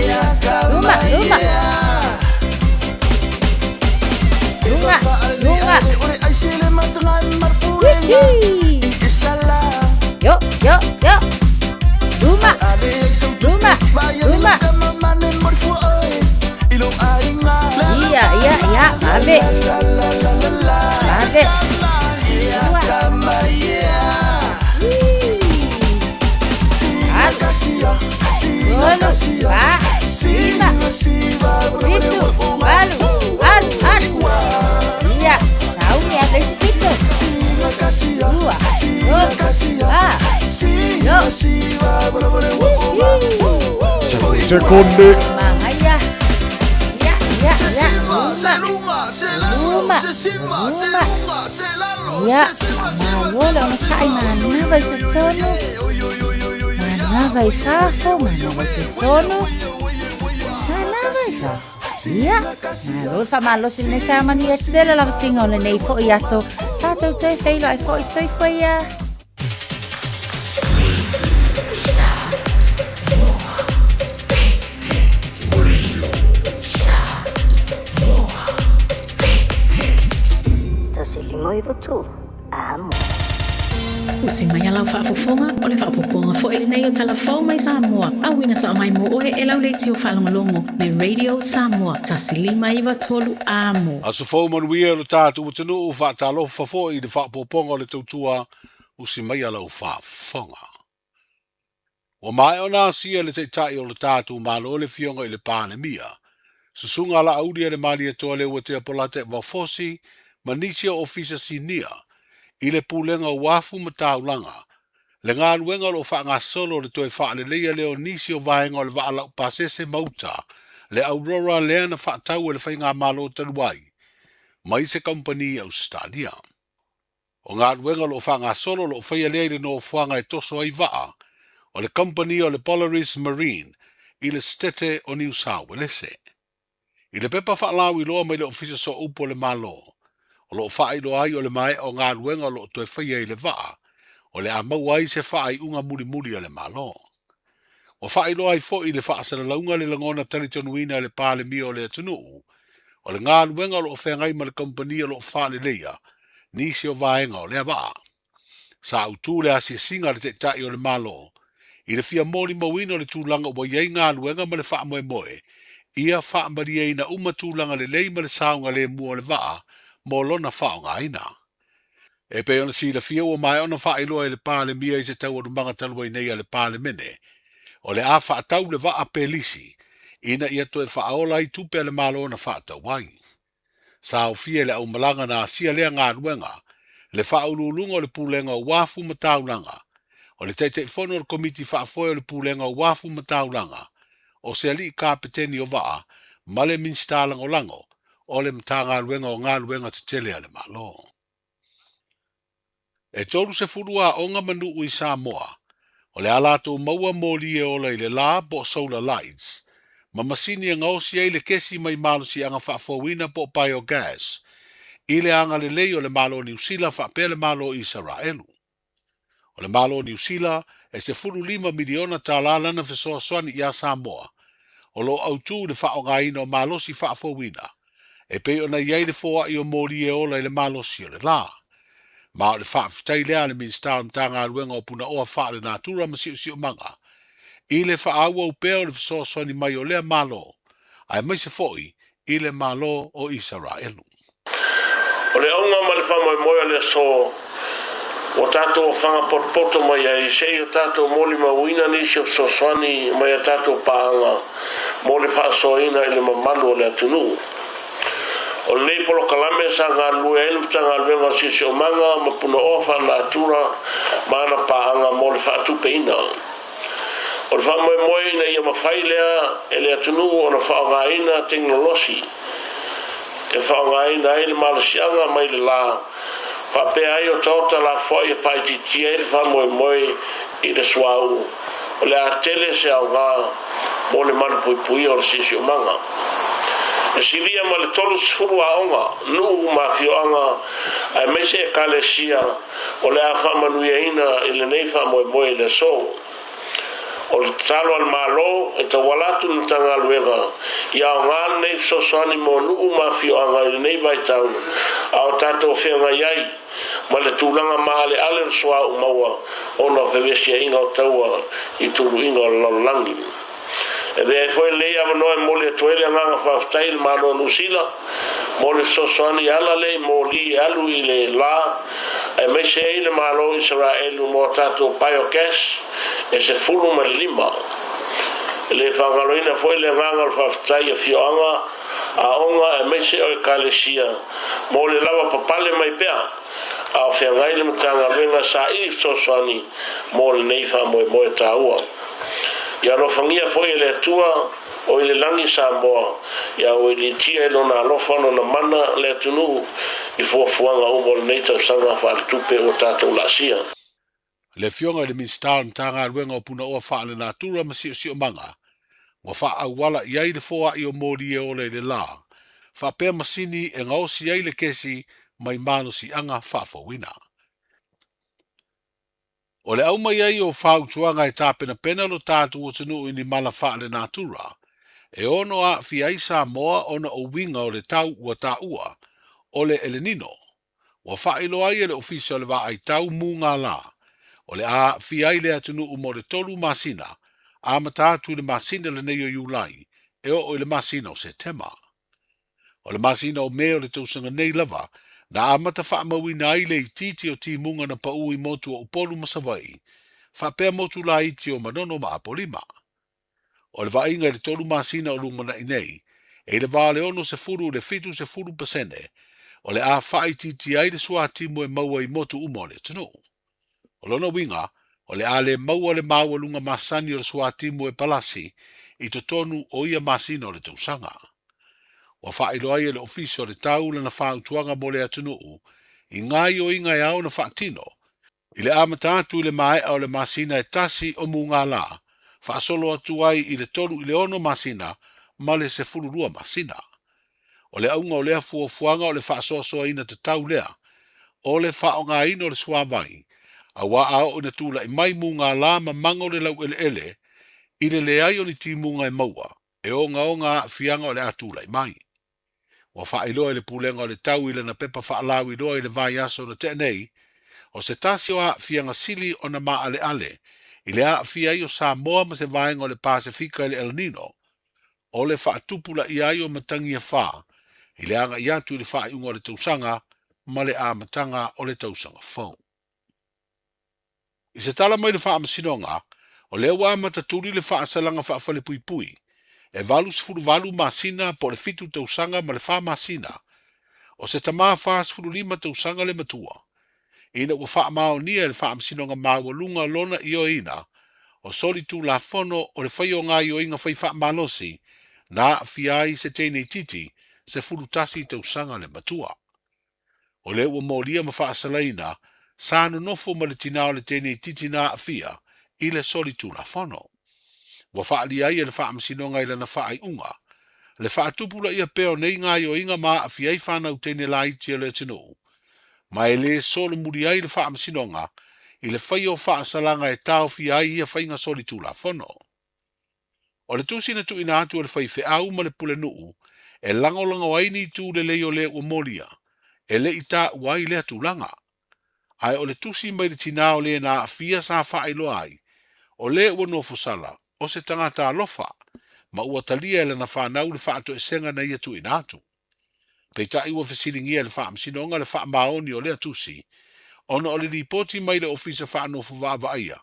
Luma, luma. Luga, luga. Hihi. Yo, yo, yo. Luma. Luma, luma. Ia, ia, ia. Ave. Ave. Lua. Alu. Tolu. Fa. Lima. Fitu. Valu. Alu, alu. Ia. Saumi alu le isi pito. Lua. Tolu. Fa. Yo. Hihi. Sekonde. Manaia. Ia, ia, ia. Luma. Luma. Luma. Ia. Malo le onosai manava i totonu. Manava i fafo, manava i totonu. Manava i fafo. Ia, malo le faamalosi i lenei taeao manuia tele lava siga o lenei foi aso. Tatou toe feiloai foi soifua ia. 1993, amo. Usi mai a lau faafofoga, o le faaopoopoga foi lenei o Tala Fou mai Samoa, auina sao mai mo oe e lau leitio faalogologo le Radio Samoa 1 5 9 3 Amo. Aso fou manuia lo tatou atunuu, faatalofa foi i le faaopoopoga o le tautua usi mai a lau faafofoga. Ua maea ona asia e le Taitai o lo tatou Malo le Afioga i le Palemia, Susuga Laaulialemalietoa Leuatea Polataivao Fosi ma nisi o Ofisa Sinia i le Pulega o Uafu ma Taulaga, le galuega o lo o faagasolo o le toe faaleleia lea o nisi o vaega o le vaa laupasese ma uta, le Aurora lea na faatau e le faigamalo talu ai mai se kamupani i Ausetalia. O galuega o lo o faagasolo o lo o faia lea i le nofoaga e toso ai vaa o le kamupani o le Polaris Marine i le Setete o Niu Sauelese. I le pepa faalauiloa mai le Ofisa Sooupu o le Malo, o lo o faailoa ai o le maea o galuega o lo o toe faia i le vaa, o le a maua ai se faaiuga mulimuli a le Malo. Ua faailoa ai foi i le faasalalauga le lagona talitonuina e le Palemia o le atunuu, o le galuega o lo o feagai ma le kamupani o lo o faaleleia nisi o vaega o lea vaa. Sa autu le asiasiga a le Taitai o le Malo i le fia molimauina o le tulaga ua i ai galuega ma le faamoemoe ia faamalieina uma tulaga lelei ma le saogalemu o le vaa mo lona faaaogaina. E pei ona silafia ua maea ona faailoa e le Palemia i se taualumaga talu ai nei a le Palemene, o le a faatau le vaa pe lisi ina ia toe faaola ai tupe a le Malo na faatau ai. Sa aofia i le aumalaga na asia lea galuega, le Faauluuluga o le Pulega o Uafu ma Taulaga, o le Taitaifono o le Komiti Faafoe o le Pulega o Uafu ma Taulaga, o se Alii Kapeteni o Vaa ma le Minisita Lagolago o le Matagaluega o Galuega Tetele a le Malo. E 30 aoga ma nuu i Samoa, o le a latou maua moli e ola i le la po o solar lights, ma masini e gaosi ai le kesi mai malosiaga faafouina po o biogas, i le agalelei o le Malo o Niu Sila faapea le Malo o Isaraelu. O le Malo o Niu Sila, e $15 miliona tala lana fesoasoani iā Samoa, o lo o autū i le faaaogaina o malosi faafouina, e pei ona i ai le foai o moli e ola i le malosi o le la. Ma o le faafetai lea a le Minisita o le Matagaluega o Punaoa Faalenatura ma Siosiomaga i le faaauau pea o le fesoasoani mai o lea Malo, aemaise foi i le Malo o Isaraelu. O le auga ma le faamoemoe o le aso ua tatou ofaga potopoto mai ai, se i o tatou molimauina nisi o fesoasoani mai a tatou paaga mo le faasoaina i le mamalu o le atunuu. O lenei polokalame sa galulue ai le Matagaluega o Siosiomaga ma Punaoa Faalenatura ma ana paaga mo le faatupeina. O le faamoemoe ina ia mafai lea e le atunuu ona faaaogaina teginolosi e faaaogaina ai le malosiaga mai le la, faapea ai otaota lafoai e faaitiitia ai le faamoemoe i le suauu, o le a tele se aoga mo le malupuipuia o le siosiomaga. E silia ma le 30 aoga, nuu ma afioaga aemaise ekalesia o le a faamanuiaina i lenei faamoemoe i le aso. O le tatalo a le Malo e tauala atu i le Matagaluega ia aoga lenei fesoasoani mo nuu ma afioaga i lenei vaitau a o tatou feagai ai ma le tulaga maaleale o le suauu maua ona o fevesiaiga o taua i tuluiga o le lalolagi. E avea ai foi lenei avanoa e momoli atu ai le agaga faafetai i le Malo o Niu Sila mo le fesoasoani e ala lea i moli e alu i le la, aemaise ai le Malo o Isaraelu mo a tatou biogas e 15. E le faagaloina foi le agaga o le faafetai i afioaga, aoga aemaise o ekalesia mo le lava papale mai pea a o feagai le Matagaluega saili fesoasoani mo lenei faamoemoe taua. Ia alofagia foi e le Atua o i le lagi Samoa, ia auiliitia i Lona alofa Lona mana le atunuu i fuafuaga uma o lenei tausaga faaletupe ua tatou laasia. Le Afioga i le Minisita o le Matagaluega o Punaoa Faalenatura ma Siosiomaga, ua faaauala i ai le foai o moli e ola i le la, faapea masini e gaosi ai le kesi mai malosiaga faafouina. O le aumai ai o fautuaga e tapenapena lo tatou atunuu i ni mala faalenatura, e ono aafia ai Samoa ona o uiga o le tau ua taua, o le Elenino. Ua faailoa ai e le Ofisa o le Vaai Tau Mugala, o le a aafia ai le atunuu mo le tolu masina, amata atu i le masina lenei o Iulai e oo i le masina o Setema. O le masina o Me o le tausaga nei lava, na amata faamauina ai le itiiti o timuga na paū i motu o Upolu ma Savaii, faapea motu laiti o Manono ma Apolima. O le vaaiga i le tolu masina o lumanai nei, e i le va o le 60 i le 70% o le a faaitiitia ai le suatimu e maua i motu uma o le atunuu. O lona uiga, o le a le maua le maualuga masani o le suatimu e palasi i totonu o ia masina o le tausaga. Ua faailoa ai e le Ofisa o le Tau lana fautuaga mo le atunuu i gaoioiga e ao ona faatino i le amata atu i le maea o le masina e tasi o Mugala, faasolo atu ai i le 3 i le 6 masina ma le 12 masina. O le auga o lea fuafuaga o le faasoasoaina tatau lea o le faaaogaina o le suavai, auā a oo ina tulai mai mugala ma mago le laueleele i le leai o ni timuga e maua, e ogaoga aafiaga o le a tulai mai. Ua faailoa e le Pulega o le Tau i lana pepa faalauiloa i le vaiaso na tea nei, o se tasi o aafiaga sili ona maaleale i le aafia ai o Samoa ma se vaega o le Pasefika i le El Nino, o le faatupulaia ai o matagi e fa i le agai atu i le faaiuga o le tausaga ma le amataga o le tausaga fou. I se tala mai le Faamasinoga, o lea ua amata tuli le faasalaga faafalepuipui e 88 masina po o le fitu tausaga ma le fa masina o se tama 45 tausaga le matua, ina ua faamaonia e le Faamasinoga Maualuga lona ioeina o solitulafono o le fai o gaoioiga fai faamalosi na aafia ai se teineitiiti 11 tausaga le matua. O lea ua molia ma faasalaina sa nonofo ma le tinā o le teine itiiti na aafia i le solitulafono. Ua faaalia ai e le Faamasinoga i lana faaiuga le faatupulaia pea o nei gaoioiga ma aafia ai fanau teine laiti a le atunuu, ma e lē solomuli ai le Faamasinoga i le faia o faasalaga e taofia ai ia faiga solitulafono. O le tusi na tuuina atu e le faifeau ma le pulenuu e lagolago ai ni itu lelei o le ua molia, e le i taua ai lea tulaga. Ae o le tusi mai le tinā o le na aafia sa faailoa ai, o le ua nofosala, o se tagata alofa, ma ua talia e lana fanau le faatoesega na ia tuuina atu. Peitai ua fesiligia e le Faamasinoga le faamaoni o lea tusi, ona o le lipoti mai le Ofisa Faanofo Vaavaaia,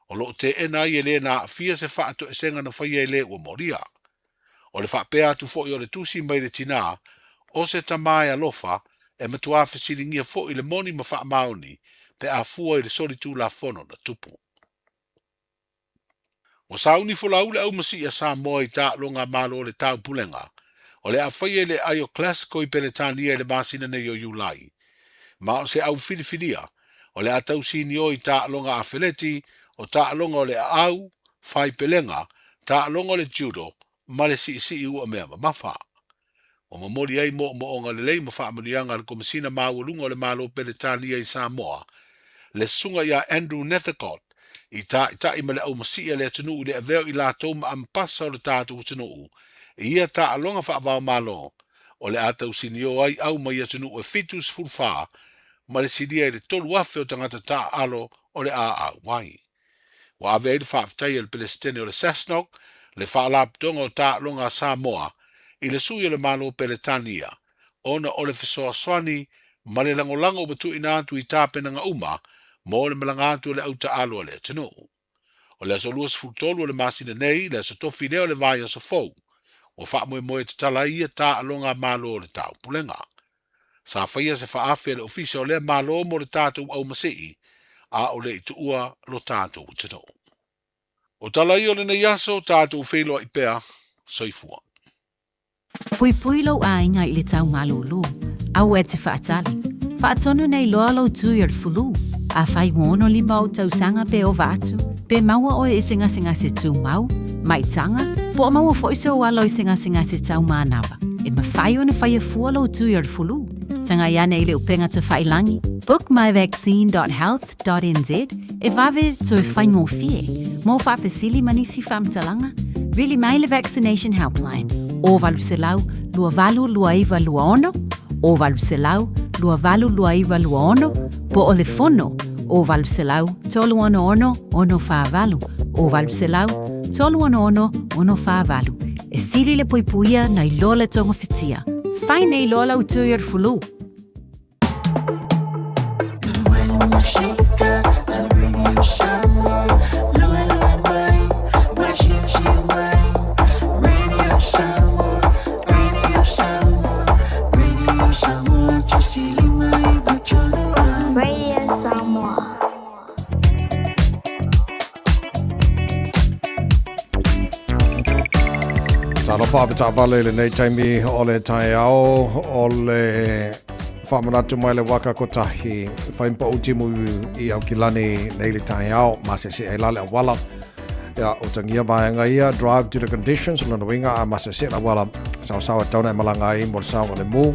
o lo o teena ai e le na aafia se faatoesega na faia e le ua molia. O le faapea atu foi o le tusi mai le tinā, o se tama e alofa, e matuā fesiligia foi le moni ma faamaoni pe a fua i le solitulafono na tupu. Ua sauni folau le aumasii a Samoa i taaloga a Malo o le Taupulega o le a faia i le aai o Glasgow i Peretania i le masina nei o Iulai. Ma o se au filifilia o le a tausinio i taaloga afeleti, o taaloga o le aau, faipelega, taaloga o le judo ma le siisii uamea mamafa. Ua momoli ai moomooga lelei ma faamanuiaga a le Komesina Maualuga o le Malo Peretania i Samoa, le Susuga ia Andrew Nethercott, i taitai ma le aumasii a le atunuu i le avea o i latou ma ampasa o le tatou atunuu i ia taaloga faavaomalo o le a tausinio ai au mai atunuu e 74 ma le silia i le 3,000 o tagata taaalo o le a auai. Ua ave ai le faafetai a le Peresetene o le SASNOC, le Faalapotopotoga o Taaloga a Samoa, i le sui o le Malo Peretania, ona o le fesoasoani ma le lagolago ua tuuina atu i tapenaga uma mo le malaga atu o le au taaalo a le atunuu. O le aso 23 o le masina nei, le aso tofi lea o le vaiaso fou, ua faamoemoe e tatala ai ia taaloga a Malo o le Taupulega. Sa faia se faaafe a le Ofisa o lea Malo mo le tatou aumasii, a o le i tuua lo tatou atunuu. O tala ia o lenei aso, tatou feiloai pea. Soifua. Puipui lou aiga i le tau malūlū. Aua e te faatali. Faatonu nei loa lou tui o le fulu. Afai ua 65 ou tausaga pe ova atu, pe maua oe i se gasegase tumau, maitaga, po o maua foi sou alo i se gasegase tau manava, e mafai ona faia fua lou tui o le fulu. Tagai ane i le upega tafailangi, bookmyvaccine.health.nz, e vave toe faigofie. Mo faafesili ma nisi faamatalaga, vili mai le Vaccination Helpline, o 800 282926, o 800 282926, po o le fono, o 800 366 648, o 800 366 648. E sili le puipuia nai lo le togafitia. Fai nei loa lau tui o le fulu. Radio Samoa. Talofa avetaavale i lenei taimi o le taeao o le faamanatu mai le waka kotahi whai mpa utimu i Aukilani nei le taeao masese ai la le awala ia o tangia vaenga ia drive to the conditions lona uiga a masese la awala saosaoa tauna e malanga ai mo le saoga le mu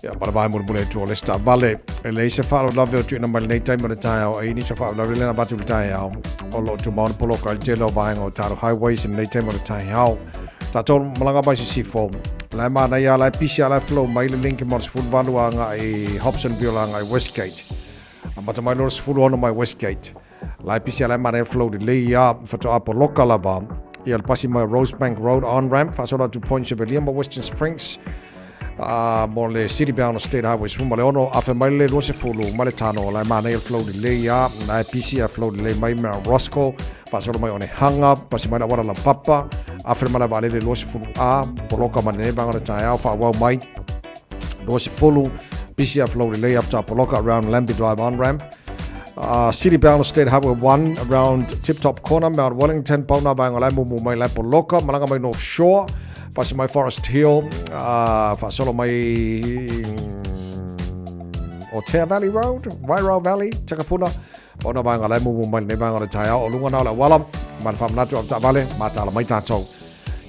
Ia, ma le vae mulimuli atu o le isi taavale. E leai se faalavelave o tuuina mai lenei taimi o le taeao, e i nisi o faalavelave lea na avatu i le taeao, o lo o tumau ona poloka i le tele o vaega o tatou highways i lenei taimi o le taeao. Tatou malaga mai sisifo, la e manaia, la e pisi la e flow mai le link mo le 18 agai i Hobsonville agai i Westgate. Amata mai loa le 16 mai Westgate. La e pisi la e manaia flow lelei ia, faatoa poloka lava ia le pasi mai Rosebank Road on ramp faasolo atu Point Chevalier ma Western Springs mo le City Bound State Highway 16 afe mai le 20 ma le tano la e manaia le flow lelei ia la e pisi a flow lelei mai Mount Roscoe faasolo mai Onehunga pasi mai le auala laupapa afe le malae vaalele 20 A poloka ma lenei vaega o le taeao faaauau mai 20 pisi a flow lelei after poloka around Lambie Drive on ramp City Bound State Highway 1 around Tip Top Corner, Mount Wellington, pauna vaega la e mumu mai la e poloka, malaga mai North Shore, pasi mai Forest Hill, faasolo mai o Tea Valley Road, Wairau Valley, Takapuna, ona vaega la e mumu mai lenei vaega o le taeao o luga na o le auala ma le faamanatu o le taavale mataala mai tatou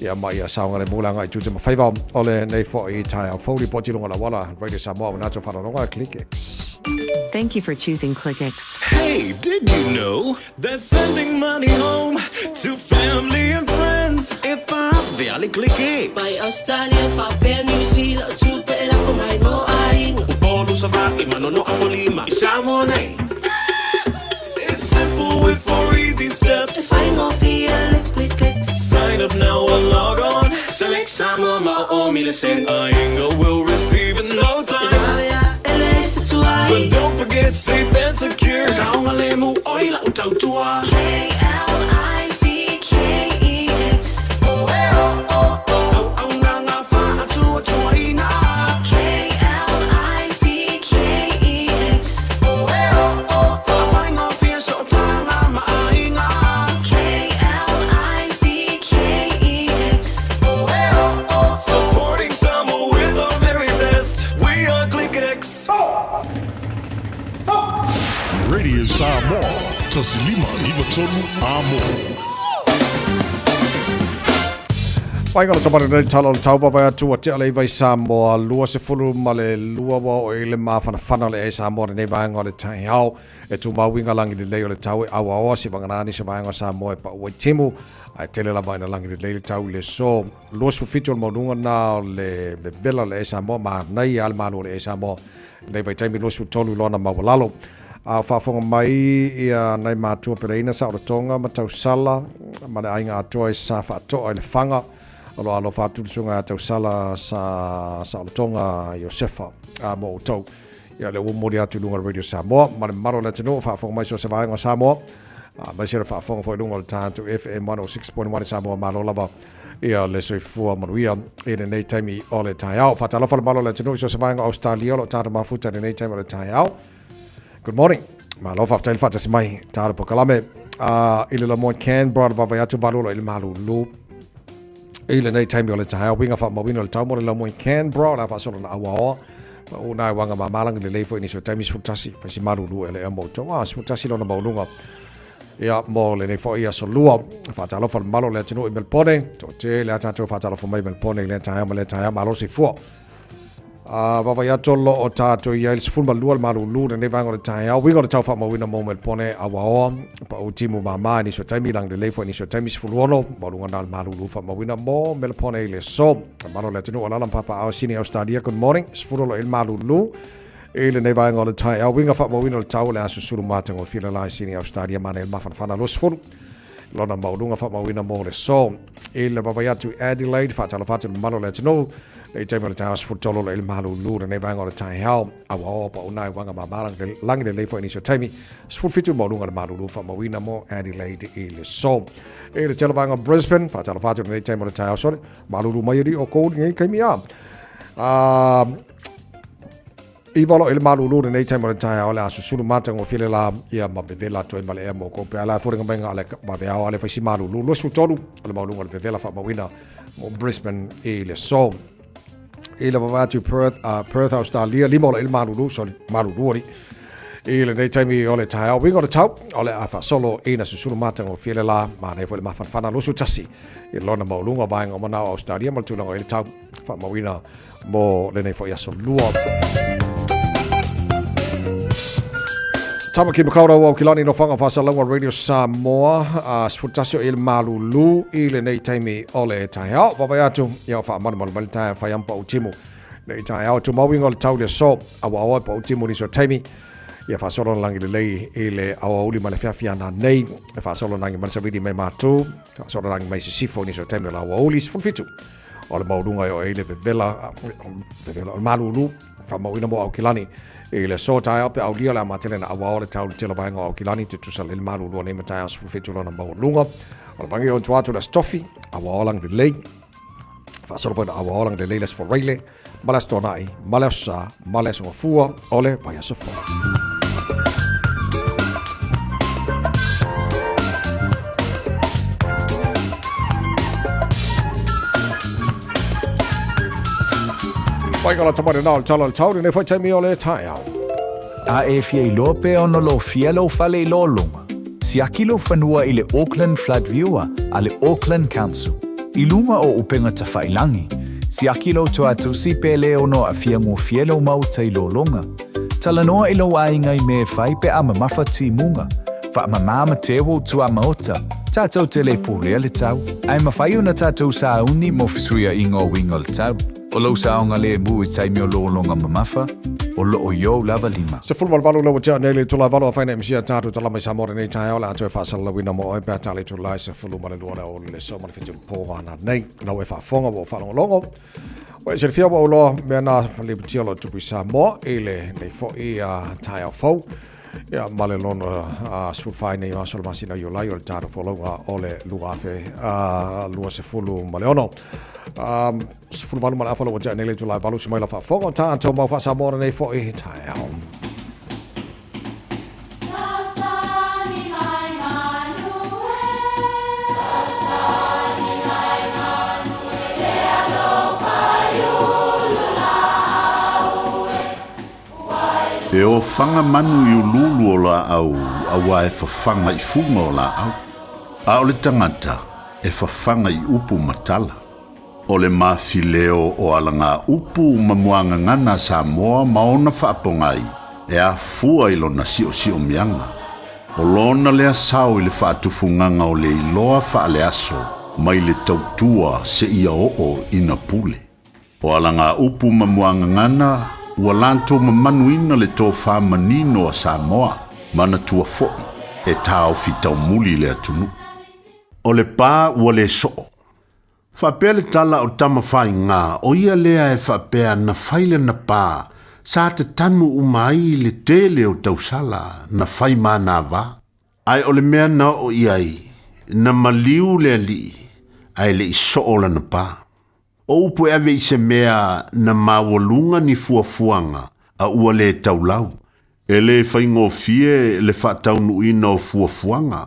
ia ma ia saogalemu le agai i tiute ma faiva o lenei foi taeao fou. Lipoti i luga o le auala Radio Samoa manatu faalologa ClickX. Thank you for choosing ClickX. Hey, did you know that sending money home to family and friends e vave a le ClickX? Mai Australia, faapea New Zealand, o tupe e lafo mai mo aiga. Upolu, Savaii, Manono, Apolima, i Samoa nei. It's simple with 4 easy steps. E faigofie le ClickX. Sign up now or log on. Select Samoa ma o o mi le send. Aiga will receive in no time. E vave ae leai se tuai. But don't forget safe and secure. Saogalemu oi lau tautua. K-L-I-C-K-E-X. Auaunaga faatuatuaina. K-L-I-C-K-E-X. Faafaigofie sootaga ma aiga. K-L-I-C-K-E-X. Supporting Samoa with our very best. We are ClickX. Radio Samoa, 1593 Amo. Mai ka lata nei tala o le tau vaavaai atu ua tea le iva i Samoa, 22 ua oo i le mafanafana o le ea i Samoa lenei vaega o le taeao. E tumau uiga lagi lelei o le tau e auaoa si vagana nisi o vaega o Samoa e pau ai timu, ae tele lava ina lagi lelei le tau i le aso. 27 o le maualuga na o le vevela o le ea i Samoa, manaia lava le malu o le ea i Samoa lenei vaitaimi 23 lona maualalo. A o faafofoga mai ia nai matua peleina saolotoga ma tausala ma le aiga atoa i sa faatoa i le faga o lo alofa atu le susuga ia Tausala sa saolotoga Iosefa a mo outou. Ia lea ua momoli atu i luga o le Radio Samoa ma le mamalu o le atunuu o faafofoga mai so o se vaega o Samoa. Aemaise le faafofoga foi i luga o le tatou FM 106.1 i Samoa. Malo lava ia le soifua manuia i lenei taimi o le taeao. Faatalofa le mamalu o le atunuu i so o se vaega o Australia o lo o tatou mafuta i lenei taimi o le taeao. Good morning. Malo faafetai le faatasi mai talo polokalame. I le lamoa Canberra le vaavaai atu valu o lo o i le malulu i lenei taimi o le taeao. Uiga faamauina o le tau mo le lamoa Canberra o le a faasolo na auaoa. Ma u nai wanga mamalangi lelei foi nisi o taimi 11 fai si malulu e le ea mo outou. 11 lona maualuga. Ia, mo lenei foi aso lua. Faatalofa le mamalu o le atunuu i Melpone. Toatele a tatou faatalofa mai Melpone i lea taeao ma lea taeao. Malo soifua. Vaavaai atu o lo o tatou i ai le 12 le malulu lenei vaega o le taeao. Uiga o le tau faamauina mo Melpone auaoa pau timu mama i nisi o taimi lagi lelei foi i nisi o taimi 16 maualuga na o le malulu faamauina mo Melpone i le aso. Mamalu o le atunuu alaala ma papaaao Sini Australia, good morning. 10 o lo o i le malulu i lenei vaega o le taeao. Uiga faamauina o le tau o le a susulu matagofie le la i Sini Australia manaia le mafanafana 20 lona maualuga faamauina mo le aso. I le vaavaai atu i Adelaide, faatalofa atu i le mamalu o le atunuu i taimi o le taeao 13 o lo o i le malulu lenei vaega o le taeao. Auaoa pauna i uaga mama lagi lelei foi i nisi o taimi 17 maualuga le malulu faamauina mo Adelaide i le aso. I le tele vaega o Brisbane, faatalofa atu i lenei taimi o le taeao sole, malulu mai alii o kou lenei taimi a. Iva o lo o i le malulu lenei taimi o le taeao le a susulu matagofie le la ia ma vevela atu ai ma le ea mo kou pe ala e foliga mai nga le vaveao ale fai si malulu 23 o le maualuga o le vevela faamauina mo Brisbane i le aso. I le vaavaai atu i Perth, Perth Australia, lima o lo o i le malulu, sorry, malulu alii i lenei taimi o le taeao. Uiga o le tau, o le a faasolo ina susulu matagofie le la, manaia foi le mafanafana 21 i lona maualuga o vaega uma na o Australia ma le tulaga o i le tau faamauina mo lenei foi aso lua. Tamaki Makaurau au kilani no whanga whasalauga Radio Samoa a 11 o i le malulu i lenei taimi o le taeao. Vaavaai atu ia o faamalumalu mai le taeao whai ampa o timu. Nei taeao tu mauinga o le tau le aso aua aua e pa o timu nisi o taimi. Ia faasolo na langi lelei i le aoauli ma le feafia nei. E faasolo na langi mai le sawili mai mātou. Faasolo na langi mai sisifo nisi o taimi o le aoauli 17. O le maualuga e oo ai le vevela, vevela, o le malulu, faamauina mo Aukilani. I le aso taeao pe aulia le a matele na auao le tau le tele vaega o Aukilani tutusa le malulu nei ma taeao 17 lona maualuga. O le vangi o tua atu le Aso Tofi, auao lagi lelei. Faasolo foi na auao lagi lelei le Aso Faraile, ma le Aso Toonai, ma le Aso Sa, ma le Aso Gafua o le vaiaso fou. Mai ka lata mai na o le tala o le tau, lenei foi taimi o le taeao. A e fia iloa pe ono lofia lou fale i lologa, siaki lou fanua i le Auckland Flood Viewer a le Auckland Council. I luga o upega tafailagi, siaki lou toatusi pe le ono aafia gofie lou maota i lologa. Talanoa i lou aiga i mea e fai pe a mamafa timuga. Faamamā ma teu ou tuamaota, tatou te le pulea le tau, ae mafai ona tatou sauni mo fesuiaiga o uiga o le tau. O lou saogalemu i taimi o lologa mamafa, o lo o i ou lava lima. 18 le ua tea nei le itula e 8 afaina i Misia tatou tala mai Samoa lenei taeao o le a toe faasalalauina mo oe pe a tala itula e 12 le aoauli le so ma le 7 o le po vana nei. Lau e faafofoga ua ou faalogologo. Ua e silafia ua ou iloa mea na lipotia o lo o tupu i Samoa i lenei foi taeao fou. Ia, ma le lona 14 nei o aso o le masina o Iulai o le tatou folauga o le 2026. 18 ma le afa ua tea nei le itula e 8 usi mai lau faafofoga o tatou mau faa-Samoa lenei foi taeao. E ofaga manu i uluulu o laau auā e fafaga i fuga o laau, a o le tagata e fafaga i upu ma tala. O le mafileo o alagaupu ma muagagana a Samoa ma ona faapogai e afua i lona siosiomiaga. O lona lea sao i le faatufugaga o le iloa faaleaso mai le tautua seia oo ina pule. O alagaupu ma muagagana ua latou mamanuina le tofa manino a Samoa, manatua foi e taofi taumuli le atunuu. O le pa ua le soo. Faapea le tala o Tamafaigā, o ia lea e faapea na fai lana pa, sa tatanu uma ai le tele o tausala na fai manava. Ae o le mea na oo i ai, na maliu le alii, ae le i soo lana pa. O upu e ave i se mea na maualuga ni fuafuaga a ua le taulau. E le faigofie le faataunuuina o fuafuaga,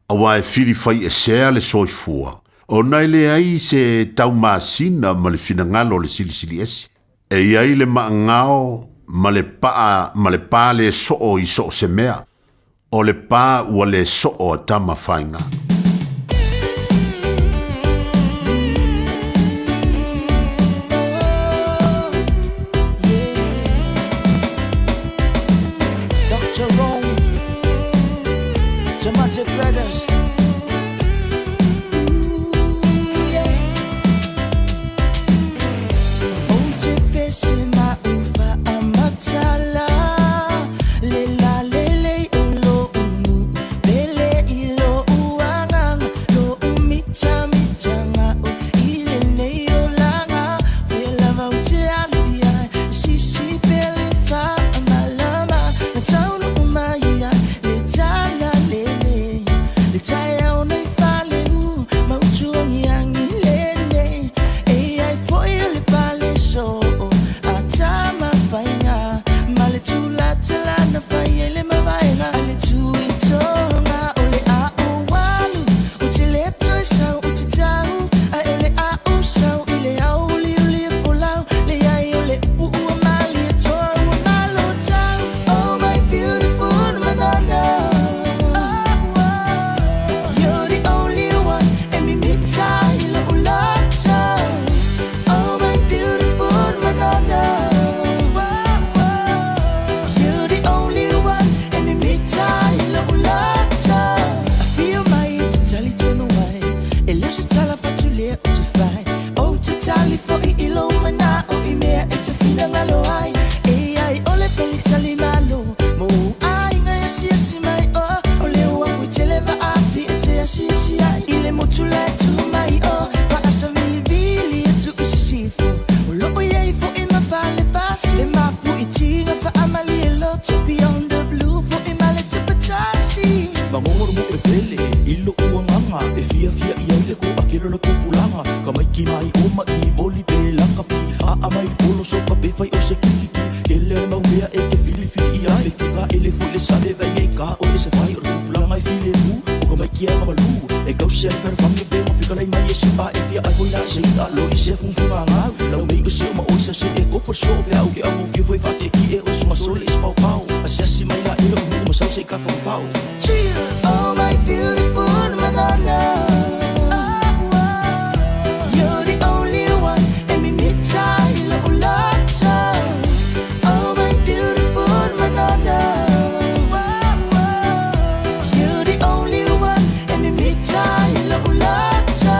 auā e filifai esea le soifua, ona e leai se taumasina ma le finagalo o le Silisili Ese. E i ai le maagao ma le paa ma le pa le soo i so o se mea, o le pa ua le soo a Tamafaigā. Dr. Rome, Tamate Brothers. Ooh, yeah. Ou te pese ma ufa amatala. Le la le le o lo unu. Pele i lo uanganga. Lo umita mitanga o ile nei o langa. Fela vau te alu ia. Sisi pele fa malama. Na taunu umai ia. Le tala le le. Le tae au nei fale u. Mautuangi angi le le. E ai foi o le pale so. A tama whainga. Ma le tula tala na whai ele mawaenga. A le tui tonga o le a o walu. O te leto e sau o te tau. A e le a o sau i le au li o li e folau. Le ai o le upu ua mali e toa ua malo tau. Oh my beautiful manana. You're the only one. E mimita i lo ulata. Oh my beautiful manana. You're the only one. E mimita i lo ulata. Afio mai e te tali tonu ai. E leo se tala fatu lea o te whai. O te tali fo i ilo mana o i mea e te whina ngalo ai. E ai o le peli tali malo. Mo ai ngai asi asi mai o. O leo a fui tele va afi e te asi asi ai. I le motu le tu mai o. Va asa mi vili e tu isi sifo. O loo iai fo i ma fale pasi. Le mapu i tinga fa amali e lotu beyond the blue fo i male te patasi. Fagogoro mo e pele i lou agaga e fiafia i ai le toakele o le tupulaga ka maiki mai o ma i voli pe lakapi aa mai le polo soka pe fai o se kikiki tele o le mau mea e te filifili. filifili i ai E fia kaele foi le sale vai e ka o le se fai o le tupulaga e filemu O ka maiki ai mamalū E kausi ai le fealofani pe mafikalai mai e su'a e fia ai foi la se i'a loli se fugafugagau Lau mei o se o ma oi sa se e kofo le soo pe au ke augofie foi faate'i e o sugasole i se paopao Asiasi mai la e lou nuu ma sau se i kafagafao Chill, oh my beautiful Madonna. You're the only one e mimita i lo'u loto. Oh my beautiful Madonna. You're the only one e mimita i lo'u loto.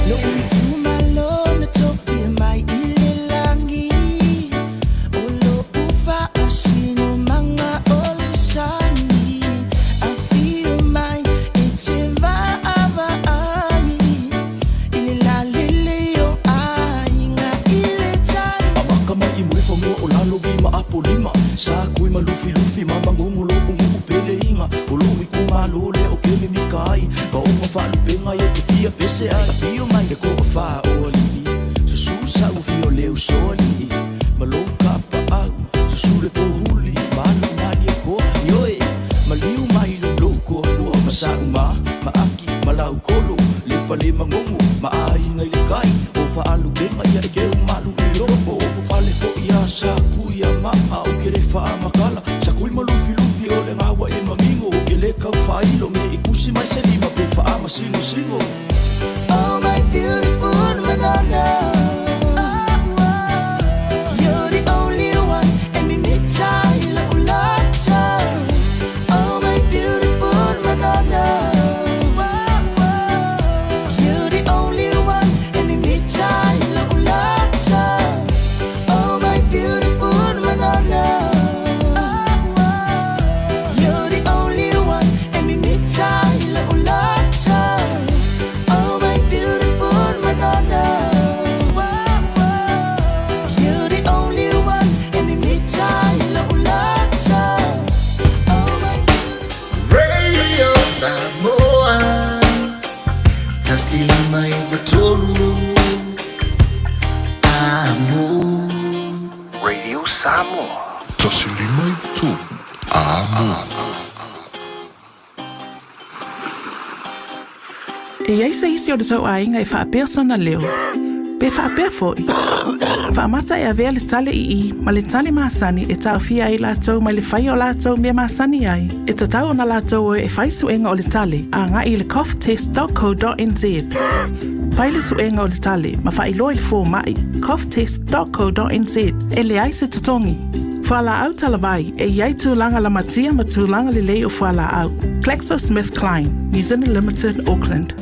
Lo'u itumalo na tofia mai i le lagi O lo'u faasinomaga o le sani Afio mai e te vaavaai I le lalelei o aiga i le tai Amaka mai i Mulifanua o Lalovi ma Apolima Sa kui ma Lufilufi ma Magogo lo'u nuu pele iga O lo'u itumalo lea o ke mimika ai Ka oga faalupega ia te fia pese ai Afio mai le toafā o alii Susu sa'u fia o le usoalii Ma lou kapaau Susu le pohuli ma alu Malietoa Ioe maliu mai lou toalua ma Sauma ma Aki ma Laukolo le fale magogo ma aiga i le kai o faalupega ia e keu malu i loko o fofale fo'i a Sakuia maa o ke le faamakala Sakui ma Lufilufi o le gaua e magigo o ke le kau faailo me i kusi mai se lima pe faamasigosigo Oh my beautiful Madonna. You're the only one e mimita i lo'u loto. Oh my beautiful Madonna. You're the only one e mimita i lo'u loto. Oh my beautiful Madonna. You're the only one e mimita i lo'u loto. Oh my beautiful Madonna. You're the only one e mimita i lo'u loto. Radio Samoa 159 Amo Radio Samoa. 153 Amo. E i ai se isi o le tou aiga e faapea sona leo, pe faapea foi, faamata e avea le tale i i ma le tale masani e taofia ai latou mai le faia o latou mea masani ai, e tatau ona latou o e fai suega o le tale agai i le coughtest.co.nz. Fai le suega o le tale ma faailoa i le fomai, coughtest.co.nz, e leai se totogi. Fualaau talavai, e i ai tulaga lamatia ma tulaga lelei o fualaau. GlaxoSmithKline, New Zealand Limited, Auckland.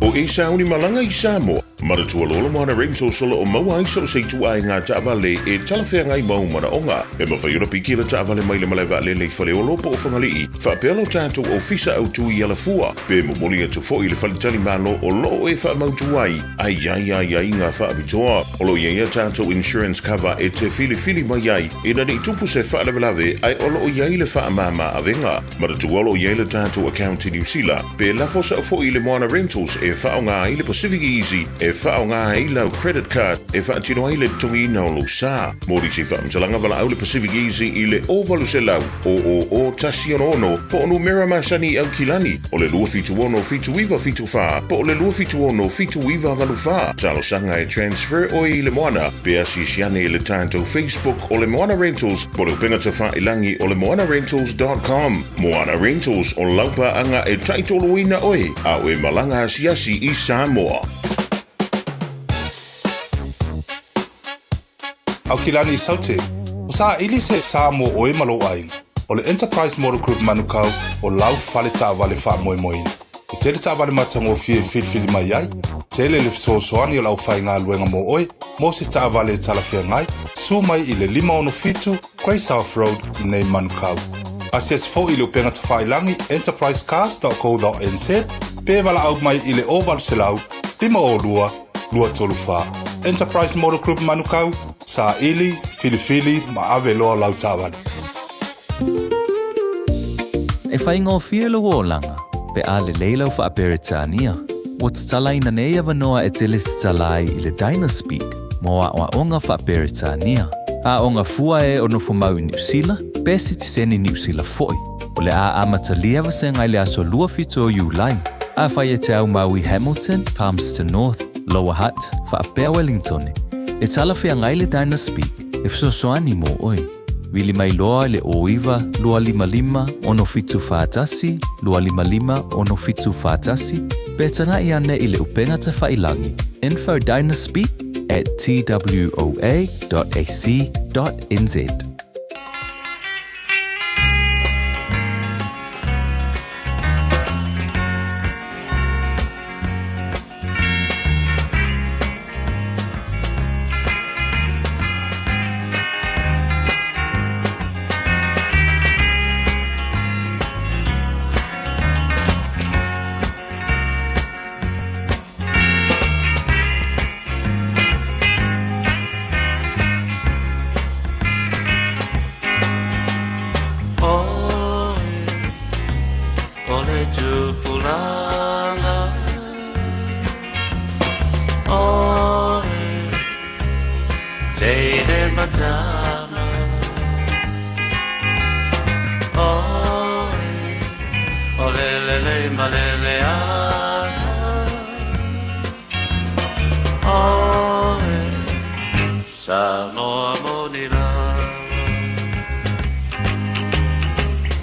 O e sauni malaga i Samoa, manatua loa le Moana Rentals o lo o maua ai so o se ituaiga taavale e talafeagai ma ou manaoga. E mafai ona piki le taavale mai le malae vaalele i Faleolo po o Fagalii, faapea lo tatou ofisa autu i Alafua, pe momoli atu foi i le faletalimalo o lo o e faamautu ai a i ai aiaiga faapitoa. O lo o i ai a tatou insurance cover e te filifili mai ai ina ne i tupu se faalavelave ae o lo o i ai le faamama avega. Manatua o lo o i ai le tatou account i Niu Sila, pe lafo sao foi i le Moana Rentals e faaaoga ai le Pacific Easy e faaaoga ai lau credit card e faatino ai le totogiina o lou sa. Mo nisi faamatalaga valaau le Pacific Easy i le 0800 000 166 po o numera masani i Aukilani o le 276 7974 po o le 276 7984. Talosaga e transfer oe i le Moana pe asiasi ane i le tatou Facebook o le Moana Rentals po o le upega tafailangi o le moanarentals.com. Moana Rentals o lau paaga e taitoloina oe a o e malaga asiasi i Samoa. Aukilani Saute, o saili se sa mo oe ma lou aiga. O le Enterprise Motor Group Manukau o lau fale taavale faamoemoeina. E tele taavale matagofie e filifili mai ai, tele le fesoasoani o le aufaigaluega mo oe, mo se taavale e talafeagai, susu mai i le 567 Grey South Road i nei Manukau. Asiasi foi i le upega tafailagi enterprisecars.co.nz pe valaau mai i le 0800 502 234. Enterprise Motor Group Manukau, saili, filifili ma ave loa lau taavale. E faigofie lou olaga pe a lelei lau Faa-Peretania. Ua tatalaina nei avanoa e te lesitala ai i le Dynaspeak mo aoaoga Faa-Peretania. Aoga fua e o nofomau i Niusila pe sitiseni Niusila foi. O le a amatalia vasega i le aso 27 o Iulai. Afai e te aumau i Hamilton, Palmerston North, Lower Hutt, faapea Wellingtone, e talafeagai le Dynaspeak e fesoasoani mo oe. Vili mai loa i le 09 255 6741 255 6741 pe tanaʻi ane i le upega tafailangi infodynaspeak at twoa.ac.nz. O le tupulaga Oe Teine matama Oe O le lelei ma le leaga Oe Samoa moni lava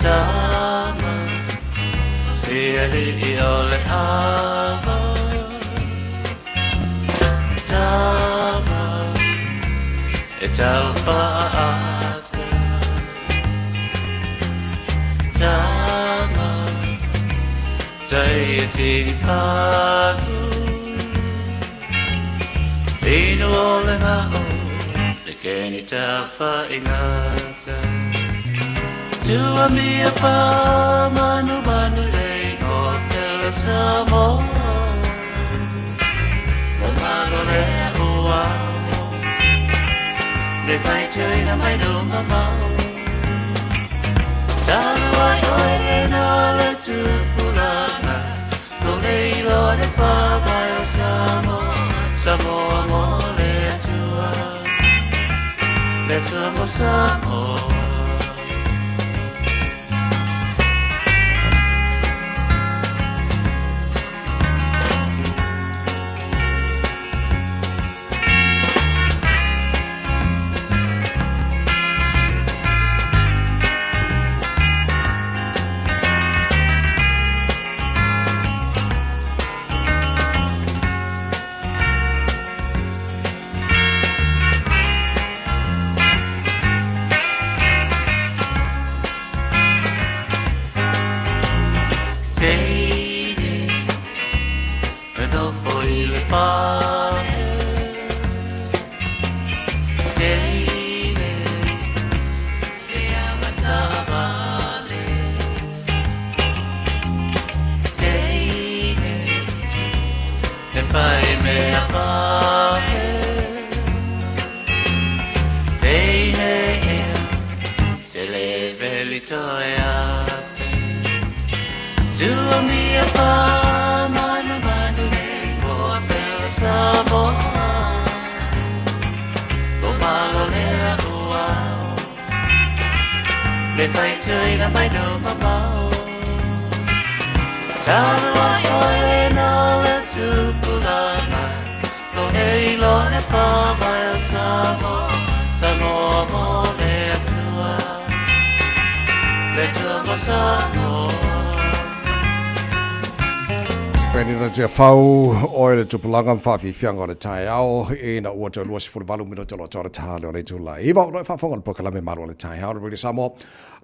Tama Si ali'i o le ava Tama E tau faaata Tama Tai e tini pagu Inu o le ngao Le keni tau ingata Tua mia pa manu manu lei o pele Samoa O malo le ua Le vai tuina mai no mamau Talu ai oi le na le tupulaga No le iloa le favae o Samoa Samoa mo le Atua Le Atua mo Samoa. Teine E nofo i le fale Teine Le avataavale Teine E fai mea pae Teine ea Te le veli toe afe Tua mia pa manu manu nei moa pele Samoa Lo malo lea ua Le fai tuina mai no mamau Talu ai oe no le tupulaga Lo le iloa le favae o Samoa Samoa mo le Atua Le Atua mo Samoa. Penina Tiafau, oe le tupulaga ma faafiafiaga o le taeao, ina ua toe 28 minute o lo o toa le ta le o le itula iva. O lo o faafofoga le polokalame Malu o le Taeao le Radio Samoa,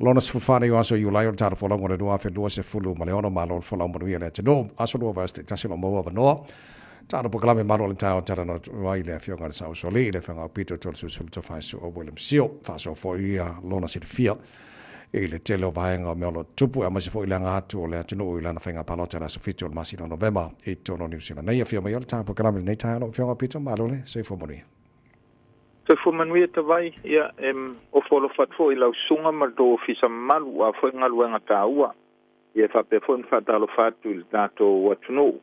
lona 14 nei o aso Iulai o le tala folauga o le 2026. Malo le folau manuia le atunuu. Aso lua vaiaso taitasi o lo o maua avanoa. Tala polokalame Malu o le Taeao talanoa atu ai le afioga i le Sausoli, le afioga o Pito Tolesulusulu Tofaesu'a William Sio. Faasoa foi ia lona silafia. i le tele o vaega o mea o lo o tutupu, aemaise foi le aga atu o le atunuu i lana faiga palota i le aso 7 o le masina o Novema i totonu o Niu Sila nei. Afio mai o le ta polokalame i lenei taeao lau Afioga Peter, malo le soifua manuia. Soifua manuia Tavai, ia e ofo alofa atu foi i lau susuga ma le tou ofisa mamalu aua foi galuega taua, ia e faapea foi ona faatalofa atu i le tatou atunuu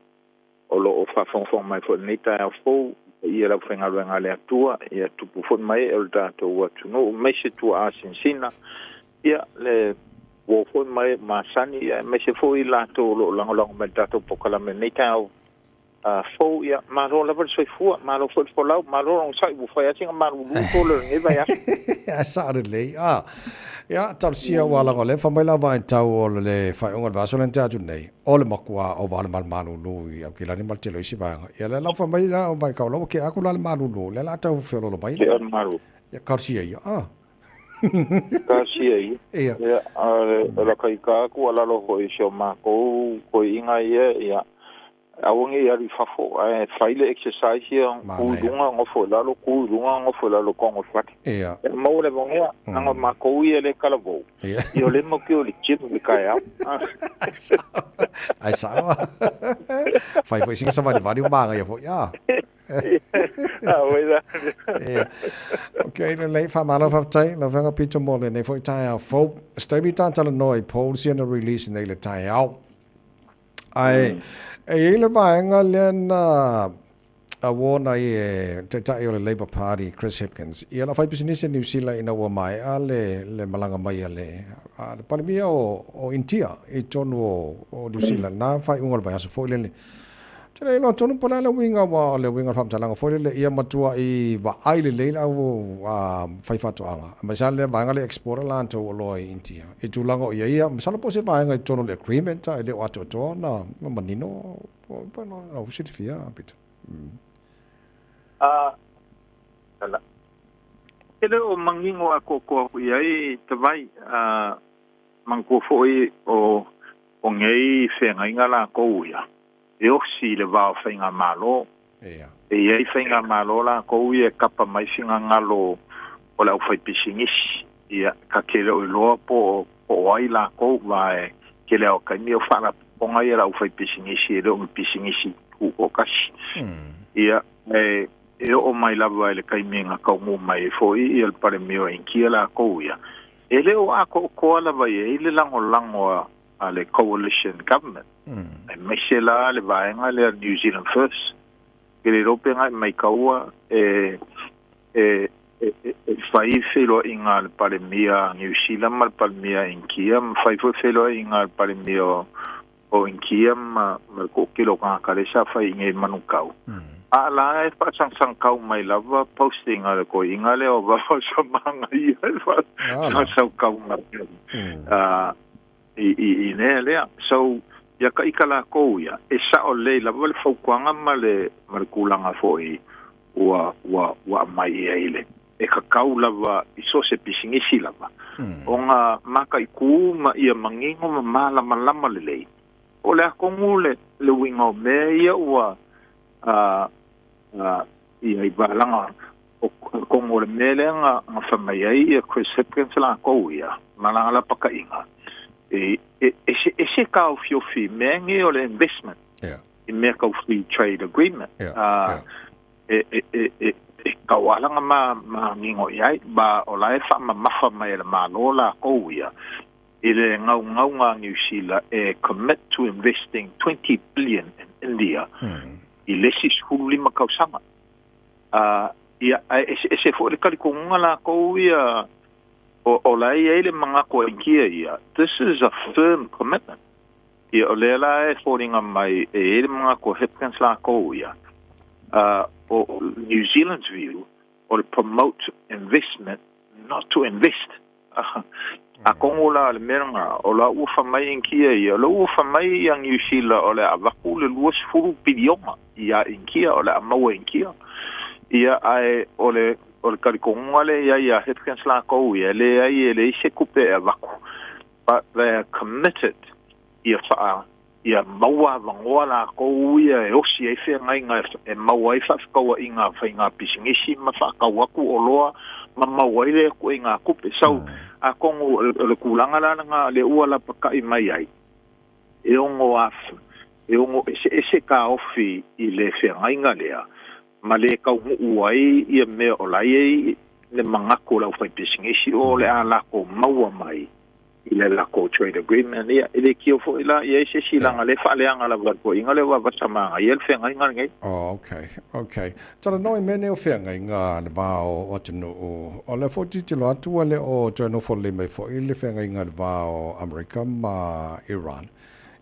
o lo o faafogafoga mai foi i lenei taeao fou i paia o le aufaigaluega a le Atua, ia tupu foi ma ee o le tatou atunuu, aemaise tuaa sinasina, ia le uo foi ma e masani, ia aemaise foi i latou o lo o lagolago mai i le tatou polokalame i lenei taeao fou. Ia, malo lava le soifua, malo foi le folau, malo le onosai, ua fai lava sina malulu tole o lenei vaiaso. Ae sao lelei. Ah, ia, talosia ua laga o lea fai mai la vaitau o le faaiuga o le vaiaso lea na tea atu nei, o le matua ova o le malulu i Aukilani ma le tele o isi vaega. Ia lea la fai mai la vaitau la ua kea atu la le malulu, lea la tau feololo mai le. Kea le malulu. Ia, talosia ia. Ah. Talosia ia. Ia. Ia, a o la kaika atu a lalo foi i si o matou toeaiina ia, ia, Aua ne i alu i fafo, ae fai le exercise ia, tu i luga, nofo i lalo, tu i luga, nofo i lalo tonu o le fale. Ia. E maua le avanoa, leaga o matou ia lea e talavou, ia o lea matou te o i le gym i le taeao. Ai sao. Fai foi sina savalivali ua manaia foi a. A oi la. Ia. Okay, lelei, faamalo faafetai lau Afioga Peter mo lenei foi taeao fou. Se taimi ta talanoa i polls ia na release nei i le taeao. Ae e i ai le vaega lea na award ai e Taitai o le Labour Party, Chris Hipkins, ia le aufaipisinisi a Niu Sila ina ua maea le, le malaga mai a le, a le Palemia o, o Initia i totonu o, o Niu Sila, na faaiuga o le vaiaso foi lele. Ou te le iloa tonu po o le a le uiga, aua o le uiga o le faamatalaga foi lele, ia matuai vaai lelei le au faifaatoaga, aemaise lava le vaega lea e exporter latou oloa i Initia, i tulaga o i ai ia, masalo po o se vaega i totonu o le agreement a e le o atoatoa ona manino, po o lau silafia, Peter. A, e le o manino atoatoa aku i ai Tavai, a, manatua foi o o nei feagaiga latou ia, e osi i le va o faigamalo. E i ai faigamalo latou ia e kapa mai finagalo o le aufaipisinisi, ia, ta te le o iloa po o ai latou, aua e tele lava o taimi o faalapotopotoga ia a le aufaipisinisi e le o ni pisinisi tutoatasi. Ia, ae e oo mai lava i le taimi na taunuu mai ai foi ia le Palemia o Initia latou ia, e le o atoatoa lava i ai le lagolago a le Coalition Government, aemaise la le vaega lea New Zealand First. Ke le iloa pe na e maitaua e e e fai feiloaiga a le Palemia a Niu Sila ma le Palemia a Initia, ma fai foi feiloaiga a le Palemia o Initia ma le toatele o tagata lea sa fai i inei i Manukau. A la e faasagasagakau mai lava posting a le toeaina lea o Vaosamagaia e faasagasaukau mai i mea lea. So, ia ka ika lakou ia, e sao lelei lava le fautuaga ma le ma le tulaga foi ua ua ua aumai i ai le e tatau lava i so o se pisinisi lava ona mataitu ma ia manino ma malamalama lelei po o le a tonu le le uiga o mea ia ua ia i valaga o tonu o le mea lea na na fai mai ai ia Chris Hipkins lakou ia ma lana lapataiga e e eseese taofiofi i mea nei o le investment i mea tau free trade agreement e e e e e taualaga ma manino i ai ma o la e faamamafa mai e le Malo lakou ia i le gaugauga a Niu Sila e commit to investing 20 billion in India i le isi 15 tausaga. A, ia, ae eseese foi le talitonuga lakou ia, o, o la e i ai le manatu a Initia ia, this is a firm commitment. Ia, o lea la e foliga mai e i ai le manatu a Hipkins lakou ia, a, o New Zealand's view, o le promote investment, not to invest. Atonu la o le mea lena, o la ua fai mai Initia ia, o la ua fai mai ia Niu Sila o le a avatu le 20 piliona ia Initia, o le a maua e Initia. Ia, ae o le, o le talitonuga lea i ai ia Hipkins latou ia, e leai e leai se tupe e avatu, but they are committed ia whaa Ia maua avanoa lakou ia e osi ai feagaiga e maua ai faafekauaʻiga faiga pisinisi ma faatau atu oloa ma maua ai le ituaiga tupe. Sau atonu o le tulaga la lena lea ua lapataʻi mai ai e ono af e ono eseese taofi i le feagaiga lea ma lē taunuu ai ia mea o la iai le manatu o le aufaipisinisi o le a lakou maua mai i le lakou trade agreement. Ia e le tio foi la i ai se isi laga lea faaleaga lava i le toeaiga lea ua avata magaia le feagaiga lenei. Oh, okay, okay. Talanoa i mea nei o feagaiga le va o atunuu. O lea foi tilotilo atu ua le o toe nofo lelei mai foi le feagaiga i le va o Amerika ma Iran.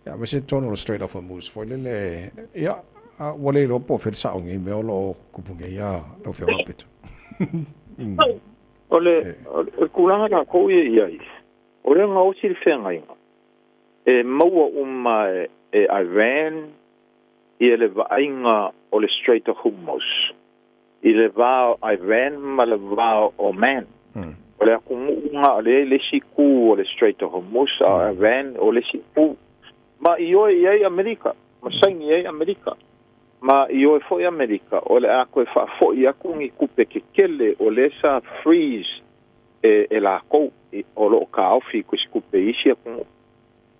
Ia, aemaise totonu o le Strait of Hormuz foi lele. Ia, ua le iloa po o fea le sao o nei mea o lo o tupu nei a lau Afioga Peto. O le tulaga lakou ia i ai, o lea gaosi le feagaiga e maua uma e Iran ia le vaaiga o le Strait of Hormuz i le va o Iran ma le va o Oman. O le atunuu na o lea i le isi itu o le Strait of Hormuz, a o Iran o le isi itu. Ma ioe i ai Amerika, ma saini ai Amerika. Ma ioe foi Amerika o le a toe faafoʻi atu ni tupe tetele o lea sa freeze e lakou o lo o taofi i tusitupe i isi atunuu.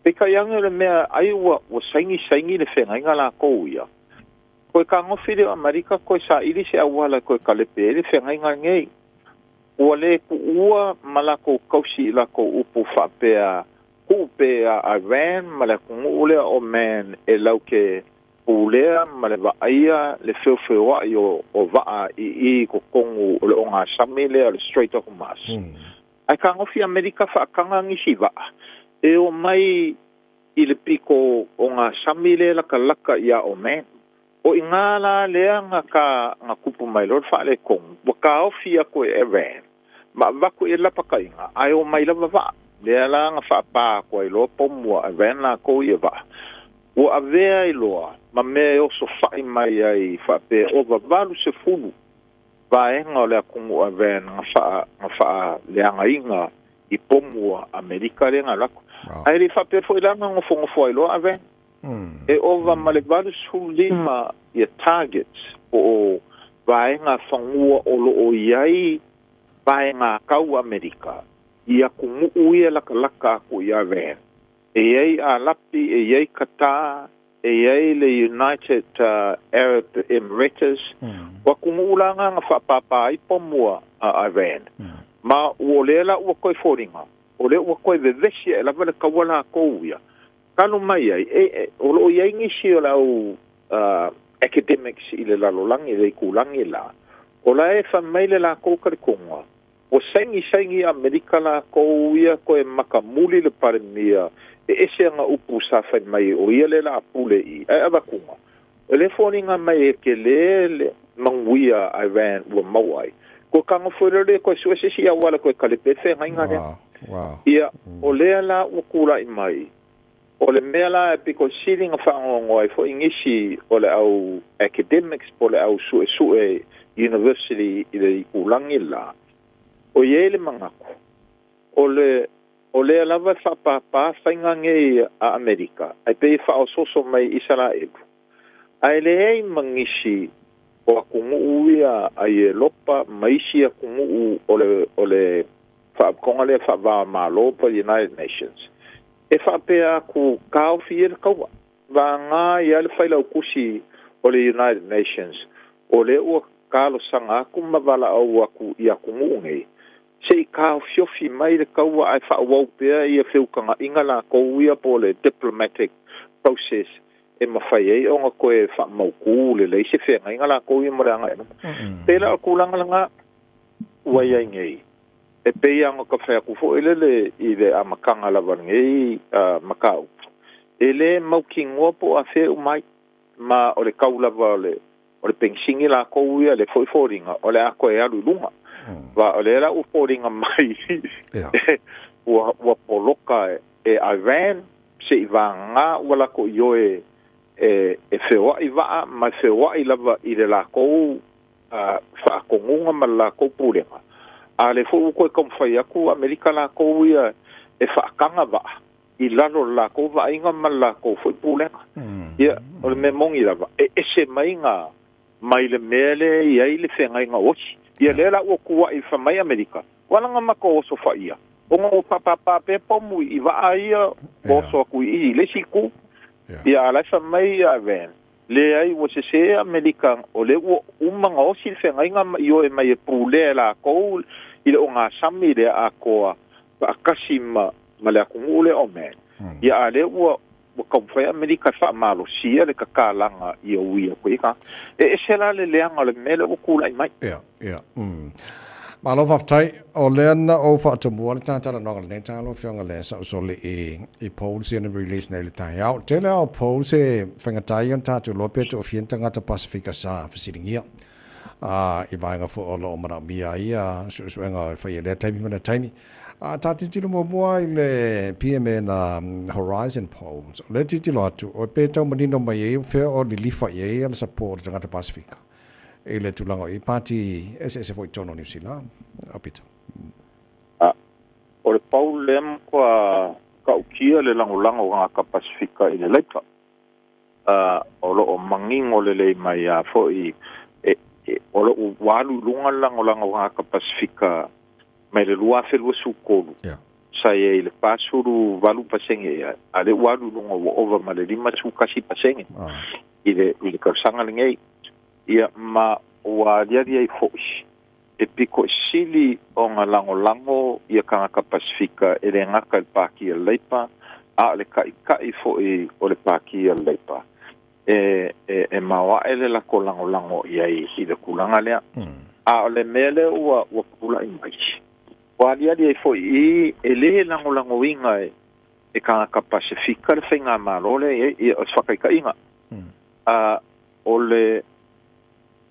Peitai ane o le mea ai ua saini saini le feagaiga lakou ia, toe tagofi lea o Amerika toe saili se auala e toe talepe ai le feagaiga lenei. Ua le tuua ma lakou tausi i lakou upu faapea tuu pea Iran ma le atunuu lea o Oman e lauke pulea ma le vaaia le feofeoaʻi o vaa i i i totonu o le ogasami lea o le Strait of Hormuz. Ae tagofi Amerika faataga nisi vaa e omai i le pito ogasami lea latalata iā Oman. O iga la lea na ka na tupu mai loa le faaletonu, ua taofi atu e Iran ma avatu i ai le lapataiga ae omai lava vaa. Lea la na faapā atu ai loa pomu a Iran lakou ia vaa ua avea ai loa ma mea e osofaʻi mai ai faapea ova 80 vaega o le atunuu Iran na faa na faaleagaina i pomu a Amerika lea na alu atu. Ae le i faapea foi la na nofonofo ai loa Iran. E ova ma le 85 ia targets po o vaega fanua o lo o i ai vaega tau Amerika i atunuu ia latalata atu i Iran. E i ai Alapi, e i ai Qatar, e i ai le United Arab Emirates, o atunuu la na na faapāpā ai pomu a Iran. Ma ua o lea la ua toe foliga, o lea ua toe vevesi aʻe lava le kaua lakou ia. Talu mai ai, e, o lo o i ai nisi o le au academics i le lalolagi, le itulagi la, o la e fai mai le lakou talitonuga, ua saini saini Amerika lakou ia toe makamuli le Palemia e ese ana upu sa fai mai o ia le la pule i ae avatuga. O le foliga mai e tele le manuia a Iran ua maua ai. Koe tagofi loa lea koe sue se isi auala koe kalepe le feagaiga lea. Ia, o lea la ua tulaʻi mai, o le mea la e pito sili na faanoanoa ai foi nisi o le au academics po o le au suesue university i le itulagi la, o i ai le manatu, o le o lea lava e faapāpā faiga nei a Amerika ae pei e faaosooso mai i Isalaelu, ae leai ma nisi o atunuu ia a Ieropa ma isi atunuu o le o le Faapotopotoga lea Faava-o-Malo po o le United Nations e faapea atu taofi ai le taua. Vagā ia le Failautusi o le United Nations o lea ua talosaga atu ma valaau atu i atunuu nei se i taofiofi mai le taua ae faaauau pea ia feutagaʻiga lakou ia po o le diplomatic process e mafai ai ona toe faamautū lelei se feagaiga lakou ia mo le agai i luma. Pei la o le tulaga lena ua i ai nei, e pei lava ona ta fai atu foi lele i le amataga lava o lenei mataupu, e le mautinoa po o afea uma ai, ma o le tau lava o le o le penisini lakou ia, lea foi foliga o le a toe alu i luga. Aua o lea la ua foliga mai ua poloka e Iran seʻi vagana ua latou ioe e feoaʻi vaa ma e feoaʻi lava i le lakou faatonuga ma le lakou pulega, a o lea foi ua toe taumafai atu Amerika lakou ia e faataga vaa. i lalo o le lakou vaaiga ma le lakou foi pulega. Ia, o le mea moni lava, e ese mai ga mai le mea lea e i ai le feagaiga o osi. Ia lea la ua tuua'i fai mai Amerika, ua ala ona matou oso fa'aia, ona ua faapāpā pea pomu i vaa ia ua oso atu i i i le isi itu. Ia a o la e fai mai ia Iran, Leai, ua sesē Amerika, o lea ua uma ona osi le feagaiga ma ioe mai e pulea e lakou i le ogasami lea atoa faatasi ma ma le atunuu lea o Man. Ia a lea ua ua taumafai Amerika e faamalosia le tatalaga ia ui atu ai tagata. E ese la le leaga o le mea lea ua tulai mai. Ia, ia, mm. Malo faafetai. O lea na ou faatomua le ta talanoaga i lenei taeao lau Afioga lea sa ou soli i, i polls ia na release nei i le taeao. Tele lava o polls e faigata ia ona tatou iloa pe toafia ni tagata Pasifika sa fesiligia a, i vaega foi o lo o manaomia ai ia suesuega e fai i lea taimi ma lea taimi. A ta tilotilo muamua i le PMN Horizon Polls, o lea tilotilo atu, o pe tau manino mai ai o fea o lilifa i ai le support o tagata Pasifika i le tulaga o i pāti eseese foi i totonu o Niu Sila. O Peter. A, o le poll lea matua ta'utia le lagolago o tagata Pasifika i le Labour. A, o lo o manino lelei mai lava foi e, e, o lo o ua alu i luga le lagolago o tagata Pasifika mai le 2023, yeah. sa i ai i le 48% ea, a lea ua alu i luga ua ova ma le 51% ah. i le, i le tausaga lenei. Ia, ma ua aliali ai foi e piko sili ona lagolago ia tagata Pasifika e le gata i le Pāti a le Leipa, a o le ta'ita'i foi o le Pāti a le Leipa e, e, e maoae le latou lagolago i ai i le tulaga lea. A o le mea lea ua, ua tula'i mai, ua aliali ai foi i e lē lagolagoina e, e tagata Pasifika le faigamalo lea i ai, ia o se faataitaiga. A, o le,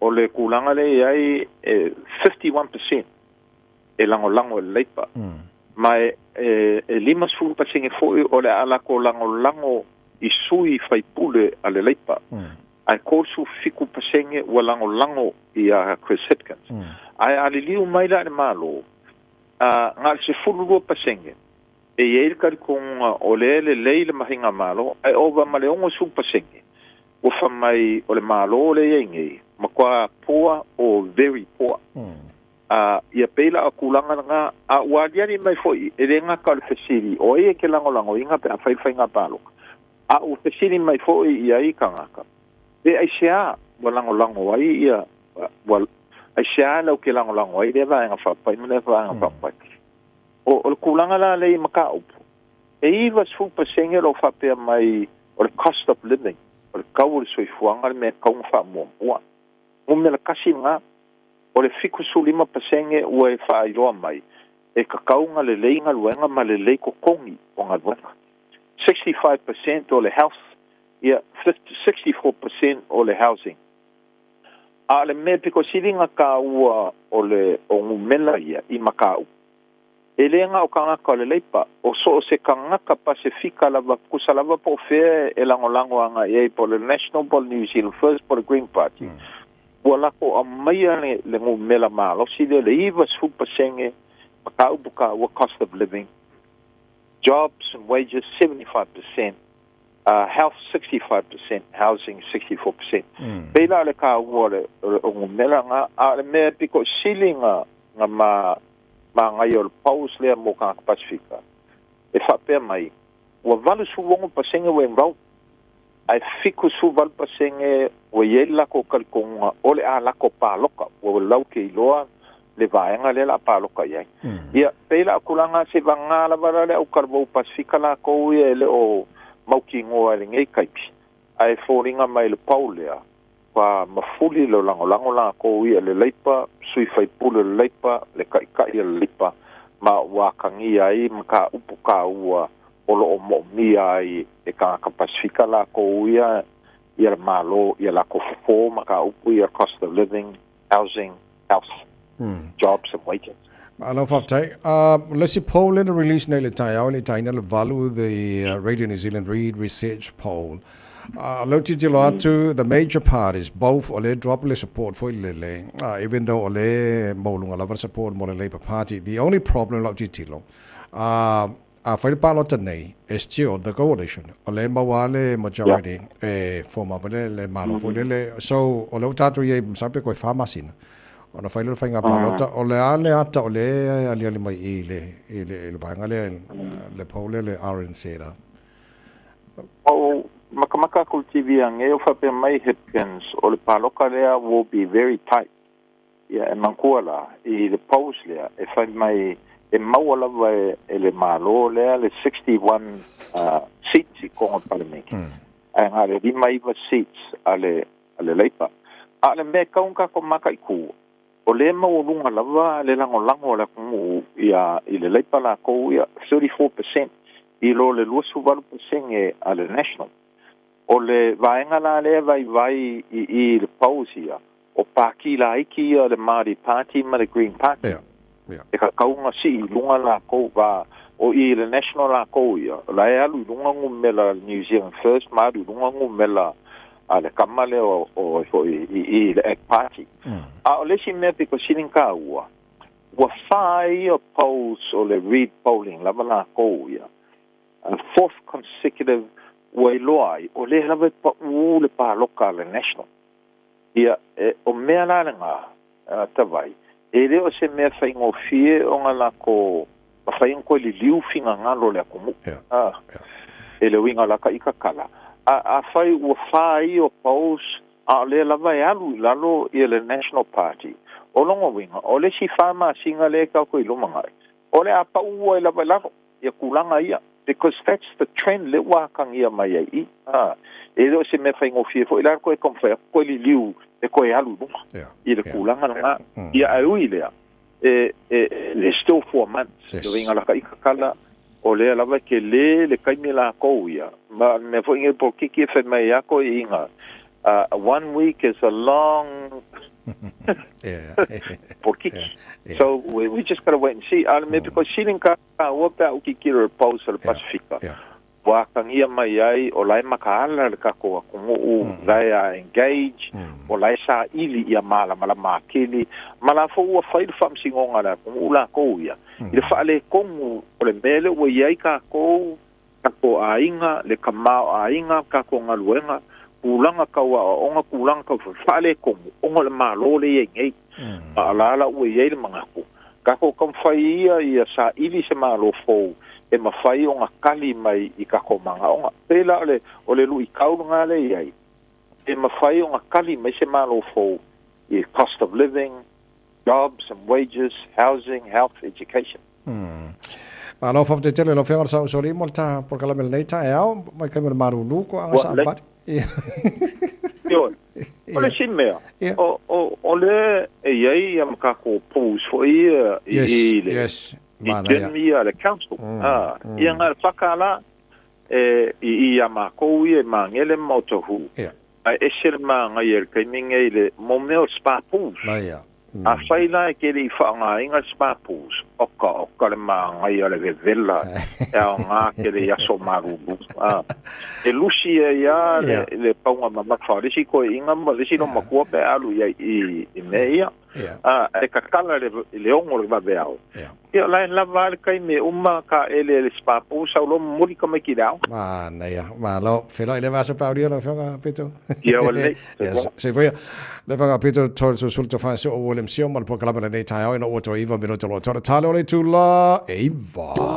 o le tulaga lea e i ai e 51% e lagolago i le Leipa. Ma e, e, e 50% foi o le a latou lagolago i sui faipule a le Leipa. Ae 37% ua lagolago iā Chris Hipkins. Ae a liliu mai la i le Malo, a, na o le 12% e i ai le talitonuga o lea e lelei le mahiga malo, ae ova ma le 60% ua fai mai o le Malo lea e i ai nei, matua poor or very poor. A, ia pei la o tulaga lena, a ua aliali mai foi, e le gata o le fesili, o ai e te lagolagoina pe a fai le faiga palota, a ua fesili mai foi i ai tagata, pe aisea ua lagolago ai ia, ua, aisea lau te lagolago ai lea Vaega Faaupufai ma lea Vaega Faaupufai. O, o le tulaga la lea i mataupu, e 90% o lo o faapea mai o le cost of living, o le tau o le soifuaga le mea e tatau ona faamuamua. Numera tasi lena, o le 75% ua e faailoa mai e tatau ona lelei galuega ma lelei totogi o galuega. 65% o le health, ia, 64% o le housing. A o le mea pito sili ona taua o le o numera ia i mataupu, e le na o tagata o le Leipa, o so o se tagata Pasefika lava, tusa lava po o fea e lagolago agai ai, po o le National, po o le New Zealand First, po o le Green Party, ua latou aumaia le, le numera malosi lea, le 90% mataupu taua cost of living, jobs and wages 75%, health 65%, housing 64%. Pei la o le taua o le, o le numera lena, a o le mea e pito sili na, na ma, manaia o le polls lea mo tagata Pasifika, e faapea mai, ua 86% ua enroll, ae 78% ua i ai le latou talitonuga o le a latou palota, ua lau ke iloa le vaega lea o le a palota i ai. Ia, pei la o tulaga se vagā lava la le au talavou Pasifika latou ia e le o mautinoa i lenei taimi, ae foliga mai le poll lea, ua mafuli le lagolago latou ia le Leipa, sui faipule o le Leipa, le Taitai o le Leipa, ma ua atagia ai mataupu taua o lo o moomia ai e tagata Pasifika latou ia ia le Malo ia latou fofo mataupu ia cost of living, housing, health, jobs and wages. Malo faafetai. Le isi poll lea na release nei i le taeao e le i taina le valu, the Radio New Zealand Reid Research Poll. O lea ou tilotilo atu, the major parties, both o lea e drop le support foi lele, even though o lea e maualuga lava le support mo le Labour Party. The only problem lau tilotilo, Afai le palota nei, e still the coalition, o lea e maua lava le majority e form up ai le Malo foi lele. So, o lea ua tatou i ai, masalo pe toe fa masina ona fai lea o le faiga palota. O le a le ata o lea e aliali mai i i le i le vaega lea, le poll lea, le RNZ la? Ua ou makamaka aku i le TV anei o faapea mai Hipkins o le paloka lea will be very tight. Ia, e manatua la, i le polls lea, e fai mai e maua lava e le Malo lea le 61 seats i totonu o le Palemene, ae na o le 59 seats a le a le Labour. A o le mea e tatau ona tatou mataitu, o lea e maualuga lava le lagolago a le atunuu ia i le Labour latou ia, 34% i lo le 28% a le National. O le vaega la lea e vaivai i i i le polls ia, o pāti laiti ia o le Māori Party ma le Green Party. E tatau ona sii i luga latou va o i i le National latou ia, o la e alu i luga numera New Zealand First ma alu i luga numera a le tama lea o o ai foi i i i le Act Party. A o le isi mea pito sili ona taua, ua fa ai ia polls o le Reid Polling lava latou ia, a fourth consecutive ua iloa ai o lea lava e paʻū le pāloka a le National. Ia, e, o mea la lena, Tavai, e le o se mea faigofie ona lako mafai ona toe liliu finagalo o le atunuu, a, e le uiga la ka i kakala. A, afai ua fa ai o polls a o lea lava e alu i lalo ia le National Party, o lona uiga, o le isi fa masina lea e tatou i lumanai, o le a pau ai lava i lalo ia tulaga ia, because that's the trend lea ua atagia mai ai i i. E le o se mea faigofie foi la toe taumafai atu toe liliu e toe alu i luga i le tulaga lena. Ia ae ui i lea, e, e, there's still 4 months. Le uiga la ka i kakala, o lea lava e tele le taimi lakou ia. Ma le mea foi nei polokiki e fai mai ia koe iga, one week is a long polokiki. So we just gotta wait and see. A o le mea pito sili ona taua pe a ou tilotilo i le polls a le Pasifika, ua atagia mai ai o la e makaala le tatou atunuu, la e a engage, o la e saili ia malamalama atili, ma la foi ua fai le faamasinoga a le atunuu latou ia, i le faaletonu o le mea lea ua i ai tatou, tatou aiga, le tamaoaiga, tatou galuega, tulaga tau aoaoga, tulaga tau faaletonu, ona o le Malo lea e i ai nei. A o la la ua i ai le manatu, tatou taumafai ia ia saili se Malo fou e mafai ona tali mai i tatou manaoga. Pei la o le o le luitau lena lea e i ai, e mafai ona tali mai se Malo fou i cost of living, jobs and wages, housing, health, education. Malo faafetai tele i lau Afioga i le Sao Usoalii mo le ta polokalame i lenei taeao mai taimi o le malulu ko aga Ua lelei. savali. Ioe. O le isi mea, o, o, o lea e i ai ia ma tatou polls foi ia i i le i Manaia. gym ia a le council. A, ia na o le whaka la e, i i a makou ia i Magele ma Otahuhu. Ae ese le māngaia i le taimi nei i le mo mea o spa pools. Naia. Afai la e te le i faaaogaina le spa pools, oka oka le māngaia o le vevela e aoga tele i aso malulu. A, e lusi ai lava le, le pauga mamafa o le isi toeaina ma le isi loomatua pe a alu i ai i, i mea ia. A, e kakala le, le ono o le vaveao. Ia, o la e lava lava le taimi e uma taele le spa pool, sau loa momoli tamaiti i le aoga. Manaia, malo. Feiloai i lea vasa paulia lau Afioga Peter. Ia ua lelei. Ia, soifua ia. Le Afioga Peter Toeolesulusulu Tofaeoso o William Sio ma le polokalame lenei taeao ina ua toe iva minute o lo o toa tale o le itula e 9.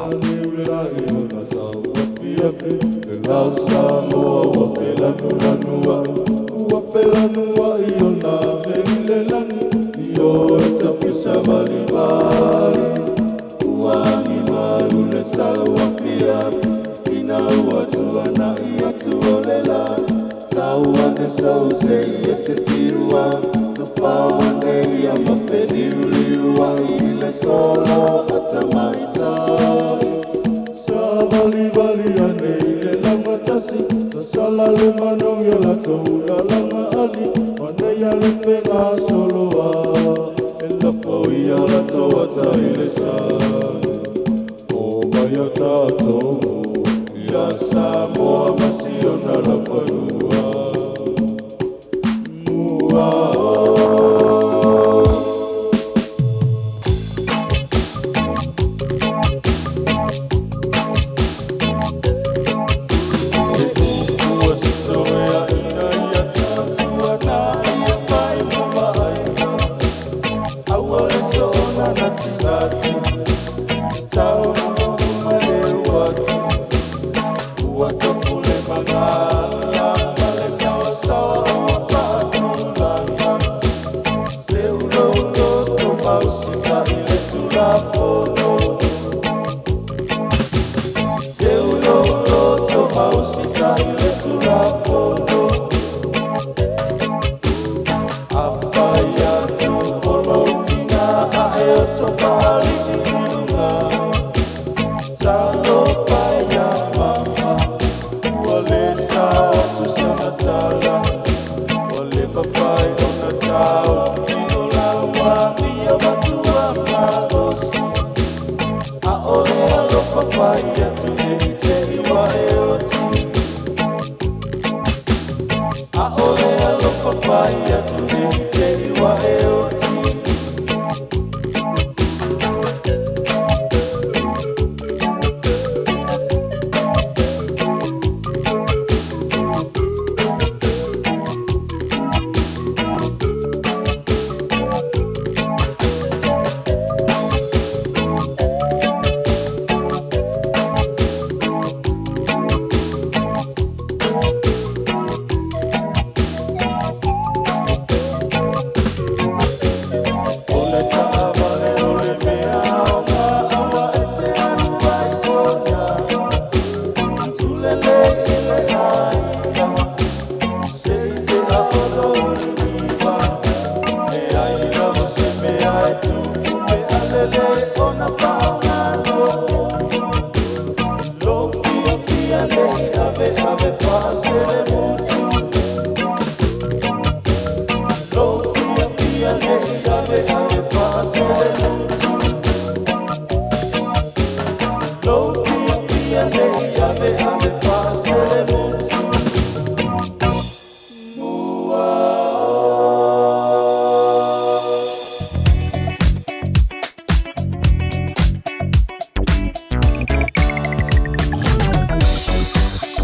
ai le Tulafono. Afai atu o lou tina ae oso faalii i luga. Talofa ia mama, ua le sao atu sana tala. Ua le mafai ona taofi o lau amio matua malosi. A'ole alofa fai atu ne i te i ua e oti. A'ole alofa fai atu ne i te i ua e oti. O le taavale o le mea aoga aua e te alu ai kona. Tulele i le aiga, se i tea o lou lima. E ai lava se mea e tupu pe a lelei ona faaaoga loa. Lou fiafia ne i aveave faaselemutu. Lou fiafia ne i aveave faaselemutu. Lou fiafia ne i aveave faaselemutu.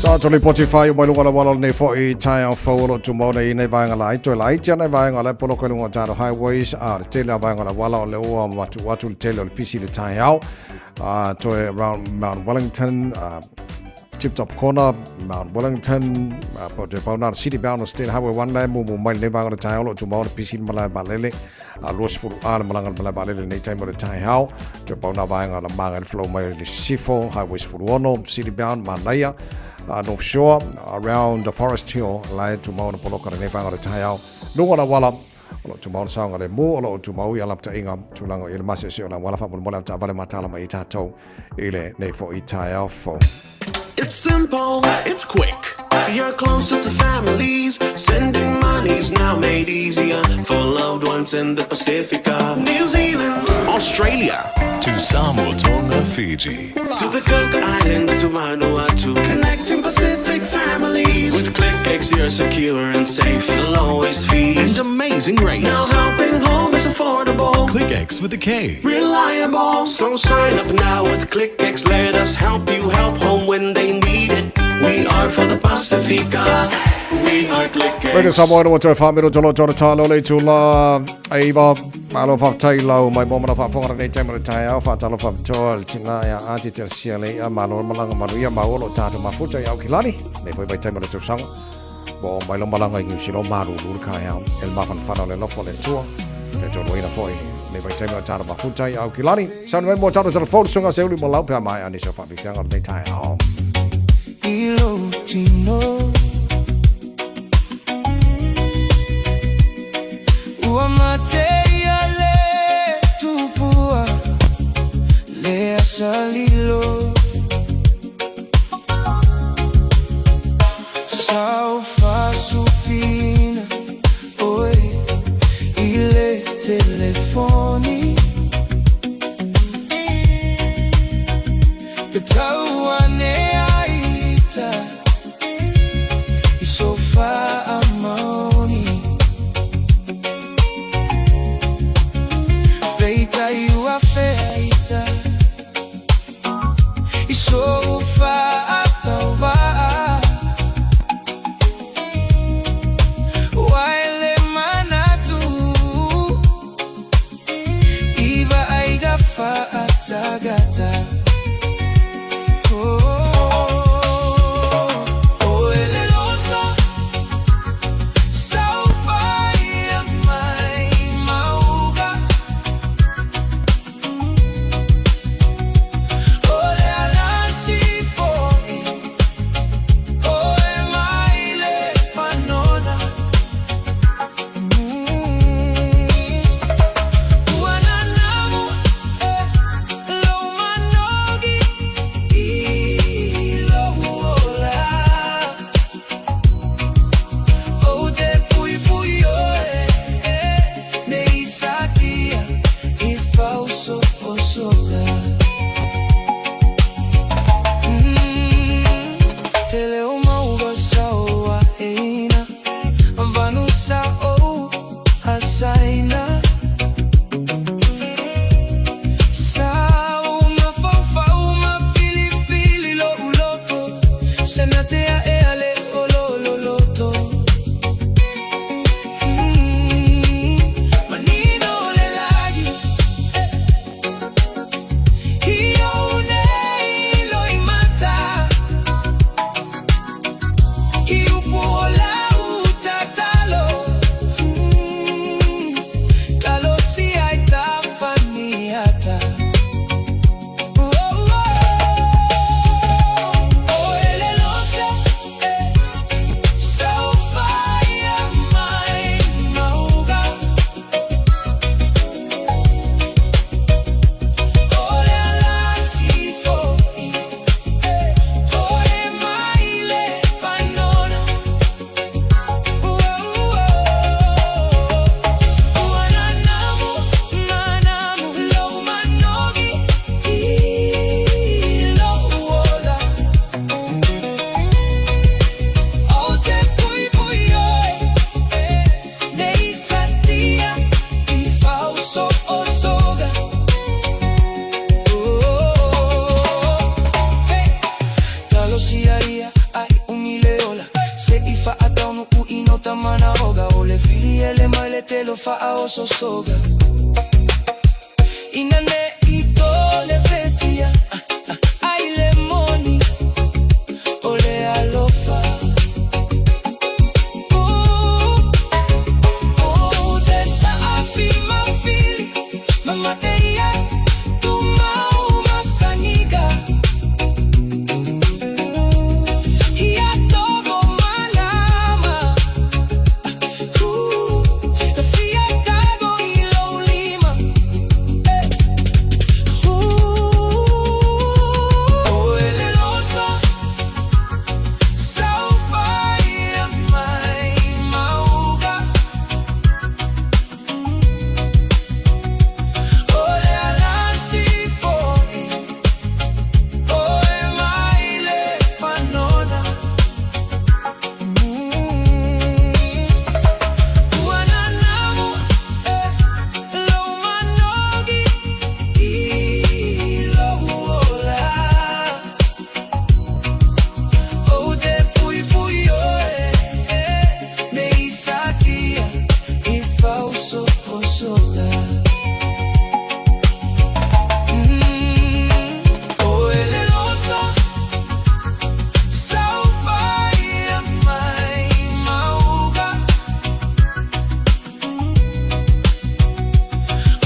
Tatou lipoti faaiu mai luga o le auala o lenei foi taeao fou o lo o tumau nei i nei vaega laiti, toe laiti lava nai vaega o la e poloka i luga o tatou highways, a o le tele lava vaega o le auala o lea ua matuu atu le tele o le pisi i le taeao. Toe around Mount Wellington, Tip Top Corner, Mount Wellington, toe pau na le City Bound o State Highway 1 la e mumu mai lenei vaega o le taeao o lo o tumau le pisi i le malae vaalele. 20 a le malaga i le malae vaalele i lenei taimi o le taeao. Toe pau na vaega la maga le flow mai le Sifo, Highway 16, City Bound, Manaia, North Shore, around the Forest Hill, la e tumau na poloka lenei vaega o le taeao. Luga o le auala, o lo o tumau le saogalemu, o lo o tumau i alapataiga tulaga i le maseese o le auala faamolemole a taavale matala mai i tatou i lenei foi taeao fou. It's simple, it's quick. You're closer to families. Sending money's now made easier for loved ones in the Pacifica, New Zealand, Australia, To Samoa, Tonga, Fiji. to the Cook Islands, to Vanuatu, connecting Pacific families. With KlickEx, you're secure and safe. The lowest fees And amazing rates. Now helping home is affordable. KlickEx with a K. Reliable. So sign up now with KlickEx. Let us help you help home when they need it. We are for the Pacifica. We are KlickEx. Radio Samoa no toe whamero tolo tolo talo le tula eiva malo whaftai lau mai mo mana whaafonga nei taima le taeao whaatalo whaapitoa le tina ia ati te sia le ia malo malanga manu ia maolo tātou mafuta i Aukilani nei foi vai taima le tausaga mo mai lo malanga i New Zealand malulu le kaeao el mafanafana o le lofo le tua te toloina foi nei vai taima le tātou mafuta i Aukilani sauni mai mo tātou telefone sunga se uli mo lau pea mai ani se whaafifianga o lenei taeao. I lou tino Ua mate ia le tupua Le asa lilo Sa o faasufina oe i le telefoni Pe tau ane ai ita i so faamaoni Peitai ua fea ita i sou faatauvaa. amata manaoga O le fili ele mai le telo faaososoga Ina ne i to le vetia ai le moni o le alofa O te saafi mafili mamate ia tumau masaniga Ia togo malama Na fia tago i lou lima O ele losa Saufaia mai mauga O le alasi foi O e mai le fanona Ua nanamu e lou manogi i lou ola Ou te puipui oe ne i satia i fausofosoga O ele losa Saufaia mai mauga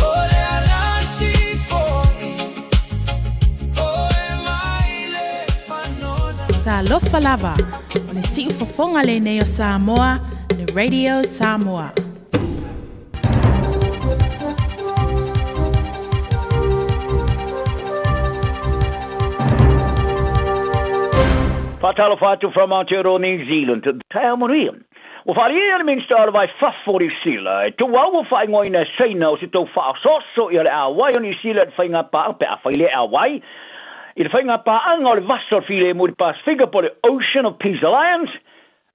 O le alasi foi O e mai le fanona Talofa lava, o le siufofoga lenei o Samoa, le Radio Samoa. Faatalofa atu from Aotearoa New Zealand. Taeao manuia. Ua faaalia le Minista o le Vai Fafo o Niu Sila e tuau ua faaigoaina e Saina o se tou faaosooso ia le auai o Niu Sila i le faiga paaga pe afai le auai i le faiga paaga o le Vasa o le Filemu i le Pasefika po o le Ocean of Peace Alliance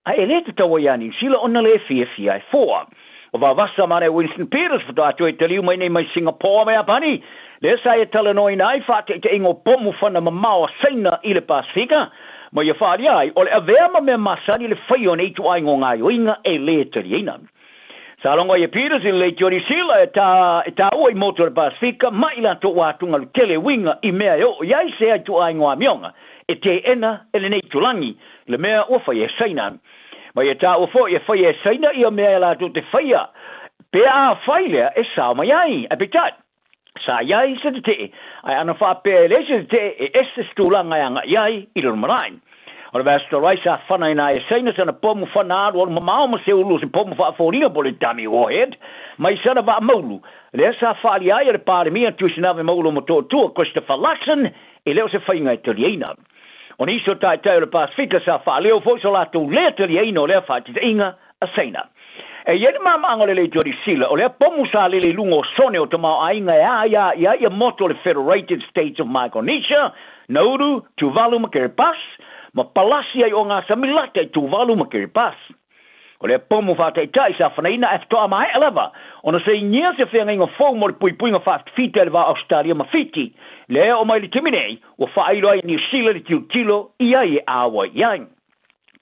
ae e le tatau ai ia Niu Sila ona le fiafia e foa. O vavasa ma le Winston Peters faatoa toe taliu mai nei mai Singapore ma Iapani, lea sa ia talanoaina ai faateʻiteʻiga o pomu fana mamao a Saina i le Pasefika, ma ia faaalia ai o le avea ma mea masani le faia o nei ituaiga o gaoioiga e lē taliaina. Sa logo ai e Peters i le leitio Niu Sila e tā e tāua i motu o le Pasefika ma i latou ua atugalu tele uiga i mea e oo i ai sea ituaiga o amioga e teena e lenei itulagi le mea ua faia e Saina. Ma ia tāua foi e faia e Saina ia mea e latou te faia pe afai lea e sao mai ai. Ae peitai, sa i ai se tetee, ae ana faapea e leai se tetee e ese se tulaga e agai ai i le lumanai. O le Vastra Rice sa fanaina ai e Saina sana pomu fana alualu mamao ma se ulu o se pomu faafoliga po o le dummy warhead mai sana vaa maulu, lea sa faaalia ai e le Palemia Tuisinave Maulu Motootua Christopher Luxon e le o se faiga e taliaina. O nisi o taitai o le Pasefika sa faaleo foi so latou lea taliaina o lea faatetaiga a Saina. E i ai le maamaaga o le Leitio Sila, o lea pomu sa lele i luga o sone o tamaoaiga e aia i ai ia motu o le Federated States of Micronesia, Nauru, Tuvalu ma Kiribati, ma palasi ai o ngā sami lata i Tuvalu ma Kiribati. O lea pomu faataitai sa fanaina ae faatoa maea lava ona sainia se feagaiga fou mo le puipuiga faafitafita i le va o Ausetalia ma Fiti, lea oo mai le taimi nei ua faailo ai e Niu Sila le tilotilo i ai e āwai i ai.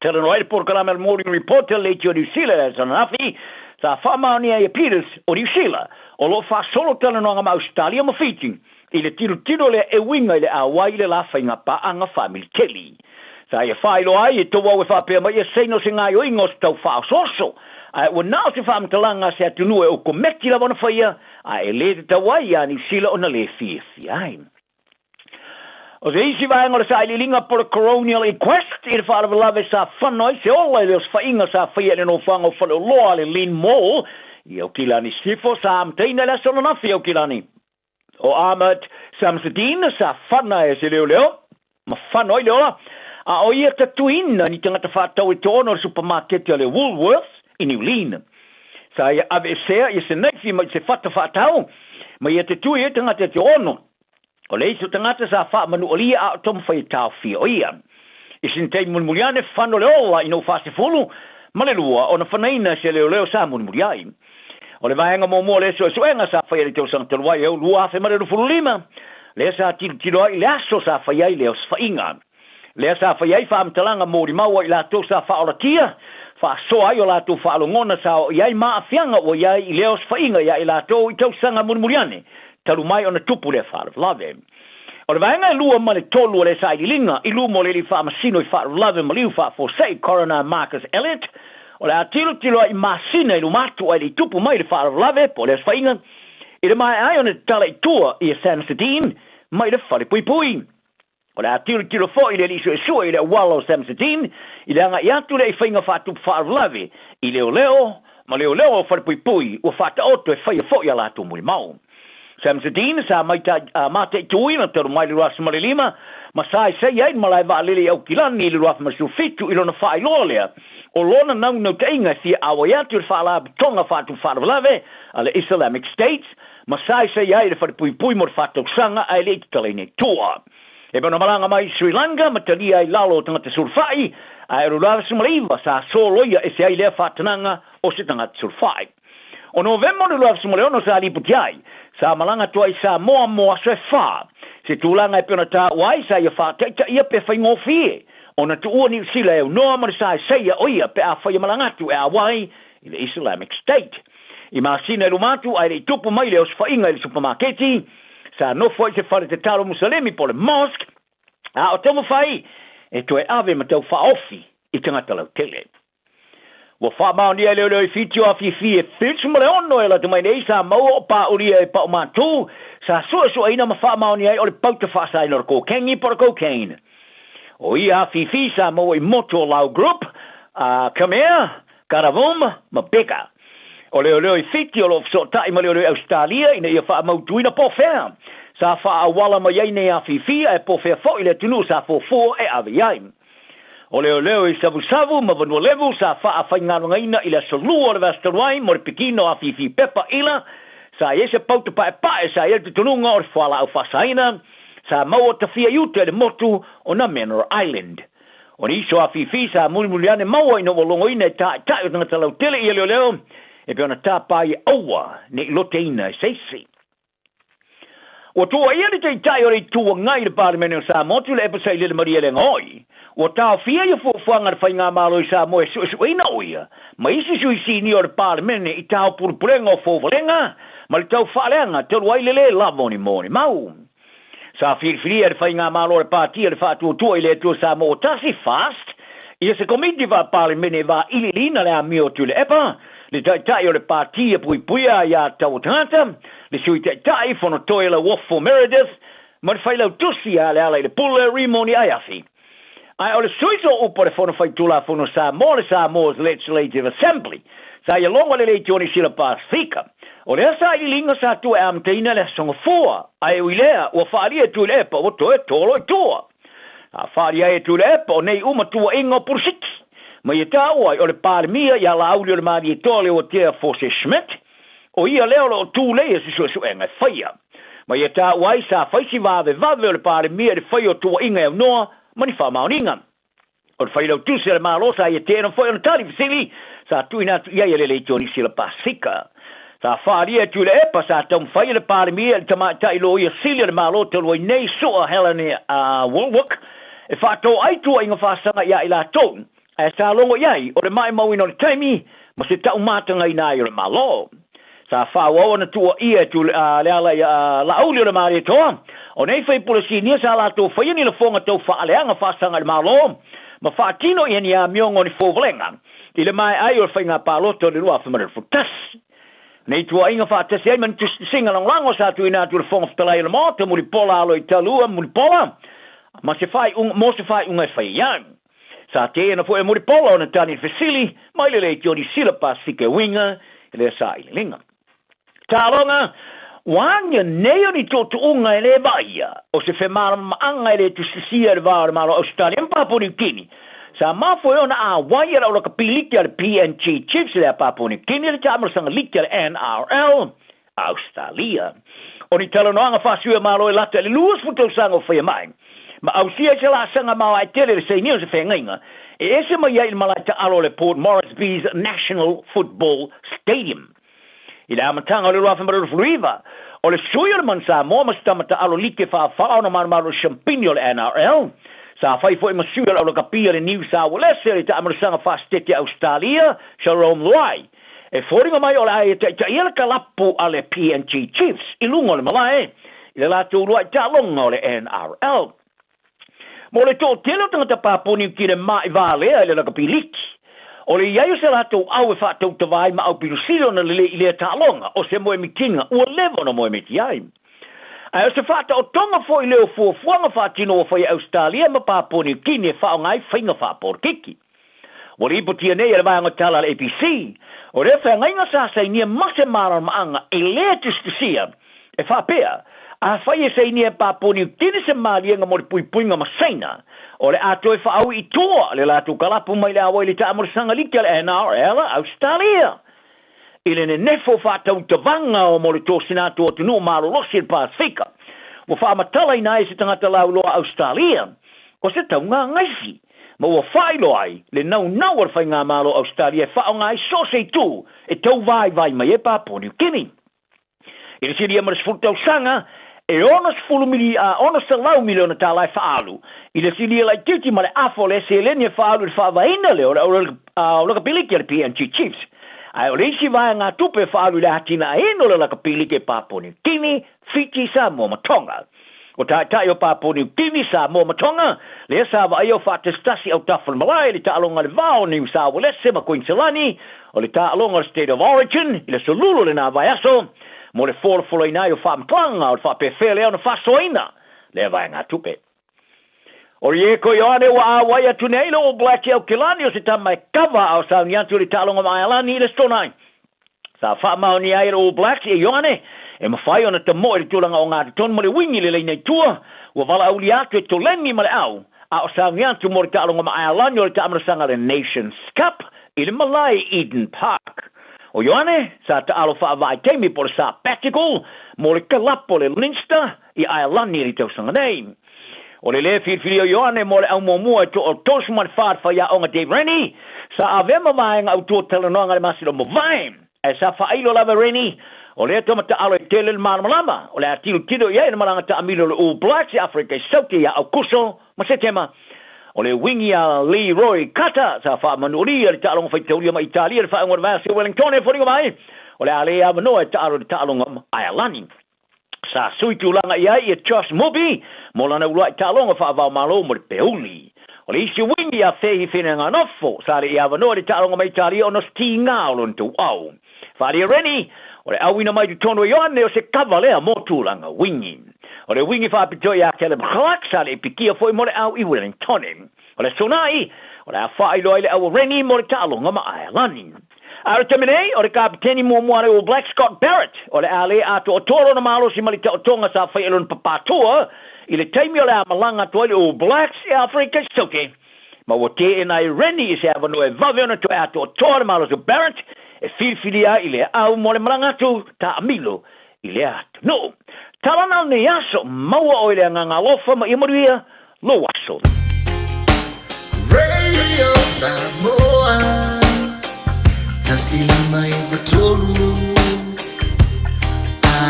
Talanoa ai le polokalame a le Morning Report i le Leitio Niu Sila i le aso ananafi, sa faamaonia ai e Peters o Niu Sila o lo o faasolo talanoaga ma Ausetalia ma Fiti i le tilotilo lea e uiga i le auai i le la faiga paaga faamiliteli. Sa ia faailoa ai e tou au e faapea mai ia seina o se gaoioiga o se tau faaosooso, ae ua na o se faamatalaga a se atunuu e okomeki lava ona faia, ae e le tatau ai ia Niu Sila ona le fiafia ai. O se isi vaega o le sailiiliga po o le Coronial Inquest i le faalavelave sa fano ai se ola i le osofaiga sa faia i le nofoaga o Faleoloa le Lynn Mall i Aukilani Sisifo sa amataina i le aso ananafi i Aukilani. O Ahmad Samsudeen sa fana e se leoleo ma fano ai le ola, a o ia tatuina ni tagata faatau e toona o le supamaketi a le Woolworths i Niu Lin. Sa ia aveesea ia se naifi mai se fata faatau ma ia te tui ai tagata e te ono. O le isi o tagata sa faamanualia a o taumafai e taofia o ia. I sina taimi mulimuli ane, fano le ola i nou 42 ma le lua ona fanaina se leoleo sa mulimuli ai. O le vaega muamua o le suesuega sa faia i le tausaga talu ai e 2025, lea sa tilotilo ai i le aso sa faia ai le osofaiga. Lea sa faia ai faamatalaga molimau a i latou sa faaolatia, faasoa ai o latou faalogona sa oo i ai ma aafiaga ua i ai i lea osofaiga ia i latou i tausaga mulimuli ane talu mai ona tupu lea faalavelave. O le vaega e 2 ma le 3 o lea sailiiliga i luma o le alii faamasino i faalavelave maliu faafuasei Coroner Marcus Elliott, o le a tilotilo ai i masina i luma atu ae le i tupu mai le faalavelave po o le osofaiga i le maea ai ona tatala i tua ia Samsudeen mai le falepuipui. O le a tilotilo foi le alii suesue i le auala o Samsudeen i le agai atu lea i faiga faatupu faalavelave i leoleo ma leoleo o falepuipui ua faataoto e faia foi a latou molimau. Samsudeen sa mataituina talu mai le 2005 ma sa isaia ai le malae vaalele i Aukilani i le 2017 i lona faailoa lea o lona naunautaiga e fia auai atu i le faalapotopotoga faatupu faalavelave a le Islamic State ma sa isaia ai i le falepuipui mo le faatausaga ae le i tatalaina i tua. E pei ona malaga mai i Sri Lanka ma talia ai lalo o tagata sulufai, ae o le 2019 sa soloia ese ai lea faatanaga o se tagata sulufai. O Novema o le 2016 sa lipoti ai, sa malaga atu ai i Samoa mo aso e fa. Se tulaga e pei ona taua ai sa ia faataitaia pe faigofie ona tuua Niu Sila e aunoa ma le saesaia o ia pe afai e malaga atu e auai i le Islamic State. I masina i luma atu ae le i tupu mai le osofaiga i le supamaketi, sa nofo ai i se fale tatalo Musalemi po o le mosque, a o taumafai e toe ave ma tau faaofi i tagata lautele. Ua faamaonia e leoleo i Fiti o afifi e 76 e lata mai nei sa maua o paulia e Paumatu, sa suesueina ma faamaonia ai o le pauta faasaina o le kokengi po o le cocaine. O ia afifi sa maua i motu o Lau Group, a Khmer, Karavum ma Beka. O leoleo i Fiti o lo o fesootai ma leoleo i Ausetalia ina ia faamautuina po o fea sa faaauala mai ai nei afifi ae po o fea foi le atunuu sa fuafua e ave i ai. O leoleo i Savusavu ma Vanualevu sa faafaigaluegaina i le aso Lua o le vaiaso talu ai mo le pikina o afifi pepa ila sa i ai se pauta paepae sa i ai le tutunuga o le fualaau faasaina sa maua tafia i uta i le motu o Namenora Island. O nisi o afifi sa mulimuli ane maua ina ua logoina e taetae o tagata lautele ia leoleo e pei ona tapa ai e aua ne i loteina e se isi. Ua tuuaia le Taitai o le Itu Agai i le Palemene o Samoa, Tuilaepa Sailele Malielegaoi. Ua taofia ia fuafuaga a le Faigamalo i Samoa e suesueina o ia ma isi sui sinia o le Palemene i taopulepulega o fouvalega ma le tau faaleaga talu ai le lē lava o ni molimau. Sa filifilia e le Faigamalo a le Pati a le Faatuatua i le Atua Samoa Ua Tasi, FAST, ia se Komiti Faa-Palemene e vailiiliina le amio o Tuilaepa, le Taitai o le Pati e Puipuia Aiā Tatau a Tagata, le Sui Taitai, Fonotoe Lauofo Meredith, ma le Failautusi a Lealailepule Rimoni Aiafi. Ae o le sui sooupu o le Fono Faitulafono Samoa, le Samoa's Legislative Assembly, sa ia logo le Leitioni Sila Pasifika. O lea sailiiliga sa tua e amataina le Aso Gafua, ae ui lea, ua faaalia e Tuilaepa ua toe tolo i tua. A faaalia ai e Tuilaepa o nei uma tuuaiga o Pulosiki, ma ia taua ai o le Palemia ia Laauli o le Malietoa Leuatea Forse Schmidt, o ia lea o lo o tulei e se suesuega e faia. Ma ia taua ai sa fai si vavevave o le Palemia i le faia o tuuaiga e aunoa ma ni faamaoniga. O le Failautusi a le Malo sa ia teena foi ona tali fesili sa tuuina atu i ai e le Leitioni Sila Pasika. Sa faaalia e Tuilaepa sa taumafai e le Palemia i le Tamaitai Loia Sili a le Malo talu ai nei Sua Helen Wallwork e faatoo ai tuuaiga faasaga ia i latou ae sa logo i ai o le maimauina o le taimi ma se taumatagaina ai o le Malo. Sa faaauau ona tuuaia e Leala i Laauli o le Malietoa, o nei faipule sinia sa latou faia ni lafoga tau faaleaga faasaga i le Malo ma faatino i ni amioga o ni fouvalega i le maea ai o le faiga palota o le 2021. Nei tuuaiga faatasi ai ma ni tusitusiga lagolago sa tuuina atu i le Fofoga Fetalai o le Maota Mulipola Aloitalua Mulipola ma se faaiuga mo se faaiuga e fai ai. Sa teena foi e Mulipola ona tali i le fesili mai le Leitioni Sila Pasifika e uiga i lea sailiiliga. Taaloga, Ua agia nei o ni tuutuuga e le vaaia o se femalamalamaga e le tusitusia i le va o le Malo o Ausetalia ma Papua Niu Kini. Sa mafua ai ona auai e le aulakapiliki a le PNG Chiefs le a Papua Niu Kini le taamalosaga liki a le NRL a Ausetalia. O ni talanoaga faasui a Malo e lata i le 20 tausaga o faia mai, ma ausia ai se laasaga maoae tele i le sainia o se feagaiga e ese mai ai i le malae taalo o le Port Moresby's National Football Stadium. I le amataga o le 2019, o le sui o le Manu Samoa ma se tama taalo like faafao ona malumalu o le siampini o le NRL, Sa fai foi ma sui o le aulakapi a le Niu Saualese i le taamalosaga faasetete a Ausetalia, Jarome Luai, e foliga mai o le a ia taitaia le kalapu a le PNG Chiefs i luga o le malae i le latou uluai taaloga o le NRL. Mo le toatele o tagata paponi ki le maʻi valea i le lakapi liki, o le i ai o se latou au e faatautavā ai ma aupilosili ona lelei i lea taaloga o se moemitiga ua leva ona moemiti ai. Ae o se faataotoga foi lea o fuafuaga faatino ua faia e Ausetalia ma Papua Niu Kini e faaaoga ai faiga faapolokiki. Ua lipotia nei e le vaega tala a le ABC, o lea feagaiga sa sainia ma se malamalamaaga e lē tusitusia e faapea, afai e sainia e Papua Niu Kini se maliega mo le puipuiga ma Saina, o le a toe faaui i tua le latou kalapu mai le auai i le taamolosaga liki a le NRL a Ausetalia. I le nenefo faatautavaga o mo le tosina atu o atunuu malolosi i le Pasefika, ua faamatalaina ai e se tagata lauiloa a Ausetalia o se taugāgaifi, ma ua faailoa ai le naunau a le Faigamalo o Ausetalia e faaaoga ai so o se itu e tauvaivai mai ai Papua Niu Kini. I le silia ma le 10 tausaga, e 600 miliona tālā e faaalu i le silia laitiiti ma le afa o lea seleni e faaalu i le faavaeina lea o le au lakapiliki a le PNG Chiefs. Ae o le isi vaegatupe e faaalu i le atinaeina o le lakapiliki e Papua Niu Kini, Fiti, Samoa ma Tonga. O taitai o Papua Niu Kini, Samoa ma Tonga, lea sa vaaia o faatasitasi autafa o le malae i le taaloga a le va o Niu Saualese ma Kuiniselani, o le taaloga o le State of Origin i le aso Lulu o lenā vaiaso, mo le folafolaina ai o faamatalaga o le faapefea lea ona faasoaina lea vaegatupe. O Rieko Ioane ua auai atu nei le All Blacks i Aukilani o se tama e kava a o sauni atu i le taaloga ma Aelani i le Aso Toonai. Sa faamaonia ai e le All Blacks e Ioane e mafai ona tamoe i le tulaga ogatotonu ma le uigi i le laina i tua, ua valaaulia atu e toleni ma le au, a o sauni atu mo le taaloga ma Aelani o le taamalosaga a le Nations Cup i le malae i Eden Park. O Ioane sa taalo faavaitaimi po o le sabbatical mo le kalapu o le Leinster i Aelani i le tausaga nei. O le lē filifilia o Ioane mo le au muamua e toa 34 le faiaoga Dave Rennie, sa avea ma vaega autū o talanoaga i le masina o mavae. Ae sa faailo lava e Rennie, o lea tama taalo e tele le malamalama, o le a tilotilo i ai i le malaga taamilo o le All Blacks i Aferika i Saute ia Aukuso ma Setema. O le uigi a Leroy Carter sa faamanualia le taaloga faitaulia ma Italia i le faaiuga o le vaiaso i Wellington e foliga mai, o le a lē avanoa e taalo i le taaloga ma Aelani. Sa sui tulaga i ai ia Josh Moby mo lana uluai taaloga faava-o-Malo mo le peuli. O le isi uigi ia Fehi Fineanganofo sa le i avanoa i le taaloga ma Italia ona o se tigā o lona tauau. Faaalia Rennie, o le auina mai totonu e Ioane o se kava lea mo tulaga uigi. O le uigi faapitoa ia Caleb Clarke sa le i pikia foi mo le au i Wellington. O le Aso Toonai, o le a faailoa ai le au a Rennie mo le taaloga ma Aelani. A o le taimi nei, o le kapiteni muamua a le All Blacks Scott Barrett, o le a lē atoatoa lona malosi ma le taotoga sa faia i lona papātoa i le taimi o le a malaga atu ai le All Blacks i Aferika i Saute. Ma ua teena ai Rennie i se avanoa e vave ona toe atoatoa le malosi o Barrett e filifilia ai i lea au mo le malaga atu taamilo i lea atunuu. Talana o lenei aso, maua oe i le agaga alofa ma ia manuia lou aso. Radio Samoa 159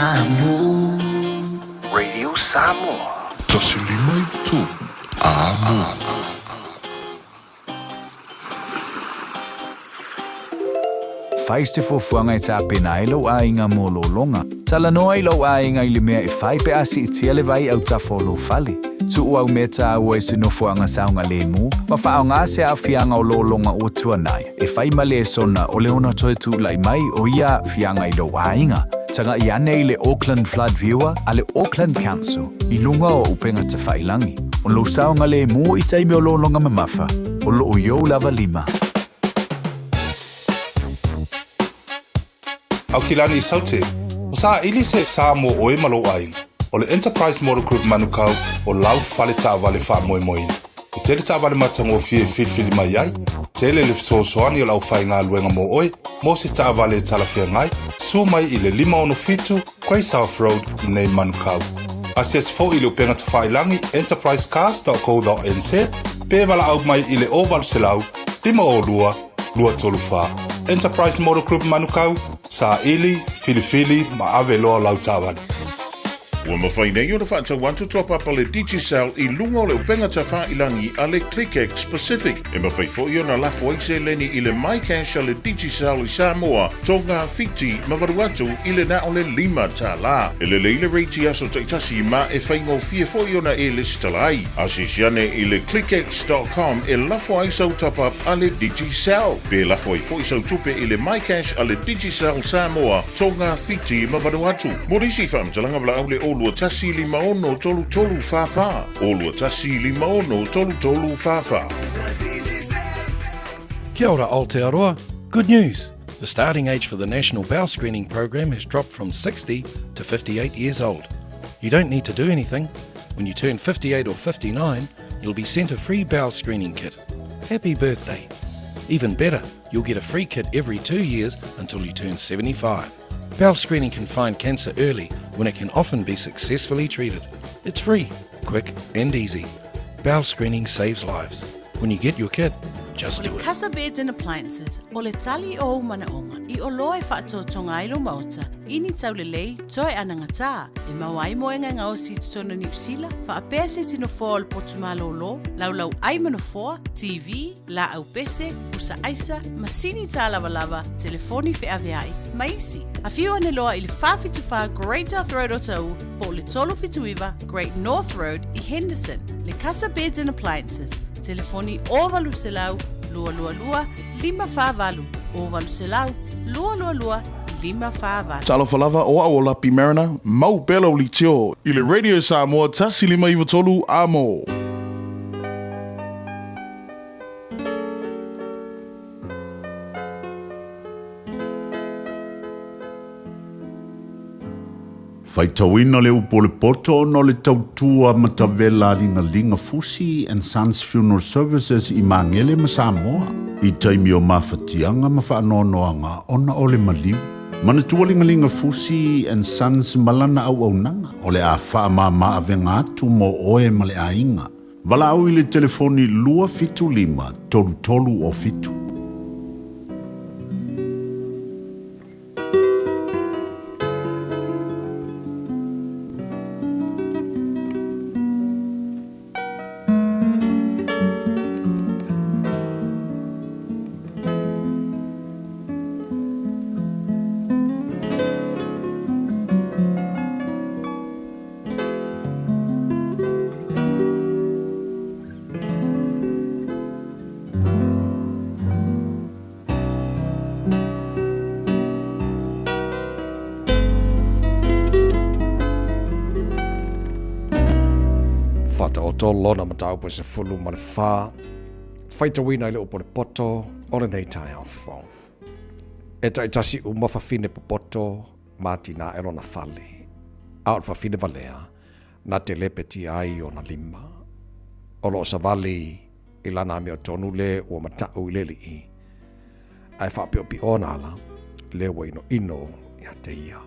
Amo. Radio Samoa. 159 Amo. Fai se fuafuaga e tapena ai lou aiga mo lologa. Talanoa i lou aiga i le mea e fai pe a siitia le vai autafa o lou fale. Tuu au mea tāua i se nofoaga saogalemu ma faaaoga se aafiaga o lologa ua tuanai e fai ma lesona o le ono toe tula'i mai o ia aafiaga i lou aiga. Taga'i ane i le Auckland Flood Viewer a le Auckland Council i luga o upega tafailagi. O lou saogalemu i taimi o lologa mamafa, o loo i ou lava lima. Aukilani i Saute, o saili se Samoa oe ma lou aiga. O le Enterprise Motor Group Manukau o lau fale taavale faamoemoeina. E tele taavale matagofie e filifili mai ai, tele le fesoasoani o le aufaigaluega mo oe, mo se taavale e talafeagai, susu mai i le 567 Grey South Road i nei Manukau. Asiasi foi i le upega tafailagi enterprisecars.co.nz pe valaau mai i le 0800 502 234. Enterprise Motor Group Manukau, saili, filifili ma ave loa lau taavale. Ua mafai nei ona faatau atu top-up a le Digicel i luga o le upega tafailangi a le ClickX Pacific. E mafai foi ona lafo ai seleni i le MyCash a le Digicel i Samoa, Tonga, Fiti ma Vanuatu i le na o le $5. E lelei le rate i aso taitasi ma e faigofie foi ona e lesitala ai. Asiasi ane i le clickx dot com e lafo ai sau top-up a le Digicel. Pe lafo ai foi sau tupe i le MyCash a le Digicel Samoa, Tonga, Fiti ma Vanuatu. Mo nisi faamatalaga valaau le 021 56 33 44, 021 56 33 44. Kia ora Aotearoa, good news! The starting age for the National Bowel Screening Program has dropped from 60 to 58 years old. You don't need to do anything. When you turn 58 or 59, you'll be sent a free bowel screening kit. Happy birthday! Even better, you'll get a free kit every two years until you turn 75. Bowel screening can find cancer early when it can often be successfully treated. It's free, quick, and easy. Bowel screening saves lives. When you get your kit, just do it. Casa Beds and Appliances, o le tali o ou manaoga, i oloa e faatotoga ai lou maota, i ni taulelei, toe anagatā, e maua ai moega e gaosi i totonu o Niu Sila, faapea se tino foa o le potu malōlō, laulau ai ma nofoa, TV, laau pese, pusa aisa, masini tālavalava, telefoni feaveai, ma isi. Afio ane loa i le 474 Great South Road Otahuhu po o le 379 Great North Road i Henderson. Le Casa Beds and Appliances, telefoni 0800 222 548, 0800 222 548. Talofa lava, o au o Lapi Mariner, mau pea lau litio i le Radio Samoa 1593 amo. Faitauina le upu o le poto ona o le tautua matavela a Ligaliga Fusi and Sons Funeral Services i Magele ma Samoa i taimi o mafatiaga ma faanoanoaga ona o le maliu. Manatua Ligaliga Fusi and Sons ma lana auaunaga o le a faamama avega atu mo oe ma le aiga. Valaau i le telefoni 275 33 o 7. Whataoto lona mataupu e 14, faitauina i le upu o le poto o lenei taeao fou. E taitasi uma fafine popoto ma tina e lona fale, a o le fafine valea, na te lepetia ai ona lima. O loo savali i lana amiotonu le ua mataʻu i le alii, ae faapiopio ona ala le ua inoino ia te ia.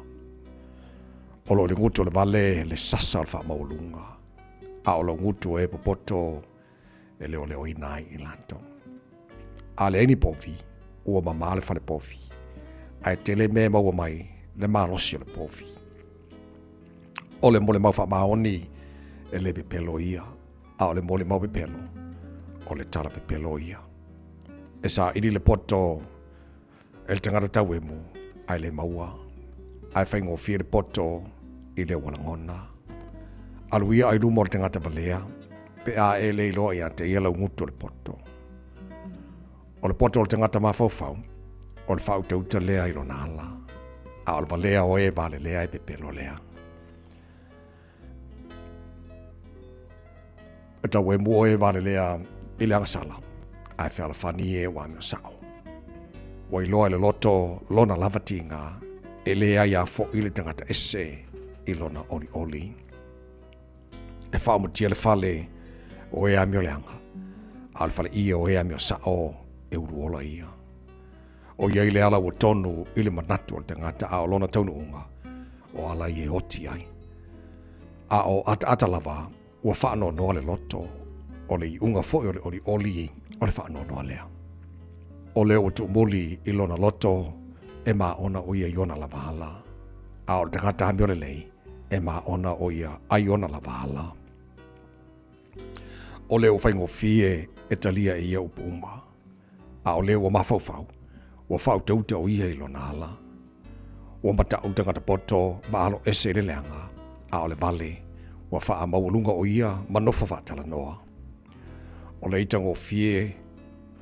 O loo i le gutu o le vale le sasa o le faamaualuga, a o lou gutu e popoto e leoleoina ai i latou. A leai ni povi, ua mamā le fale povi, ae tele mea e maua mai le malosi o le povi. O le molimau faamaoni e le pepelo ia, a o le molimau pepelo, o le tala pepelo ia. E saili le poto e le tagata tauemu, ae le maua, ae faigofie le poto i le ua lagona. Alu ia ai luma o le tagata valea, pe a e le iloa ia te ia lau gutu o le poto. O le poto o le tagata mafaufau, o le faautauta lea i lona ala, a o le valea o e valelea e pepelo lea. E tauemu o e valelea i le agasala, ae fealofani e ua amio sao. Ua iloa e le loto lona lava tiga, e leai a foʻi le tagata ese i lona olioli. E faaomatia le fale o e amio leaga, a o le fale ia o e amio sao e uluola ia. O ia i le ala ua tonu i le manatu o le tagata a o lona taunuuga, o ala ia e oti ai. A o ataata lava ua faanoanoa le loto, o le iuga foi o le olioli o le faanoanoa lea. O lea ua tuumuli i lona loto e maona o ia i ona lava ala, a o le tagata amio lelei, e maona o ia ai ona lava ala. O le ua faigofie e talia e ia upu uma, a o le ua mafaufau, ua faautauta o ia i lona ala. Ua mataʻu le tagata poto ma alo ese i le leaga, a o le vale, ua faamaualuga o ia ma nofo faatalanoa. O le itagofie,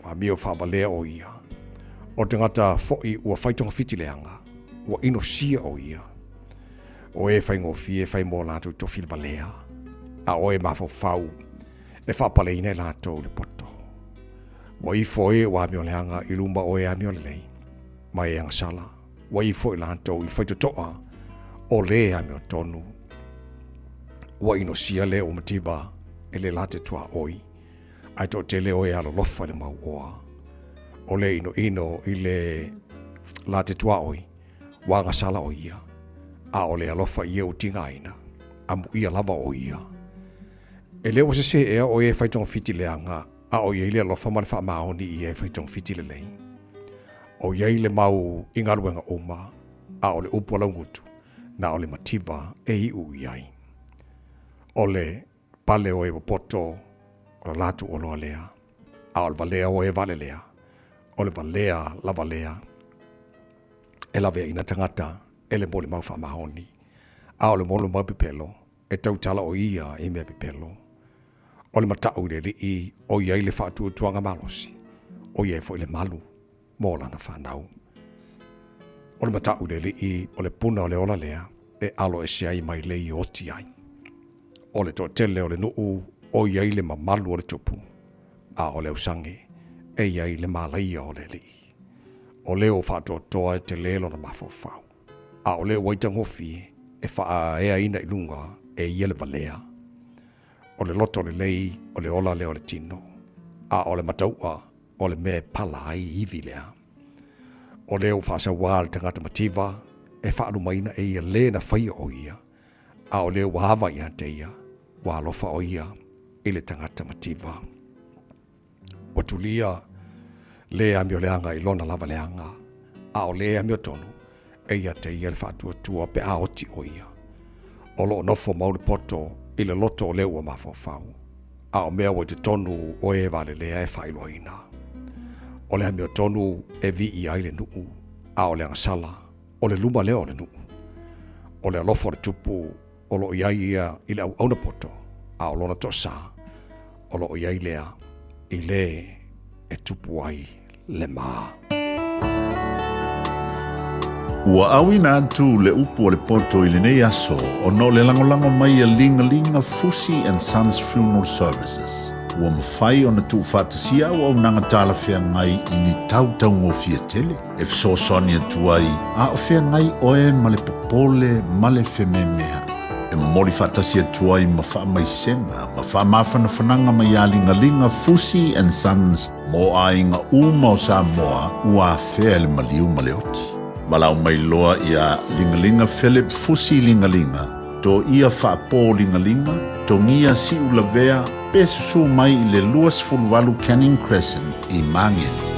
ua amio faavalea o ia. O le tagata foʻi ua fai togafiti leaga, ua inosia o ia. O e faigofie e fai mo latou tofi le valea, a o e mafaufau e faapaleina e latou le poto. Ua ifo e ua amioleaga i luma o e amiolelei, ma e agasala, ua ifo i latou i faitotoa o lē amiotonu. Ua inosia le ua mativa e le la te tuaoi, ae toatele o e alolofa i le mauoa. O le inoino i le la te tuaoi, ua agasala o ia, a o le alofa ia ua tigaina, amuia lava o ia. E le ua sesē ea o e fai togafiti leaga, a o i ai le alofa ma le faamaoni i e fai togafiti lelei. O i ai le mau i galuega uma, a o le upu a laugutu, na o le mativa e iu i ai. O le pale o e popoto, o le latou oloa lea, a o le valea o e valelea, o le valea lava lea e laveaina tagata e le molimau faamaoni, a o le molimau pepelo e tautala o ia i mea pepelo. O le mataʻu i le Alii o i ai le faatuatuaga malosi, o i ai foi le malu mo lana fanau. O le mataʻu i le Alii o le puna o le ola lea e alo ese ai mai le i oti ai. O le toatele o le nuu o i ai le mamalu o le tupu, a o le ausage e i ai le malaia o le alii. O le ua faatoatoa e tele lona mafaufau, a o le ua itagofie e faaeaina i luga e ia le valea. O le loto lelei o le ola lea o le tino, a o le matau'a o le mea e pala ai ivi lea. O le ua faasauā le tagata mativa e faalumaina e ia lē na faia o ia, a o le ua ava ia te ia, ua alofa o ia i le tagata mativa. Ua tulia le amioleaga i lona lava leaga, a o le amiotonu e ia te ia le faatuatua pe a oti o ia. O loo nofo mau le poto i le loto o le ua mafaufau, a o mea ua i totonu o e valelea e faailoaina. O le amiotonu e viia ai le nuu, a o le agasala, o le luma lea o le nuu. O le alofa o le tupu o loo i ai ia i le auauna poto, a o lona toasā o loo i ai lea i le e tupu ai le ma. Ua auina atu le upu a le poto i lenei aso ona o le lagolago mai a Ligalinga Fusi and Sons Funeral Services. Ua mafai ona tuufaatasia auaunaga talafeagai i ni tautaugofie tele e fesoasoani atu ai a o feagai oe ma le popole ma le fememeaʻi. E momoli faatasi atu ai ma faamaisega ma faamafanafanaga mai iā Ligaliga Fusi and Sons mo aiga uma o Samoa ua afea e le maliu ma le oti. Valaau mai loa iā Ligaliga Philip Fusi Ligaliga, Toia Faapō Ligaliga, Togia Siulavea pe susū mai i le 28 Canning Crescent i Magele.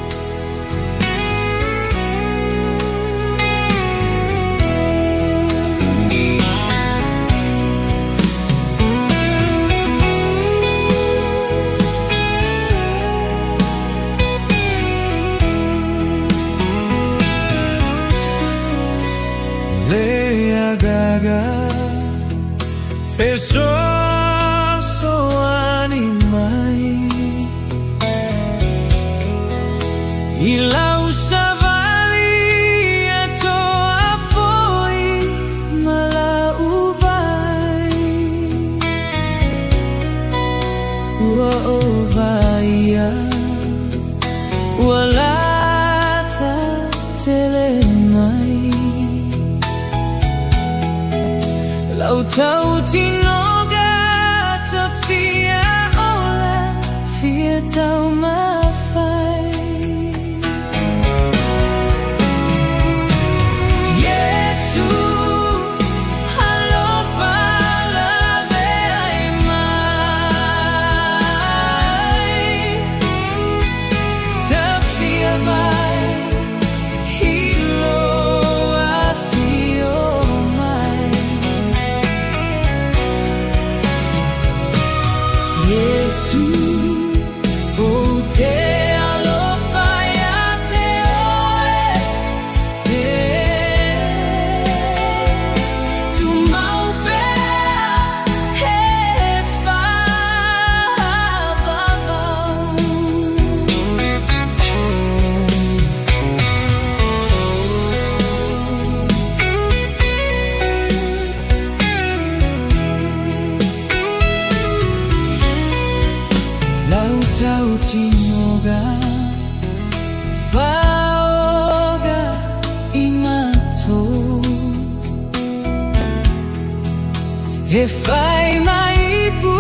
E fai mai ipu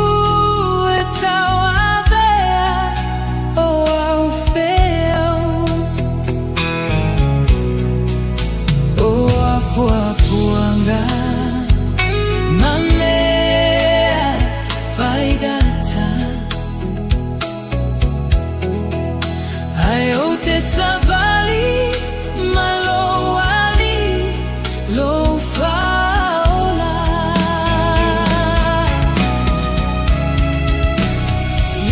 e tauavea o au feau O apuapuaga ma mea faigata Ae ou te savali ma lou alii lou faaola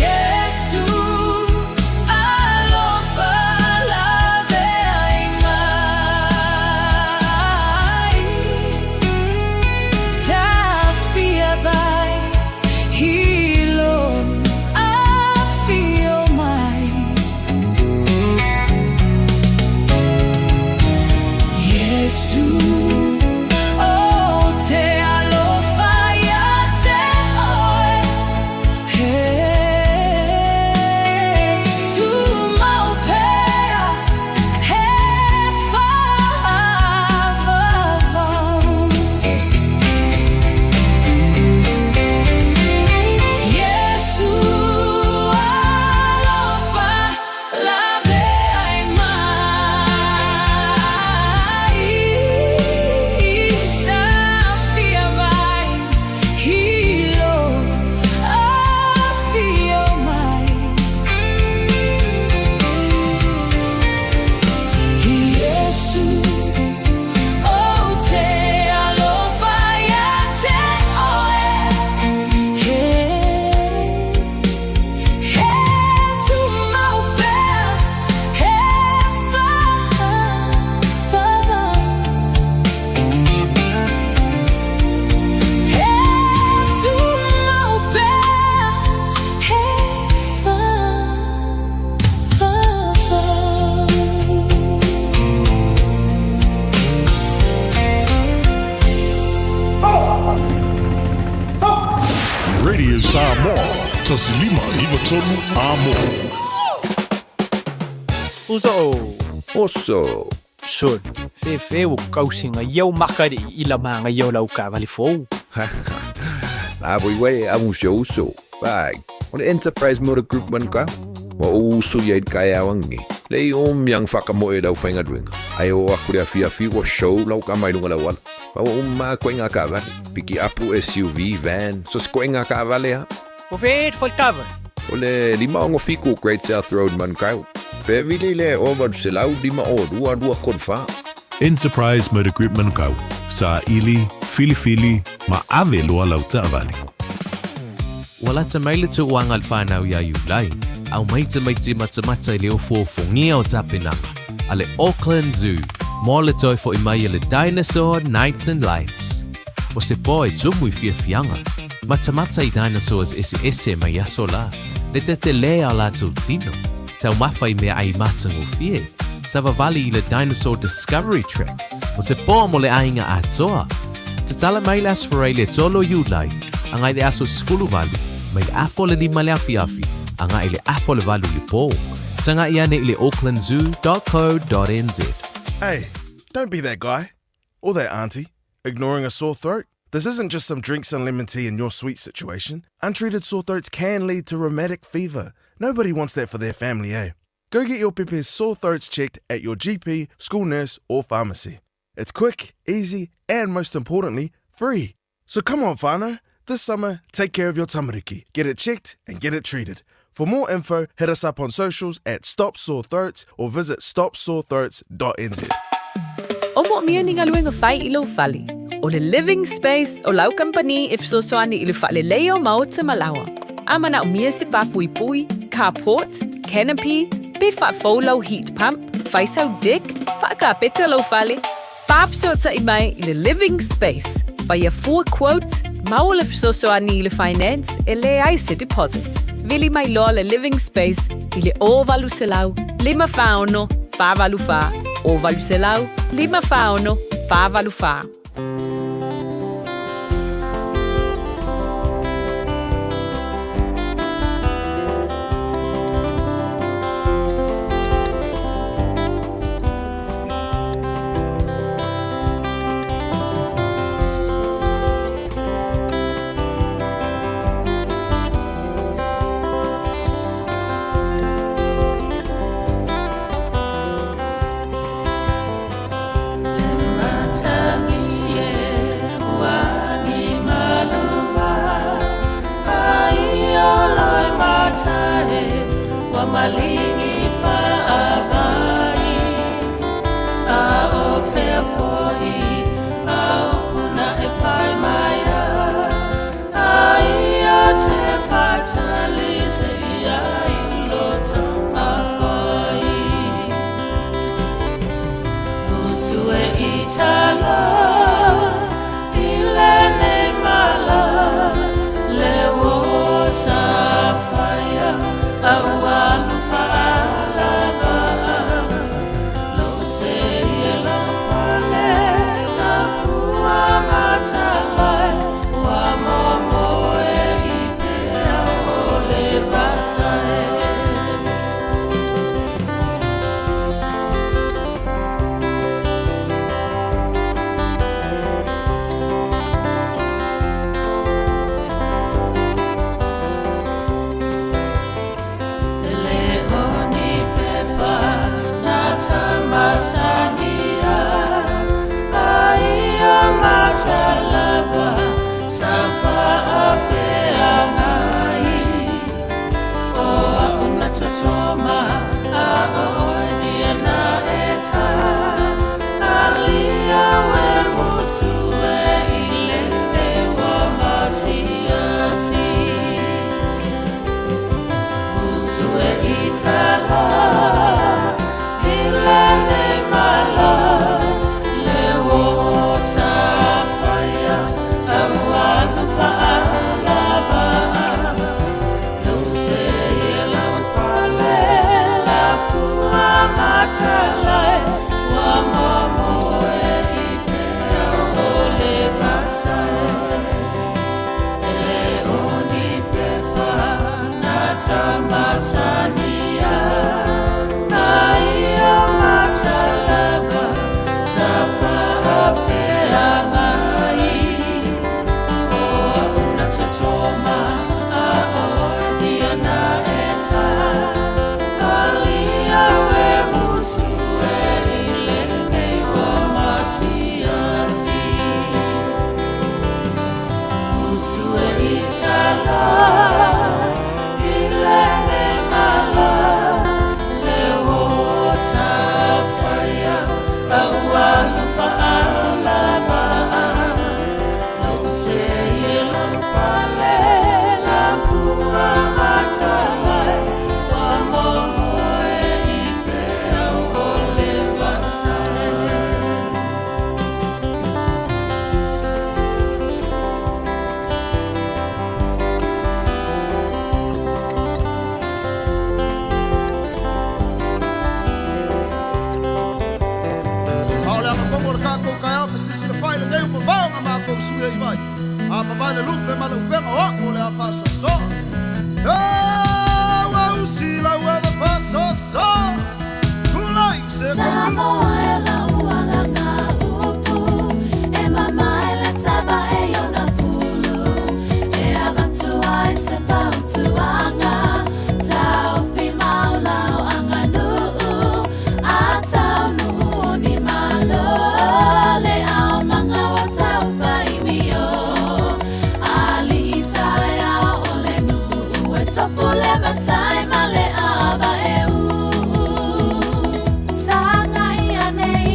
Iesu alofa laveai mai Tafia vai i lou afio mai Iesu ou te alofa ia te oe He tumau pea he faavavau Iesu alofa laveai mai Tafia vai i lou afio mai Iesu ou te alofa ia te oe He he tumau pea he faavavau He tumau pea he faavavau Radio Samoa, 1593 Amo. Uso. Oso. Sol, fefe o kausinga iau makari i la manga iau lau kavali fou. La voi wei a un show uso. Vai. O le Enterprise Motor Group man ka. Wa o uso ia i kai awangi. Le i o miang whakamoe lau whainga duenga. Ai o aku le awhi awhi wa show lau ka mai lunga lau ala. Wa o ma koe ngā kavale. Piki apu SUV, van. So se koe ngā kavale ha. O fe fo kava. O le 567 Great South Road Manukau. Pe vili le o valu se lau lima o lua lua kolu fa. Enterprise Motor Group Manukau. Sa ili, filifili, ma ave loa lau taavale. Ua lata mai le tauaga a le fanau ia Iulai, aumai tamaiti matamata i le ofoofogia o tapenaga a le Auckland Zoo mo le toe fo'i mai o le Dinosaur Nights and Lights. O se po e tumu i fiafiaga, matamata i dinosaurs eseese mai aso la, le tetelē a o latou tino, taumafa i meaai matagofie, savavali i le Dinosaur Discovery Track, o se po mo le aiga atoa. Tatala mai le Aso Faraile e 3 Iulai, agai i le aso 18, mai le afa o le 5 le afiafi, agai i le afa o le 8 i le po. Taga'i ane i le aucklandzoo.co.nz. Hey, don't be that guy. Or that auntie. Ignoring a sore throat. This isn't just some drinks and lemon tea in your sweet situation. Untreated sore throats can lead to rheumatic fever. Nobody wants that for their family, eh? Go get your pepe's sore throats checked at your GP, school nurse, or pharmacy. It's quick, easy, and most importantly, free. So come on, whānau. This summer, take care of your tamariki. Get it checked and get it treated. For more info, hit us up on socials at Stop Sore Throats or visit stopsorethroats.nz. O moomia ni galuega fai i lou fale. O le Living Space o lau kamupani e fesoasoani i le faaleleia o maota ma laoa. A manaomia se papuipui, carport, canopy, pe faafou lau heat pump, fai sau deck, faakapeta lou fale, faafesootai mai i le Living Space. Faia fua quote, maua le fesoasoani i le finance e leai se deposit. Vili mai loa le Living Space i le 0800 546 484, 0800 546 484. alii faavai a o fea foʻi a upu na e fai mai ai aia te faatali seia i loto mafai usu e i tala i lenei mala le ua safaia a ua alu faalava lou seia lau pale la pua matalai ua momoe i pea o le vasa e. E le o ni pepa na tamasania aia matalava sa faafeagai o a'u na totoma a o oe ia na e ta alia we musu e i lenei ua masiasi usu e i tala i lenei mala le ua safaia a ua alu faalava lou seia lau pale la pua matalai ua momoe i pea o le vasa e le o ni pepa na tamasania aia matalava sa faafeagai o a'u na totoma a o oe ia na e ta alia we musu e i lenei ua masiasi usu e i tala i lenei mala le ua safaia a ua alu faalava lou seia lau pale la pua matalai ua momoe i pea o le vasa e. A o le agafogo o le tatou taeao fesisi le fai lenei ua vavaoga matou sui ai mai. A vavae le lupe ma le upega o a'u o le a faasoasoa. E ua usi lau ava faasoasoa. Tulai se Samoa e lau agaga upu e mamae le tava e ona fulu e avatu ai se fautuaga taofi mau lau aganuu a taunuu o ni malo le aumaga o taufaimio alii taeao o le nuu e tofu le matai ma le ava e uu. Saga ia nei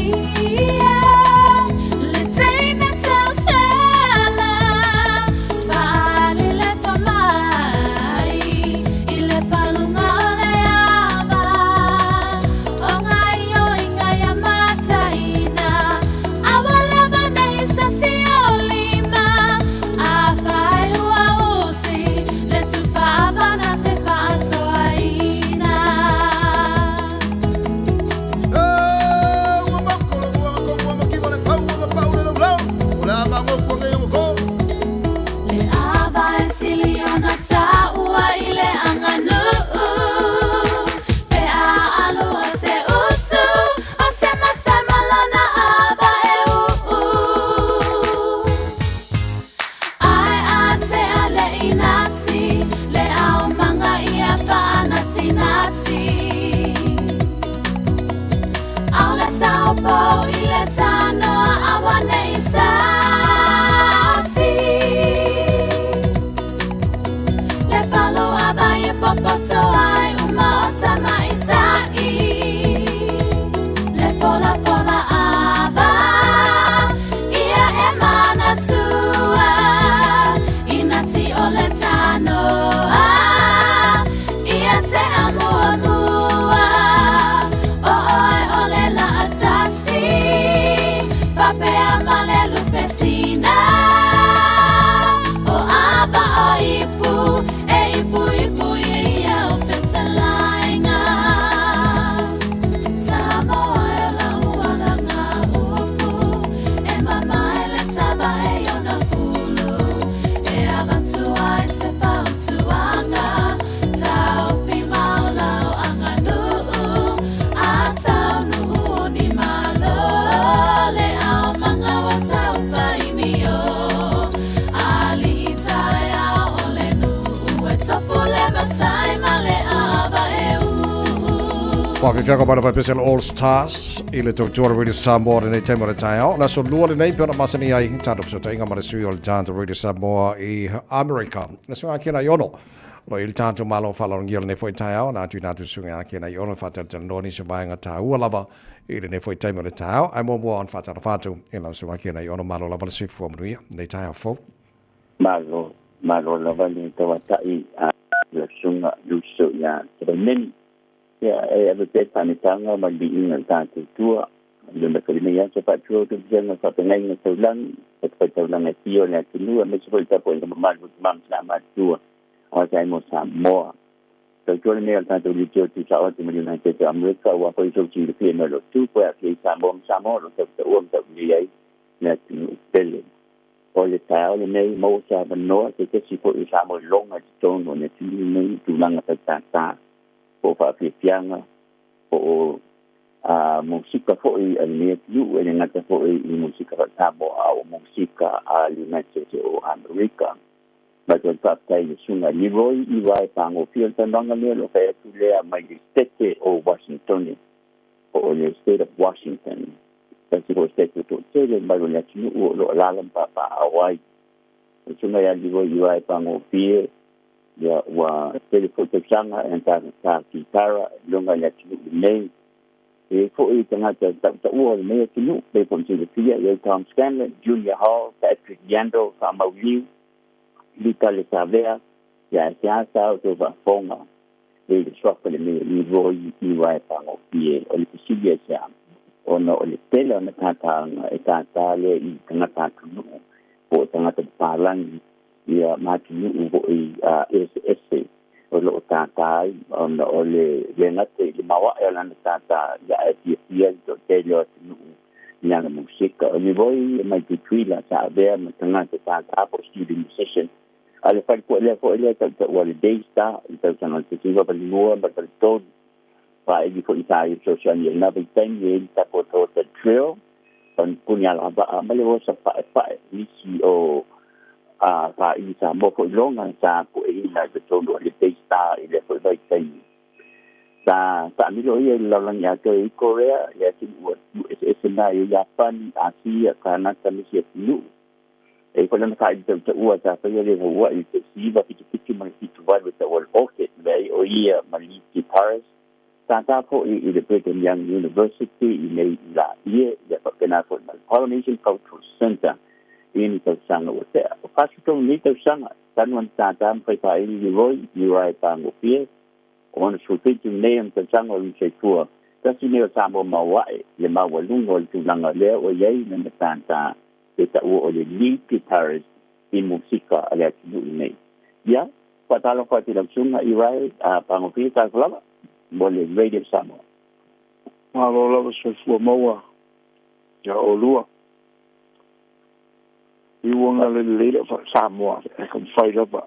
Faafiafiaga mai lava e pese le All Stars i le tautua Radio Samoa lenei taimi o le taeao. Le aso lua lenei pe ona masani ai tatou fesootaiga ma le sui o le tatou Radio Samoa i Amerika. Le suiga Kena Iono. O lo o i le tatou malo faaaloalogia lenei foi taeao na tuuina atu le suiga Kena Iono e faatalatalanoa nisi o vaega taua lava i lenei foi taimi o le taeao. Ae muamua ona faatalofa atu i lau suiga Kena Iono. Malo lava le soifua manuia lenei taeao fou. Malo, malo lava le tauata'i a lau susuga Luso ia Savaimeni. Ia, e ave pea le faanetaga ma le viiga i le tatou Atua. Le mai foi lenei aso faatua o Tupusiaga Faafeagaiga Taulagi, fatafaitaulaga e fia o le atunuu, aemaise foi le tapuaiga mamalu o tama ma tina matutua o Asae mo Samoa. Tautua lenei o le tatou leitio tuusao atu ma le United o Amerika aua foi sou silafia mai o lo tupu e aafia i Samoa ma Samoa o lo tautaua ma taulelei ai le atunuu pele. O le taeao lenei, maua se avanoa se tasi foi o Samoa iloga i totonu o le atunuu lenei i tulaga faitātā po o faafiafiaga po o a musika foi a lenei atunuu, e le gata foi i musika faa-Samoa a o musika a le United States o Amerika. Matou te faafetai i le Susuga Leroy Iwa e pagofia le saunoaga lea o lo o fai atu lea mai le Sete o Washingtone po o le State of Washington, tasi foi sete toatele mai o le atunuu o lo o alaala ma papaaao ai. O le Susuga ia Leroy Iwa e pagofie, ia ua tele foi tausaga e ta kitara i luga i le atunuu lenei. E i ai foi tagata tautaua o lenei atunuu, pei foi ona silafia i ai Tom Scanlon, Junior Hall, Patrick Yandle, Faamau Liu, Lita Le Savea, ia e seāseā outou faafofoga i le suafa lenei o Leroy Iwa e fagofie. O le fesili e sea, ona o le tele o ana tātāga e tātā lea i tagata atunuu po o tagata papalagi ia ma atunuu foi eseese o lo o tātā ai, ona o le le gata i le maoaʻe o lana tātā, ia ae fiafia le toatele o atunuu i lana musika. O Leroy mai Tutuila sa avea ma tagata tātā po o studio musician a le fale lea foi lea tautaua le Daystar i le tausaga o le 1982 ma le 83. Faaili foi sa ai fesoasoani i lena vaitaimi e i ai le tatou Toyota Trail puni alavaa ma le osa pa'epa'e nisi o a faaili Samoa foi loga sa pueina i totonu o le Daystar i lea foi vaitaimi. Sa taamilo ia i le lalolagi atoa i Korea, le atunuu eseese na i Iapani, Asia, Kanata ma isi atunuu. E i ai foi lana faaili tautaua sa faia le Hawaii i le 1977 ma le 78 e taua le Orchid, le ai o ia ma lead guitarist. Sa tā foi i le Brigham Young University i nei i Laie, ia faapena foi ma le Polynesian Cultural Center i ni tausaga ua tea. O 43 nei tausaga talu ona tātā ma fai faaili Leroy Uriah Pagofie, o ona 17 nei ona tausaga o Lusaifua, tasi nei o Samoa maoaʻe le maualuga o le tulaga lea ua i ai lana tātā e taua o le lead guitarist i musika a le atunuu nei. Ia, faatalofa atu i lau susuga Uriah Pagofie, talofa lava mo le Radio Samoa. Malo lava soifua maua ia olua. I ua galelei lea faa-Samoa e ka mafai lava.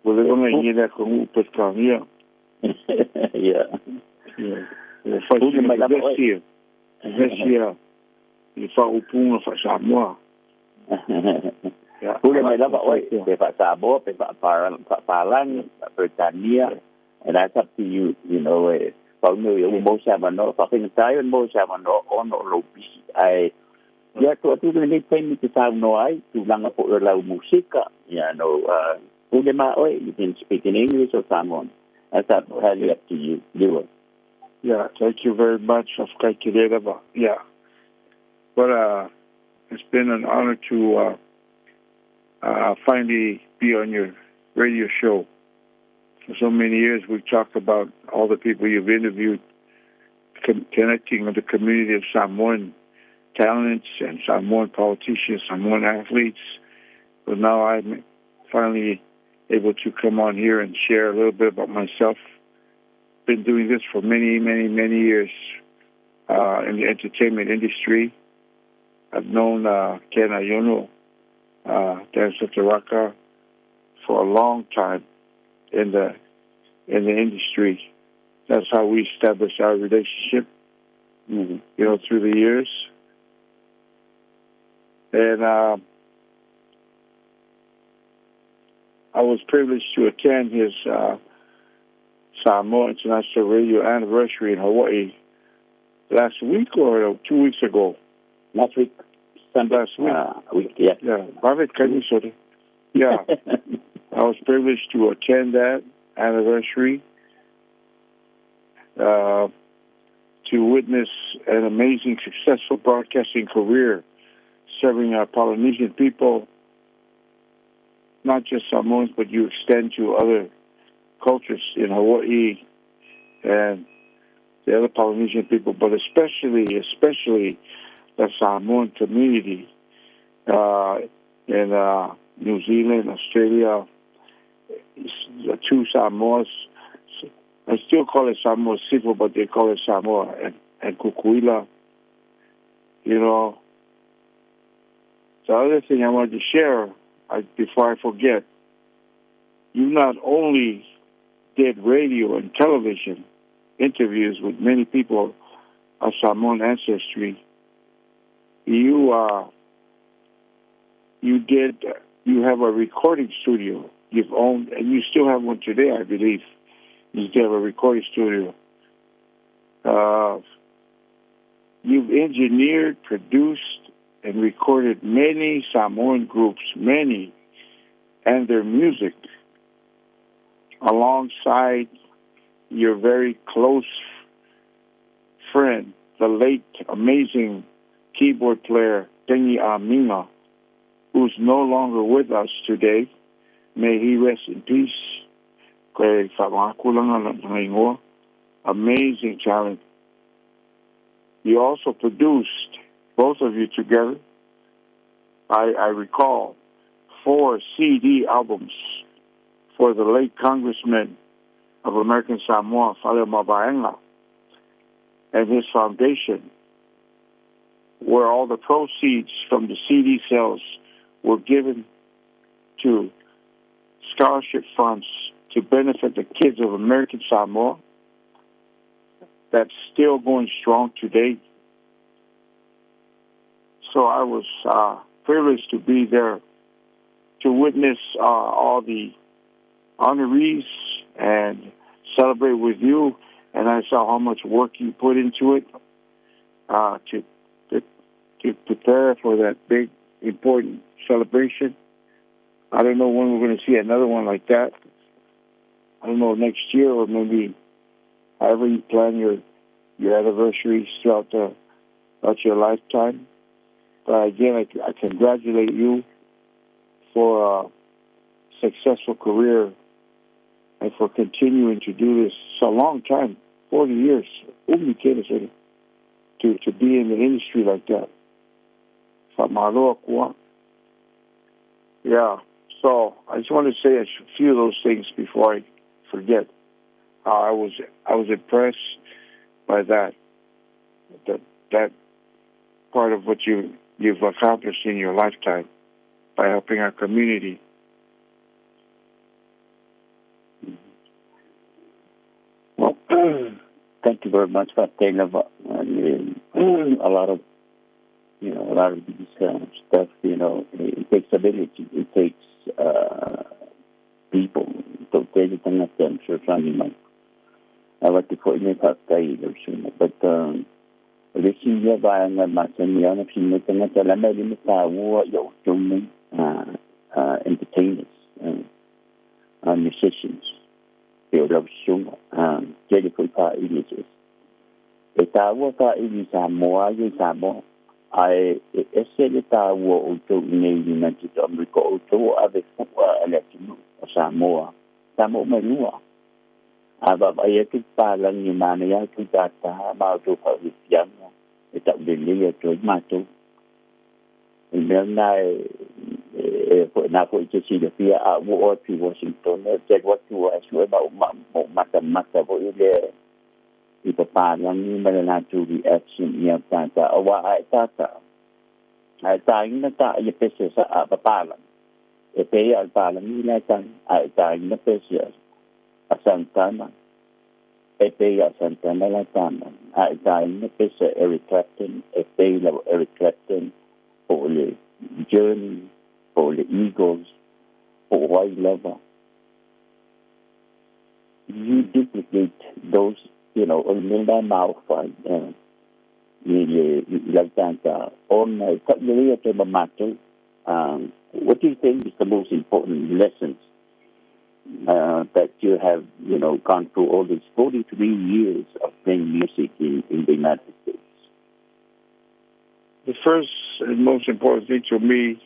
Ua le ona i le atunuu Peretania. Ia. Ia. Ua fai sina vevesi, vevesi ia i faaupuga faa-Samoa. Ia. Pule mai lava oe, pe faa-Samoa, pe faa-Palagi, faa-Peretania, and that's up to you, you know, e pau mea ia ua maua se avanoa, faafaigata ai ona maua se avanoa ona o lou pisi. Ae, ia, tuu atu lenei taimi e te saunoa ai, tulaga foi o lau musika, you know, pule ma oe, you can speak in English or Samoan. That's up, highly up to you. Leroy. Yeah, thank you very much. Faafetai tele lava. Yeah. But it's been an honor to finally be on your radio show. For so many years, we've talked about all the people you've interviewed, connecting with the community of Samoan talents and Samoan politicians, Samoan athletes. But now I'm finally able to come on here and share a little bit about myself. Been doing this for many, many, many years in the entertainment industry. I've known Ken Aiono, Dan Sataraka, for a long time in the in the industry. That's how we established our relationship, you know, through the years. And I was privileged to attend his Samoa International Radio anniversary in Hawaii last week or 2 weeks ago? Last week. Sunday. Last week. Week, yeah. Yeah. Yeah. I was privileged to attend that anniversary, to witness an amazing, successful broadcasting career serving our Polynesian people, not just Samoans, but you extend to other cultures in Hawaii and the other Polynesian people, but especially the Samoan community in New Zealand, Australia, the two Samoas. I still call it Samoa Sifo, but they call it Samoa and Tutuila. The other thing I wanted to share before I forget, you not only did radio and television interviews with many people of Samoan ancestry, you have a recording studio you've owned, and you still have one today, I believe. You still have a recording studio. You've engineered, produced, and recorded many Samoan groups, many, and their music alongside your very close friend, the late amazing keyboard player Peggy Amina, who's no longer with us today. May he rest in peace. Amazing talent. You also produced, both of you together, I recall, four CD albums for the late Congressman of American Samoa, Faleomavaega, and his foundation, where all the proceeds from the CD sales were given to scholarship funds to benefit the kids of American Samoa. That's still going strong today. So I was privileged to be there to witness all the honorees and celebrate with you. And I saw how much work you put into it to prepare for that big, important celebration. I don't know when we're going to see another one like that. I don't know, next year or maybe however you plan your anniversaries throughout your lifetime. But again, I congratulate you for a successful career and for continuing to do this. It's a long time, 40 years, to be in the industry like that. Yeah. So I just want to say a few of those things before I forget. I was impressed by that part of what you've accomplished in your lifetime by helping our community. Well, thank you very much for lava. I mean, a lot of these stuff, it takes a village. It takes people. Toatele tagata e fesoasoani mai. Avatu foʻi le faafetai i lau susuga. But o le isi ia vaega masani ona fesiligia tagata lama e lima tāua ia outou nei entertainers, musicians pe o lau susuga tele foʻi faaili eseese e tāua faaili Samoa ia i Samoa ae e ese le tāua o outou i nei United America o outou o ave fua a le atunuu o Samoa Samoa mai lua a vaavaai atu palagi e manaia atu tātā ma outou faafiafiaga e taʻulelei atu ai matou i mea na e na foʻi te silafia a ua oo atu i Washington e te alu atu ae sue ma ou matamata foʻi le i papalagi ma le latou reaction ia tātā auā ae tātā ae tāina taʻi e pese sa a papalagi e pei a le palagi la e taga ae tāina pese a Santana e pei a Santana la tama ae tāina pese Eric Clapton e pei la Eric Clapton po o le Journey po o le Eagles po o ai lava. you duplicate those, you know, o le mea lena e maofa ai i le i lau tagata ona e taʻilelei atu ai ma matou. What do you think is the most important lessons that you have, you know, gone through all these 43 years of playing music in, in the United States? The first and most important thing to me,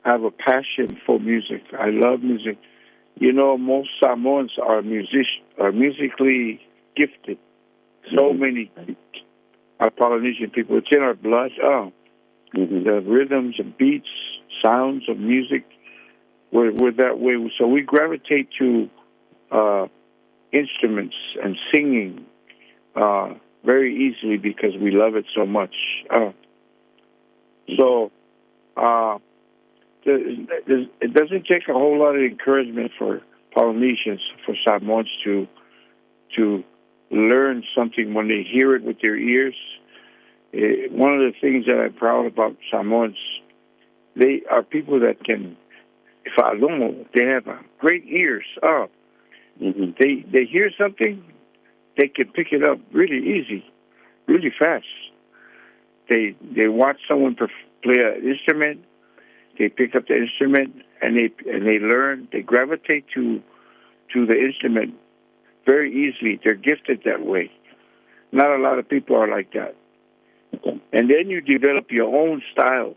I have a passion for music. I love music. You know, most Samoans are music are musically gifted. So many our Polynesian people. It's in our blood. Oh, the rhythms and beats, sounds of music. We're, we're that way. So we gravitate to instruments and singing very easily because we love it so much. So it doesn't take a whole lot of encouragement for Polynesians, for Samoans to to learn something when they hear it with their ears. One of the things that I'm proud about Samoans, they are people that can, fa'alogo, they have great ears. Oh, They they hear something, they can pick it up really easy, really fast. They they watch someone play an instrument, they pick up the instrument and they and they learn. They gravitate to to the instrument very easily. They're gifted that way. Not a lot of people are like that. And then you develop your own style.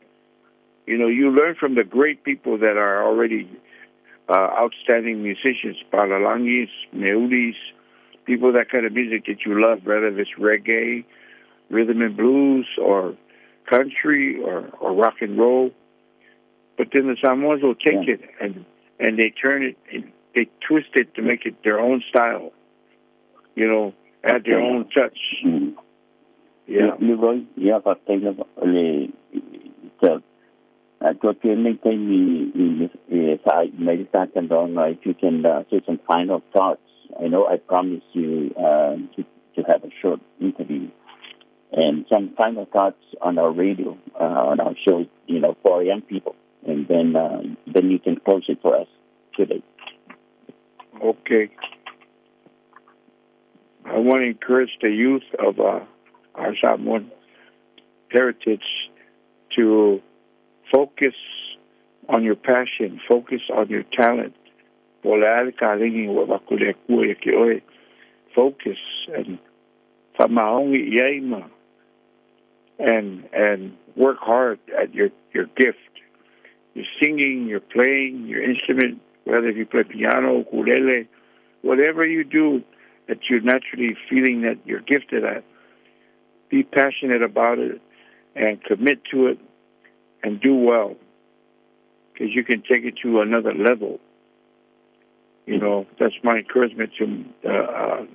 You know, you learn from the great people that are already outstanding musicians, palalangis, meulis, people that kind of music that you love, whether it's reggae, rhythm and blues, or country, or, or rock and roll. But then the Samoans will take it and and they turn it, and they twist it to make it their own style. You know, add their own touch. Yeah. Leroy, ia faafetai lava o le atu atu ai lenei taimi i e faaii mai le tatalanoaga if you can say some final thoughts. I know I promised you to to have a short interview and some final thoughts on our radio, on our show, you know, for our young people. And then then you can close it for us today. Okay. I want to encourage the youth of our Samoan heritage to focus on your passion, focus on your talent. Focus and and and work hard at your your gift. You're singing, you're playing your instrument, whether you play piano, ukulele, whatever you do that you're naturally feeling that you're gifted at, be passionate about it and commit to it and do well because you can take it to another level. You know, that's my encouragement to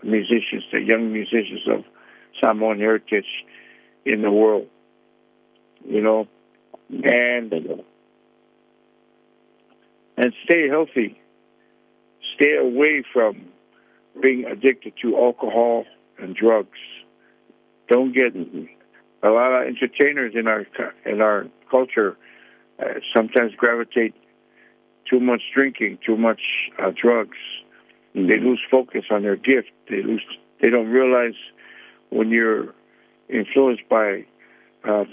musicians, the young musicians of Samoan heritage in the world. You know, and and stay healthy. Stay away from being addicted to alcohol and drugs. Don't get a lot of entertainers in our in our culture sometimes gravitate too much drinking, too much drugs. They lose focus on their gift. They lose. They don't realize when you're influenced by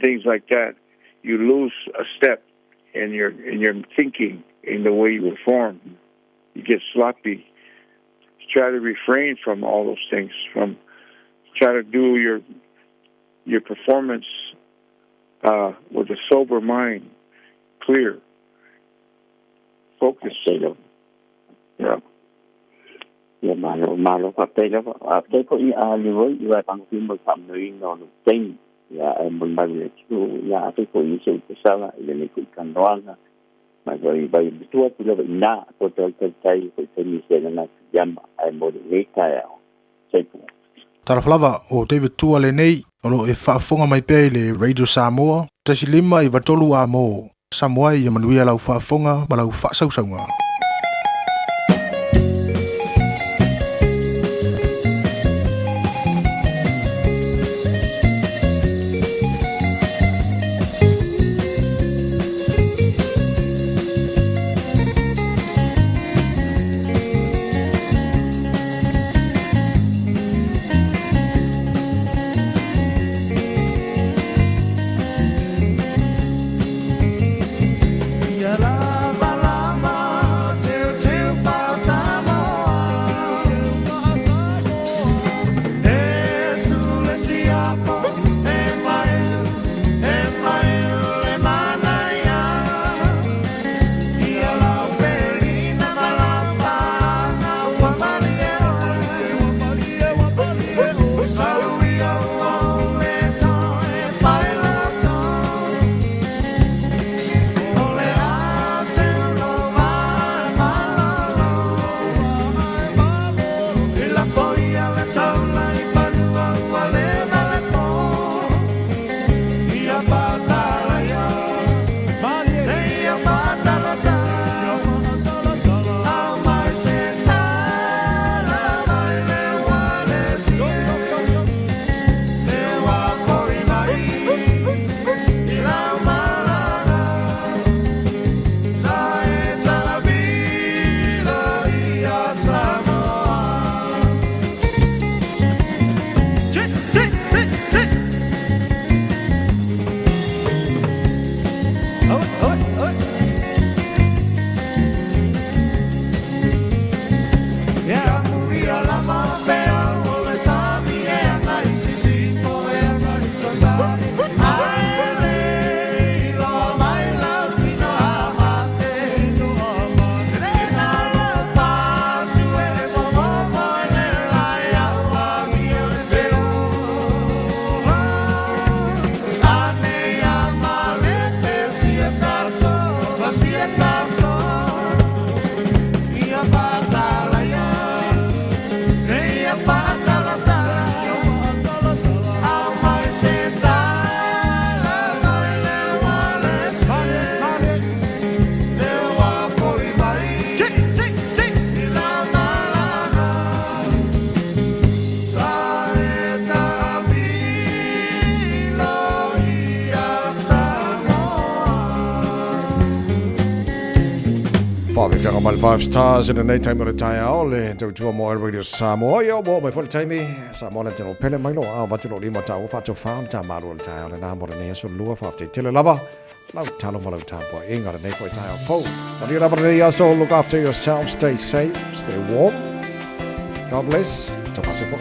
things like that, you lose a step in your in your thinking, in the way you perform. You get sloppy. Try to refrain from all those things. From try to do your your performance with a sober mind, clear, focus. Yeah. Ia malo malo faafetai lava. Faafetai foi a Leroy i wae pagofia mo le faamaninoina o lou taimi. Ia ae molimau i le atunuu ia afai foi i nisi o utasala i lenei foi talanoaga ma foi vai matua atu lava i ina poto ai tautai foi taimi se lana filiama ae mo lenei taeao. Soifua. Talofa lava, o David Tua lenei, o lo o e faafofoga mai pea i le Radio Samoa, 1 5 9 3 A mo Samoa ia manuia lau faafofoga ma lau faasausauga. Faafeafeaga mai le Five Stars i lenei taimi o le taeao, le tautua mo le Radio Samoa. Ia, ua oo mai foi le taimi, Samoa le atunuu pele mai lo ao vatu lo lima tau faatofā o le tāmalu o le taeao lenā mo lenei aso lua. Faafetai tele lava lau talo ma lau tapuaiga lenei foi taeao fou. Manuia lava lenei aso, look after yourself, stay safe, stay warm. God bless. Tau faasepo.